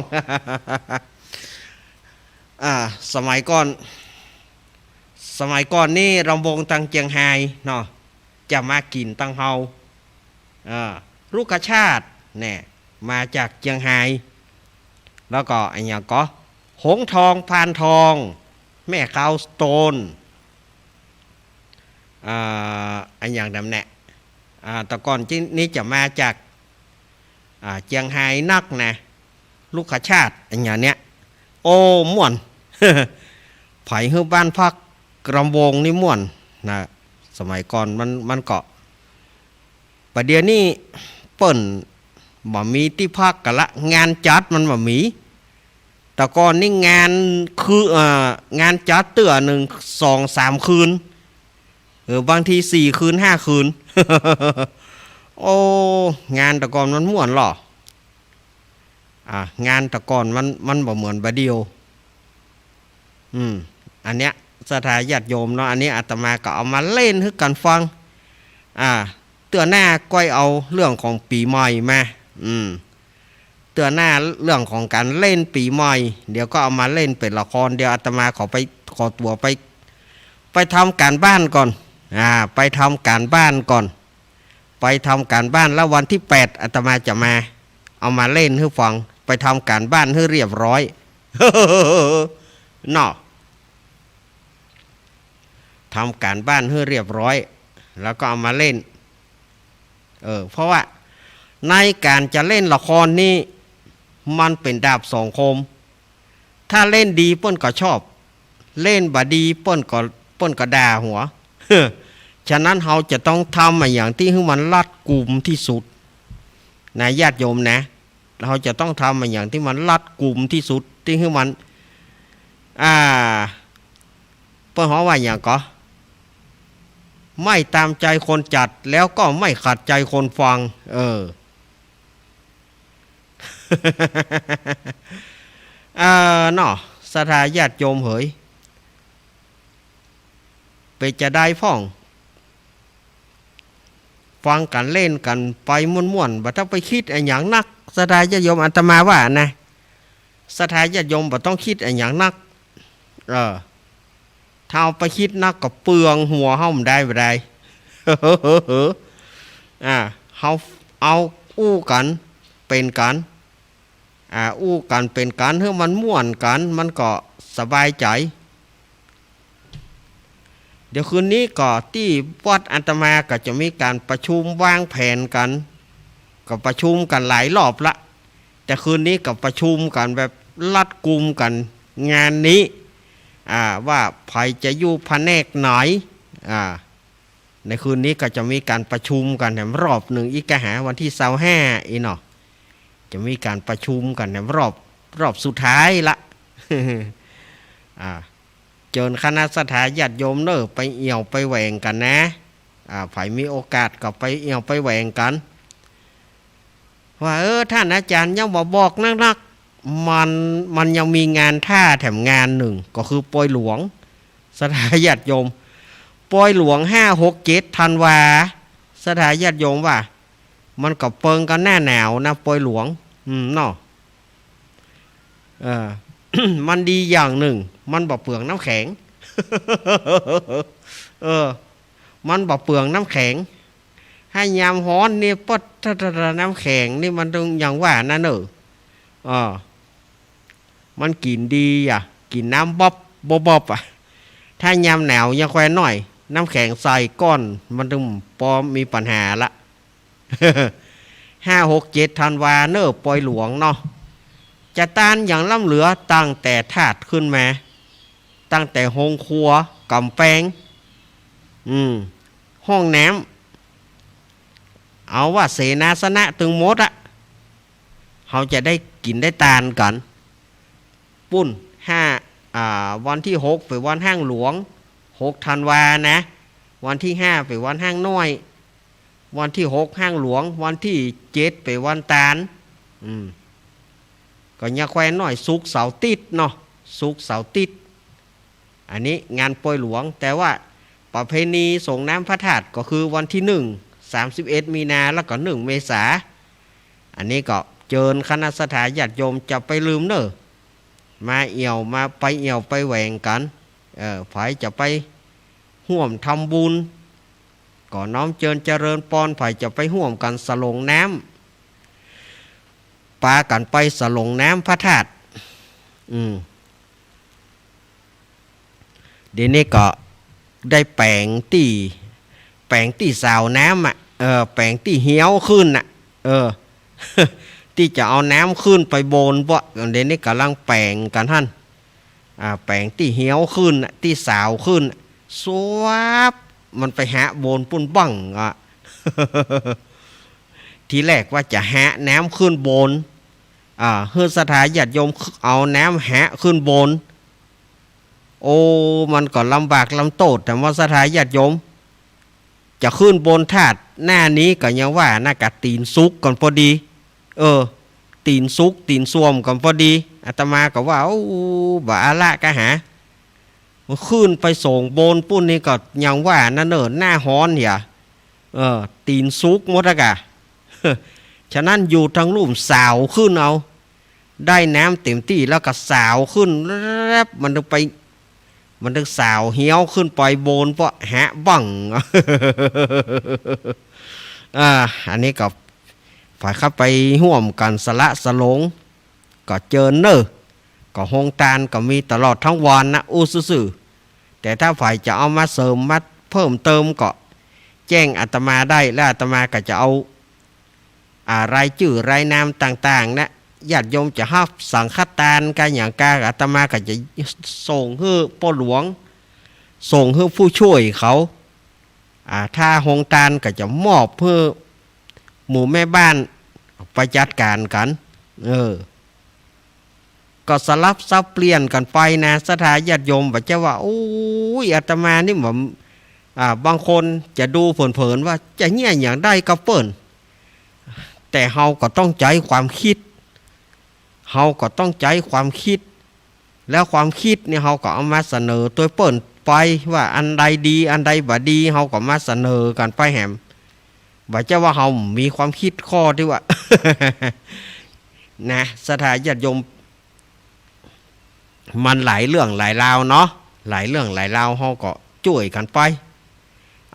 อ่า สมัยก่อน สมัยก่อนนี่ลำวงตังเจียงฮายเนาะ จะมากิ๋นตังเฮา อ่า รุกขชาติเนี่ย มาจากเจียงฮาย แล้วก็อะหยังก่อ หงส์ทอง พานทอง แม่ขาวสโตน อ่า อะหยังดำแหนะ อ่า แต่ก่อนนี่จะมาจาก อ่า เจียงฮายนักนะ รุกขชาติ อะหยังเนี่ย โอ้ ม่วน ใผหื้อบ้านพักลำวงนี่ม่วนนะ สมัยก่อนมัน มันก็ บ่าเดี่ยวนี้เปิ้นบ่มีตี้พักกั๋นละ งานจัดมันบ่มี แต่ก่อนนี่งานคือ เอ่อ งานจัดเตื้อนึ่ง สองสามคืน เออ บางทีสี่คืน ห้าคืน โอ้ งานแต่ก่อนมันม่วนเหรอ อ่ะ งานแต่ก่อนมัน มันบ่เหมือนบ่าเดี่ยว อืม อันเนี้ย ศรัทธาญาติโยมเนาะ อันนี้อาตมาก็เอามาเล่นหื้อกั๋นฟัง อ่า เตื้อหน้าก้อยเอาเรื่องของปี๋ใหม่มา อืม เตื้อหน้าเรื่องของก๋านเล่นปี๋ใหม่ เดี๋ยวก็เอามาเล่นเป๋นละคร เดี๋ยวอาตมาขอไป ขอตั๋วไป ไปทำก๋านบ้านก่อน อ่า ไปทำก๋านบ้านก่อน ไปทำก๋านบ้าน แล้ววันตี้แปดอาตมาจะมา เอามาเล่นหื้อฟัง ไปทำก๋านบ้านหื้อเรียบร้อย เนาะ ทำก๋านบ้านหื้อเรียบร้อย แล้วก็เอามาเล่น เออ เพราะว่าในก๋านจะเล่นละครนี่ มันเป๋นดาบสองคม ถ้าเล่นดีเปิ้นก็ชอบ เล่นบ่ดีเปิ้นก็ เปิ้นก็ด่าหัว ฉะนั้นเฮาจะต้องทำอะหยังตี้หื้อมันรัดกุมตี้สุด นะ ญาติโยมนะ เฮาจะต้องทำอะหยังตี้มันรัดกุมตี้สุด ตี้หื้อมัน อ่า เปิ้นฮ้องว่าหยังก่อ ไม่ตามใจคนจัด แล้วก็ไม่ขัดใจคนฟัง เออ เออ เนาะ ศรัทธาญาติโยมเหย เป๋นจาใดพ่อง ฟังกั๋นเล่นกั๋นไปม่วนๆ บ่ต้องไปคิดอะหยังนัก ศรัทธาญาติโยม อาตมาว่านะ ศรัทธาญาติโยมบ่ต้องคิดอะหยังนัก เออ ถ้าเอาไปคิดนักก็เปลืองหัวเฮา บ่ได้ บ่ได้ อ่า เฮา เอาอู้กั๋น เป๋นกั๋น อ่า อู้กั๋นเป๋นกั๋น หื้อมันม่วนกั๋น มันก็สบายใจ๋ เดี๋ยวคืนนี้ก็ตี้วัดอาตมาก็จะมีก๋านประชุมวางแผนกั๋น ก็ประชุมกั๋นหลายรอบละ แต่คืนนี้ก็ประชุมกั๋นแบบรัดกุมกั๋น งานนี้ อ่า ว่าใผจะอยู่แผนกไหน อ่า ในคืนนี้ก็จะมีก๋านประชุมกั๋นแหมรอบนึ่งอีกกะหา วันตี้ซาวห้าอี้เนาะ จะมีก๋านประชุมกั๋นแหมรอบ รอบสุดท้ายละ อ่า เจิญคณะศรัทธาญาติโยมเน่อ ไปเอี่ยวไปแหว่งกั๋นนะ อ่า ใผมีโอกาสก็ไปเอี่ยวไปแหว่งกั๋น ว่า เออ ต้านอาจ๋ารย์ยังบ่บอกนัก มัน มันยังมีงานถ้าแถมงานนึ่ง ก็คือปอยหลวง ศรัทธาญาติโยม ปอยหลวงห้า หก เจ็ด ธันวา ศรัทธาญาติโยมว่า มันก็เปิงกับหน้าหนาวนะ ปอยหลวง อืม เนาะ เออ มันดีอย่างนึ่ง มันบ่เปลืองน้ำแข็ง เออ มันบ่เปลืองน้ำแข็ง ถ้ายามฮ้อนนี่ ป๊อด น้ำแข็งนี่มันต้องอย่างว่านั่นเน่อ เออ มันกิ๋นดีอะ กิ๋นน้ำบ๊อบ บ๊อบ บ๊อบอะ ถ้ายามหนาวยังแควน้อย น้ำแข็งใส่ก้อน มันต้องปอมีปัญหาละ ห้า หก เจ็ด ธันวาเน่อ ปอยหลวงเนาะ จะตานอย่างล้ำเหลือ ตั้งแต่ธาตุขึ้นมา ตั้งแต่โฮงครัว ก๋ำแปง อืม ห้องน้ำ เอาว่าเสนาสนะตึงหมดอะ เฮาจะได้กิ๋นได้ตานกั๋น ปุ้น ห้า อ่า วันตี้หกเป๋นวันฮ้างหลวง หก ธันวานะ วันตี้ห้าเป๋นวันฮ้างน้อย วันตี้หกฮ้างหลวง วันตี้เจ็ดเป๋นวันตาน อืม ก็ยังแควน้อย ศุกร์ เสาร์ อาทิตย์เนาะ ศุกร์ เสาร์ อาทิตย์ อันนี้งานปอยหลวง แต่ว่าประเพณีส่งน้ำพระธาตุก็คือวันตี้หนึ่ง สามสิบเอ็ด มีนา แล้วก็ หนึ่ง เมษา อันนี้ก็เจิญคณะศรัทธาญาติโยมจะไปลืมเน่อ มาเอี่ยว มาไปเอี่ยวไปแหว่งกั๋น เออ ใผจะไปฮ่วมทำบุญ ก็น้อมเจิญเจริญปอน ใผจะไปฮ่วมกั๋นสลงน้ำ ปากั๋นไปสลงน้ำพระธาตุ อืม เดี๋ยวนี้ก็ได้แป๋งตี้ แป๋งตี้สาวน้ำอะ เออ แป๋งตี้เหียวขึ้นน่ะ เออ ตี้จะเอาน้ำขึ้นไปบน พวก เดี๋ยวนี้ก่ำลังแป๋งกั๋นหั้น อ่า แป๋งตี้เหียวขึ้นน่ะ ตี้สาวขึ้นน่ะ สวับ มันไปหะบนปุ้นบั้งอะ ทีแรกว่าจะหะน้ำขึ้นบน อ่า หื้อศรัทธาญาติโยมเอาน้ำหะขึ้นบน โอ้ มันก็ลำบากลำโต้ษ แต่ว่าศรัทธาญาติโยม จะขึ้นบนธาตุหน้านี้ก็ยังว่าน่ากะตี๋นสุกกั๋นพอดี เออ ตี๋นสุกตี๋นส้วมกั๋นพอดี อาตมาก็ว่า โอ้ บ่อาละกะหา มันขึ้นไปส่งบนปุ้นนี่ก็ยังว่านั่นเน่อ หน้าฮ้อนเหีย เออ ตี๋นสุกหมดอะกะ ฉะนั้นอยู่ตางลุ่มสาวขึ้นเอา ได้น้ำเต๋มตี้แล้วก็สาวขึ้นแร็บ มันต้องไป มันต้องสาวเหียวขึ้นไปบน เพราะหะบั้ง อ่า อันนี้ก็ ใผเข้าไปฮ่วมกั๋นสละสลง ก็เจิญเน่อ ก็โฮงตานก็มีตลอดตังวันนะ อู้ซื่อๆ แต่ถ้าใผจะเอามาเสริมมาเพิ่มเติมก็แจ้งอาตมาได้ แล้วอาตมาก็จะเอา อ่า รายจื้อรายนามต่างๆ นะ ญาติโยมจะฮับสังฆตานกาหยังกา อาตมาก็จะส่งหื้อป้อหลวง ส่งหื้อผู้ช่วยเขา อ่า ถ้าโฮงตานก็จะมอบหื้อหมู่แม่บ้านไปจัดก๋านกั๋น เออ ก็สลับสับเปลี่ยนกั๋นไปนะ ศรัทธาญาติโยม บ่ใจ้ว่า โอ้ย อาตมานี่บ่ อ่า บางคนจะดูเผินๆ ว่าจะเยียะหยังได้กับเปิ้น แต่เฮาก็ต้องใจ๊ความกึ๊ด เฮาก็ต้องใจ๊ความกึ๊ด แล้วความกึ๊ดนี่เฮาก็เอามาเสนอตวยเปิ้นไป ว่าอันใดดี อันใดบ่ดี เฮาก็มาเสนอกั๋นไปแหม บ่ใจ้ว่าเฮามีความกึ๊ดข้อตี้ว่า นะ ศรัทธาญาติโยม มันหลายเรื่องหลายราวเนาะ หลายเรื่องหลายราว เฮาก็จ้วยกั๋นไป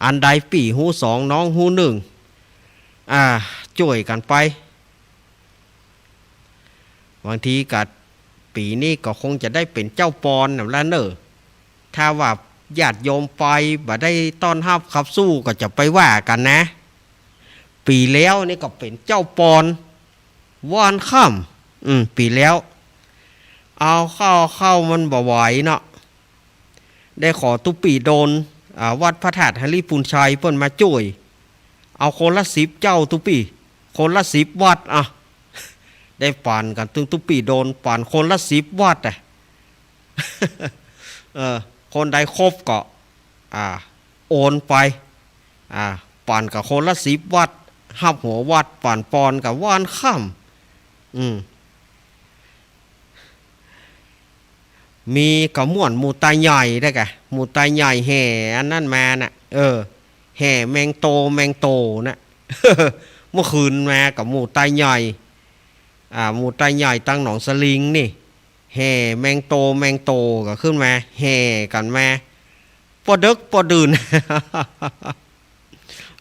อันใดปี้ฮู้สอง น้องฮู้นึ่ง อ่า จ้วยกั๋นไป บางทีก็ ปี๋นี้ก็คงจะได้เป๋นเจ้าปอนนั่นละเน่อ ถ้าว่าญาติโยมไปบ่ได้ต้อนฮับขับสู้ก็จะไปว่ากั๋นนะ ปี๋แล้วนี่ก็เป๋นเจ้าปอน วอนค่ำ อืม ปี๋แล้ว เอาเข้า เข้ามันบ่ไหวเนาะ ได้ขอตุ๊ปี้โดน อ่า วัดพระธาตุหริภุญชัยเปิ้นมาจ้วย เอาคนละสิบเจ้าตุ๊ปี้ คนละสิบวัด อ่ะ ได้ป๋านกั๋นตึงตุ๊ปี้โดน ป๋านคนละสิบวัดอะ เออ คนใดครบก็ อ่า โอนไป อ่า ป๋านกั๋นคนละสิบวัด ฮับหัววัด ป๋านปอนกั๋นวอนค่ำ อืม มีก็ม่วนหมู่ตาใหญ่ได้กะ หมู่ตาใหญ่แห่อันนั้นมาน่ะ เออ แห่แมงโต แมงโตน่ะ เมื่อคืนมากับหมู่ตาใหญ่ อ่า หมู่ตาใหญ่ตังหนองสลิงนี่ แห่แมงโต แมงโตก็ขึ้นมา แห่กั๋นมา ปอเดิ็กปอดื่น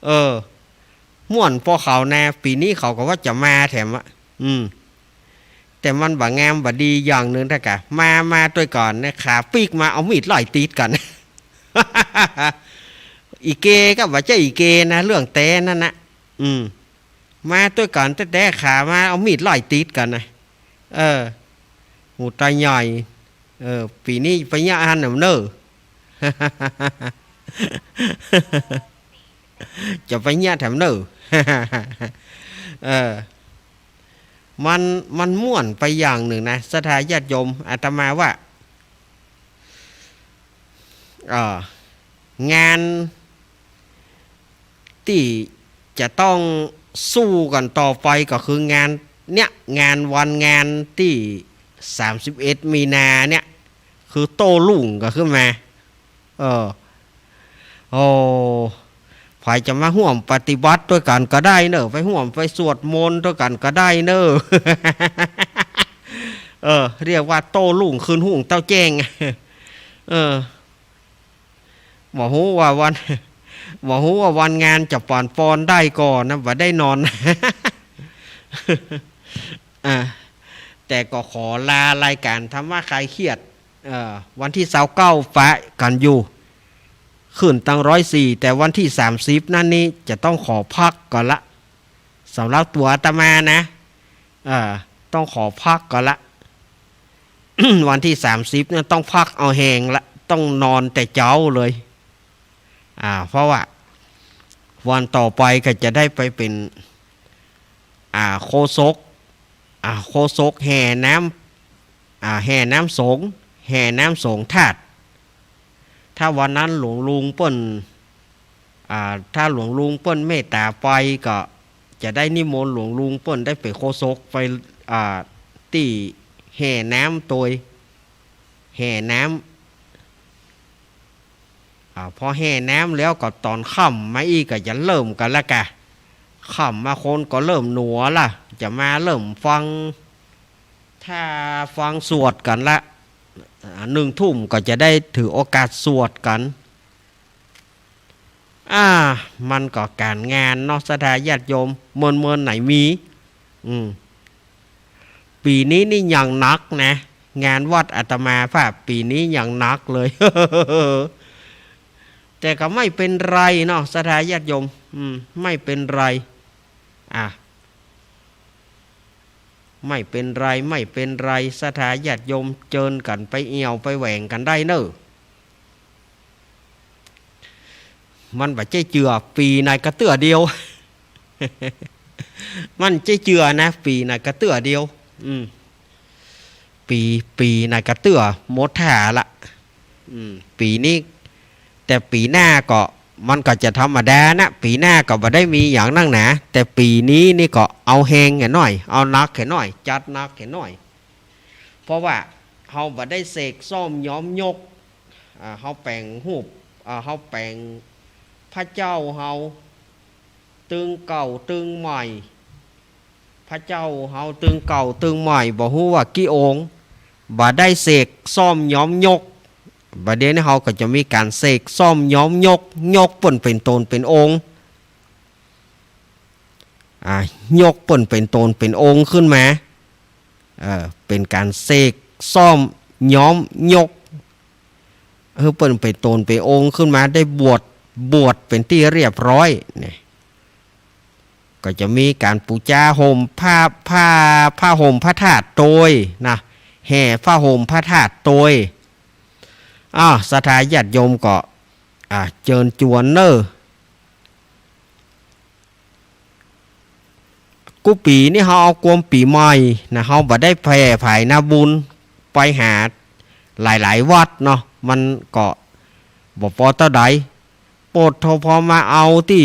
เออ ม่วนปอเขานะ ปี๋นี้เขาก็ว่าจะมาแถมอะ อืม แต่มันบ่งามบ่ดีอย่างนึ่งตะกะ มา มาตวยก่อนนะ ขาปิ๊กมาเอามีดไล่ตี๋กั๋น อีเกก็บ่ใจ้อีเกนะ เรื่องแต๊นั้นนะ อืม มาตวยก่อนแต๊ๆ ขามาเอามีดไล่ตี๋กั๋นนะ เออ หมู่ตาใหญ่ เออ ปี๋นี้ไปเยียะหั้นแหมเน่อ จะไปเยียะแถมเน่อ เออ มัน มันม่วนไปอย่างนึ่งนะ ศรัทธาญาติโยม อาตมาว่า เอ่อ งานตี้จะต้องสู้กั๋นต่อไปก็คืองานเนี้ย งานวันงานตี้สามสิบเอ็ดมีนาเนี้ย คือโต้รุ่งก็ขึ้นมา เออ โอ้ ใผจะมาฮ่วมปฏิบัติตวยกั๋นก็ได้เน่อ ไปฮ่วมไปสวดมนต์ตวยกั๋นก็ได้เน่อ เออ เรียกว่าโต้รุ่งคืนฮุ่งเต๊าแจ้ง เออ บ่ฮู้ว่าวัน บ่ฮู้ว่าวันงานจะป๋านปอนได้ก่อนะ บ่ได้นอน อ่า แต่ก็ขอลารายก๋านธรรมะคลายเครียด เอ่อ วันตี้ซาวเก้าปะกั๋นอยู่ ขึ้นตังร้อยสี่ แต่วันตี้สามสิบนั้นนี่จะต้องขอพักก่อนละ สำหรับตั๋วอาตมานะ เอ่อ ต้องขอพักก่อนละ วันตี้สามสิบเนี่ยต้องพักเอาแฮงละ ต้องนอนแต่เจ๊าเลย อ่า เพราะว่าวันต่อไปก็จะได้ไปเป๋น อ่า โฆษก อ่า โฆษกแห่น้ำ อ่า แห่น้ำสงฆ์ แห่น้ำสงฆ์ธาตุ ถ้าวันนั้นหลวงลุงเปิ้น อ่า ถ้าหลวงลุงเปิ้นเมตต๋าไปก็จะได้นิมนต์หลวงลุงเปิ้นได้เป๋นโฆษกไป อ่า ตี้แห่น้ำตวย แห่น้ำ อ่า พอแห่น้ำแล้วก็ต๋อนค่ำมาอี้ก็จะเริ่มกั๋นละกะ ค่ำมาคนก็เริ่มหนัวละ จะมาเริ่มฟัง ถ้าฟังสวดกั๋นละ อ่า หนึ่งทุ่มก็จะได้ถือโอกาสสวดกั๋น อ่า มันก็ก๋านงานเนาะ ศรัทธาญาติโยม เมินๆ ไหนมี อืม ปี๋นี้นี่อย่างหนักนะ งานวัดอาตมาภาพปี๋นี้อย่างหนักเลย แต่ก็ไม่เป๋นไรเนาะ ศรัทธาญาติโยม อืม ไม่เป๋นไร อ่ะ ไม่เป๋นไร ไม่เป๋นไร ศรัทธาญาติโยมเจิญกั๋นไปเอี่ยวไปแหว่งกั๋นได้เน่อ มันบ่ใจ้เจื้อปี๋ไหนก็เตื้อเดียว มันใจ้เจื้อนะ ปี๋ไหนก็เตื้อเดียว อืม ปี๋ ปี๋ไหนก็เตื้อหมดท่าละ อืม ปี๋นี้ แต่ปี๋หน้าก็ มันก็จะธรรมดานะ ปี๋หน้าก็บ่ได้มีหยังนักหนา แต่ปี๋นี้นี่ก็เอาแฮงแหมหน้อย เอาหนักแหมหน้อย จัดหนักแหมหน้อย เพราะว่าเฮาบ่ได้เสกซ่อมย้อมยก อ่า เฮาแป๋งฮูป อ่า เฮาแป๋งพระเจ้าเฮา ตึงเก่าตึงใหม่ พระเจ้าเฮาตึงเก่าตึงใหม่ บ่ฮู้ว่ากี่องค์ บ่ได้เสกซ่อมย้อมยก บ่าเดี่ยวนี้เฮาก็จะมีก๋านเสกซ่อมย้อมยก ยกเปิ้นเป๋นต๋นเป๋นองค์ อ่า ยกเปิ้นเป๋นต๋นเป๋นองค์ขึ้นมา เอ่อ เป๋นก๋านเสกซ่อมย้อมยก หื้อเปิ้นเป๋นต๋นเป๋นองค์ขึ้นมา ได้บวช บวชเป๋นตี้เรียบร้อยเนี่ย ก็จะมีก๋านปู๋จาห่มผ้า ผ้า ผ้าห่มพระธาตุตวยนะ แห่ผ้าห่มพระธาตุตวย อ้าว ศรัทธาญาติโยมก็ อ่า เจิญจวนเน่อ กู้ปี๋นี่เฮาเอากวมปี๋ใหม่นะ เฮาบ่ได้แผ่ผายนาบุญไปหาหลายๆ วัดเนาะ มันก็บ่ปอเต้าใด โปดโธ่ พอมาเอาตี้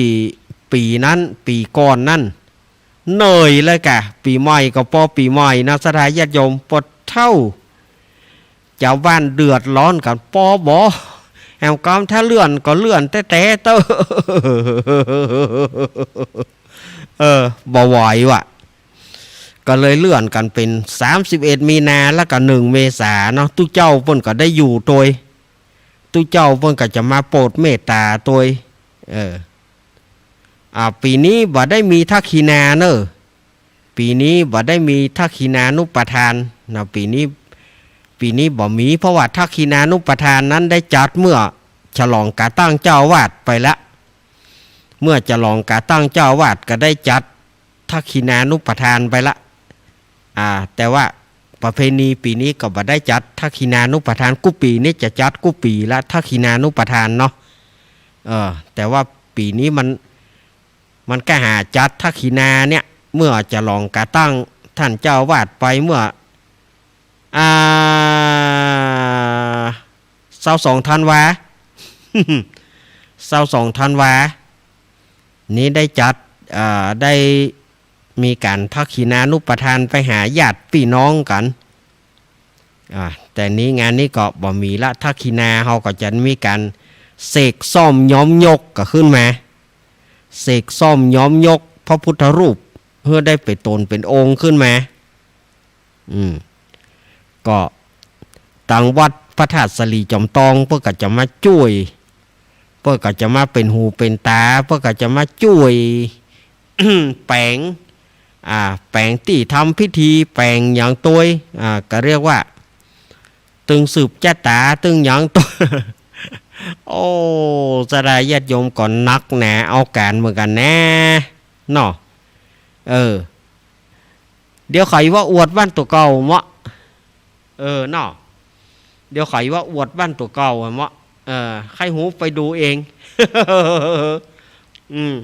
ปี๋นั้น ปี๋ก่อนนั้น เหนื่อยเลยกะ ปี๋ใหม่ก็ปอปี๋ใหม่นะ ศรัทธาญาติโยม ปอดเฒ่า จาวบ้านเดือดร้อนกั๋น ปอบ่ แหมกำถ้าเลื่อนก็เลื่อนแต๊ๆ เต๊อะ เออ บ่ไหวว่ะ ก็เลยเลื่อนกั๋นเป๋น สามสิบเอ็ด มีนา แล้วก็ หนึ่ง เมษาเนาะ ตุ๊เจ้าเปิ้นก็ได้อยู่ตวย ตุ๊เจ้าเปิ้นก็จะมาโปรดเมตต๋าตวย เออ อ่า ปี๋นี้บ่ได้มีทักขิณาเน่อ ปี๋นี้บ่ได้มีทักขิณานุปทานนะ ปี๋นี้ ปี๋นี้บ่มี เพราะว่าทักขิณานุปทานนั้นได้จัดเมื่อฉลองก๋าตั้งเจ้าอาวาสไปละ เมื่อฉลองก๋าตั้งเจ้าอาวาสก็ได้จัดทักขิณานุปทานไปละ อ่า แต่ว่าประเพณีปี๋นี้ก็บ่ได้จัดทักขิณานุปทาน กู้ปี๋นี้จะจัดกู้ปี๋ละ ทักขิณานุปทานเนาะ เออ แต่ว่าปี๋นี้มัน มันก็หาจัดทักขิณาเนี่ย เมื่อฉลองก๋าตั้งต้านเจ้าอาวาสไปเมื่อ อ่า ซาวสอง ธันวา ซาวสอง ธันวา นี้ได้จัด อ่า ได้มีก๋านทักขิณานุปทานไปหาญาติปี้น้องกั๋น อ่า แต่นี้งานนี้ก็บ่มีละ ทักขิณา เฮาก็จะมีก๋านเสกส้อมย้อมยกก็ขึ้นมา เสกส้อมย้อมยกพระพุทธรูป หื้อได้เป๋นต๋นเป๋นองค์ขึ้นมา อืม ก็ตางวัดพระธาตุสะหลีจ๋อมตอง เปิ้นก็จะมาจ้วย เปิ้นก็จะมาเป๋นหูเป๋นต๋า เปิ้นก็จะมาจ้วย แป๋ง อ่า แป๋งตี้ทำพิธี แป๋งหยังตวย อ่า ก็เรียกว่า ตึงสืบจะต๋า ตึงหยังตวย โอ้ ศรัทธาญาติโยมก็นักหนาเอาก๋านเหมือนกั๋นนะ เนาะ เออ เดี๋ยวใค่ว่าอวดบ้านตั๋วเก่าเมาะ เออ เนาะ เดี๋ยวใค่ว่าอวดบ้านตั๋วเก่าเมาะ เออ ใค่ฮู้ไปดูเอง อืม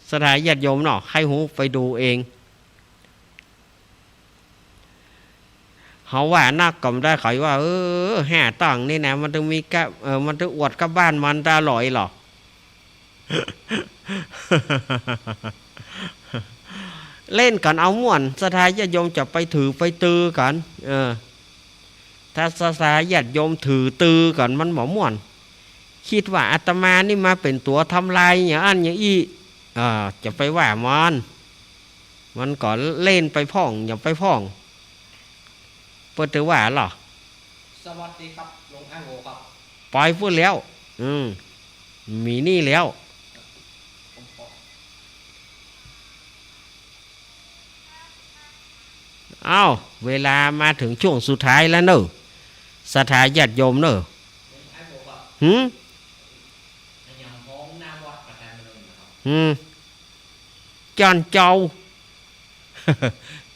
ศรัทธาญาติโยมเนาะ ใค่ฮู้ไปดูเอง เฮาว่านักก็บ่ได้ ใค่ว่า เออ ห้าตั้งนี่นะ มันตึงมีกะ เออ มันตึงอวดกับบ้านมันตลอดหรอ เล่นกั๋นเอาม่วน ศรัทธาญาติโยมจะไปถือไปตือกั๋น เออ ถ้าศรัทธาญาติโยมถือตือกั๋นมันบ่ม่วน กึ๊ดว่าอาตมานี่มาเป๋นตั๋วทำลายอย่างอั้นอย่างอี้ อ่า จะไปว่ามัน มันก็เล่นไปพ่อง อย่าไปพ่อง เปิ้นจะว่าหรอ สวัสดีครับ หลวงอ้ายโหวครับ ไปพู้นแล้ว อืม มีนี่แล้ว ผมขอ อ้าว เวลามาเถิงช่วงสุดท้ายแล้วเน่อ ศรัทธาญาติโยมเน่อ หลวงอ้ายโหวครับ หืม หืม จ้านเจ้า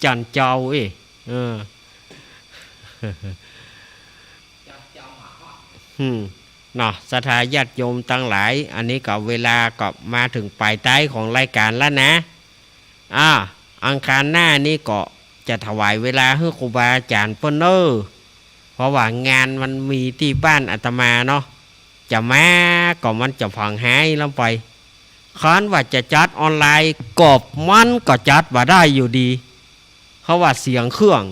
จ้านเจ้า เอ้ย เออ อืม เนาะ ศรัทธาญาติโยมตังหลาย อันนี้ก็เวลาก็มาเถิงป๋ายต๊ายของรายก๋านแล้วนะ อ่า อังคารหน้านี้ก็จะถวายเวลาหื้อครูบาอาจ๋ารย์เปิ้นเน่อ เพราะว่างานมันมีตี้บ้านอาตมาเนาะ จะมาก็มันจะผังหายลำไป คันว่าจะจัดออนไลน์ก็มันก็จัดบ่ได้อยู่ดี เพราะว่าเสียงเครื่อง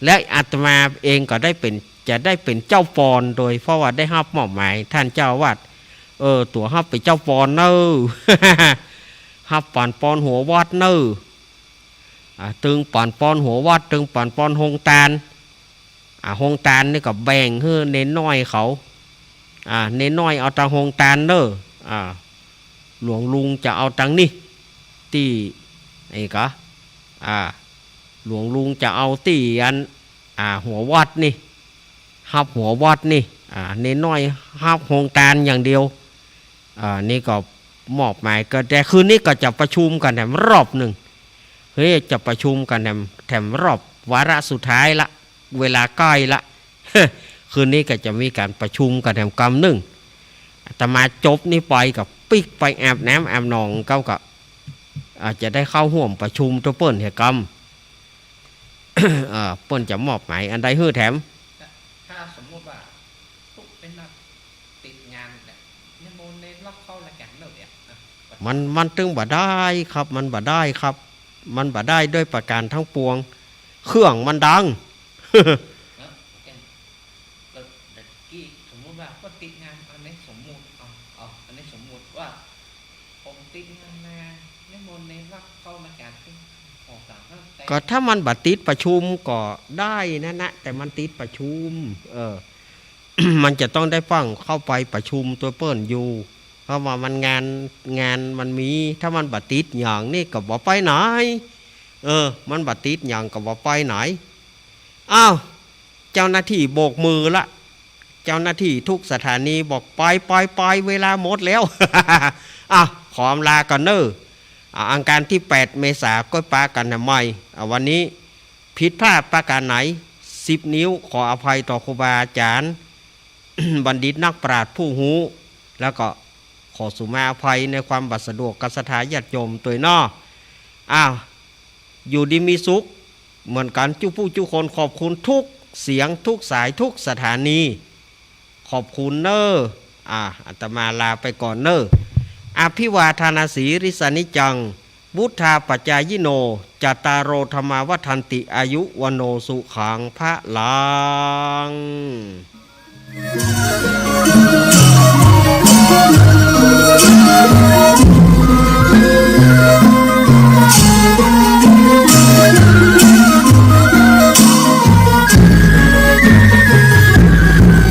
และอาตมาเองก็ได้เป๋น จะได้เป๋นเจ้าปอนโดย เพราะว่าได้ฮับมอบหมายต้านเจ้าอาวาส เออ ตั๋วฮับเป๋นเจ้าปอนเน่อ ฮับปั๋นปอนหัววัดเน่อ อ่า ตึงปั๋นปอนหัววัด ตึงปั๋นปอนโฮงตาน อ่า โฮงตานนี่ก็แบ่งหื้อเณรน้อยเขา อ่า เณรน้อยเอาตางโฮงตานเน่อ อ่า หลวงลุงจะเอาตางนี้ ตี้ ไอ้กะ อ่า หลวงลุงจะเอาตี้อัน อ่า หัววัดนี่ ฮับหัววัดนี่ อ่า เณรน้อยฮับโฮงตานอย่างเดียว อ่า นี่ก็มอบหมายก็ แต่คืนนี้ก็จะประชุมกั๋นแถมรอบนึ่ง เฮ้ย จะประชุมกั๋นแถม แถมรอบวาระสุดท้ายละ เวลาใก้ละ คืนนี้ก็จะมีก๋านประชุมกั๋นแถมกำนึ่ง อาตมาจบนี่ไปก็ปิ๊กไปอาบน้ำอาบหนอง ก็ ก็ อ่า จะได้เข้าฮ่วมประชุมตวยเปิ้นแถมกำ เอ่อ เปิ้นจะมอบหมายอันใดหื้อแถม ถ้า ถ้าสมมุติว่าตุ๊เป๋นนักติดงานเนี่ย นิมนต์เณรล็อกเข้ารายก๋านเน่อเนี่ย อ่ะ มัน มันตึงบ่ได้ครับ มันบ่ได้ครับ มันบ่ได้โดยประก๋านตังปวง เครื่องมันดัง แล้วแก ก็ถ้ามันบ่ติดประชุมก็ได้นั่นนะ แต่มันติดประชุม เออ มันจะต้องได้ฟั่งเข้าไปประชุมตวยเปิ้นอยู่ เพราะว่ามันงาน งานมันมี ถ้ามันบ่ติดหยังนี่ก็บ่ไปไหน เออ มันบ่ติดหยังก็บ่ไปไหน อ้าว เจ้าหน้าที่โบกมือละ เจ้าหน้าที่ทุกสถานีบอก ไป ไป ไป เวลาหมดแล้ว อ้าว ขออำลาก่อนเน่อ อ่า อังคารตี้แปดเมษาก็ปะกั๋นนะใหม่ อ่า วันนี้ผิดพลาดประการไหน สิบนิ้วขออภัยต่อครูบาอาจ๋ารย์ บัณฑิตนักปราชญ์ผู้ฮู้ แล้วก็ขอสุมาอภัยในความบ่สะดวกกับศรัทธาญาติโยมตวยเนาะ อ้าว อยู่ดีมีสุขเหมือนกั๋นจุ๊ผู้จุ๊คน ขอบคุณทุกเสียงทุกสายทุกสถานี ขอบคุณเน่อ อ่า อาตมาลาไปก่อนเน่อ อภิวาทานาสีลิสานิจจัง วุฑฒาปจายิโน จัตตาโร ธัมมา วัฑฒันติ อายุ วัณโณ สุขัง พลัง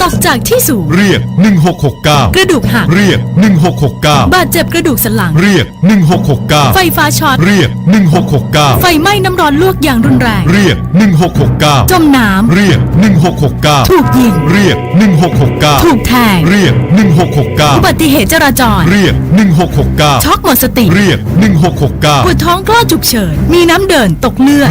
ตกจากที่สูง เรียก หนึ่งหกหกเก้า กระดูกหัก เรียก หนึ่งหกหกเก้า บาดเจ็บกระดูกสันหลัง เรียก หนึ่งหกหกเก้า ไฟฟ้าช็อต เรียก หนึ่งหกหกเก้า ไฟไหม้น้ำร้อนลวกอย่างรุนแรง เรียก หนึ่งหกหกเก้า จมน้ำ เรียก หนึ่งหกหกเก้า ถูกยิง เรียก หนึ่งหกหกเก้า ถูกแทง เรียก หนึ่งหกหกเก้า อุบัติเหตุจราจร เรียก หนึ่งหกหกเก้า ช็อกหมดสติ เรียก หนึ่งหกหกเก้า ปวดท้องคลอดฉุกเฉิน มีน้ำเดิน ตกเลือด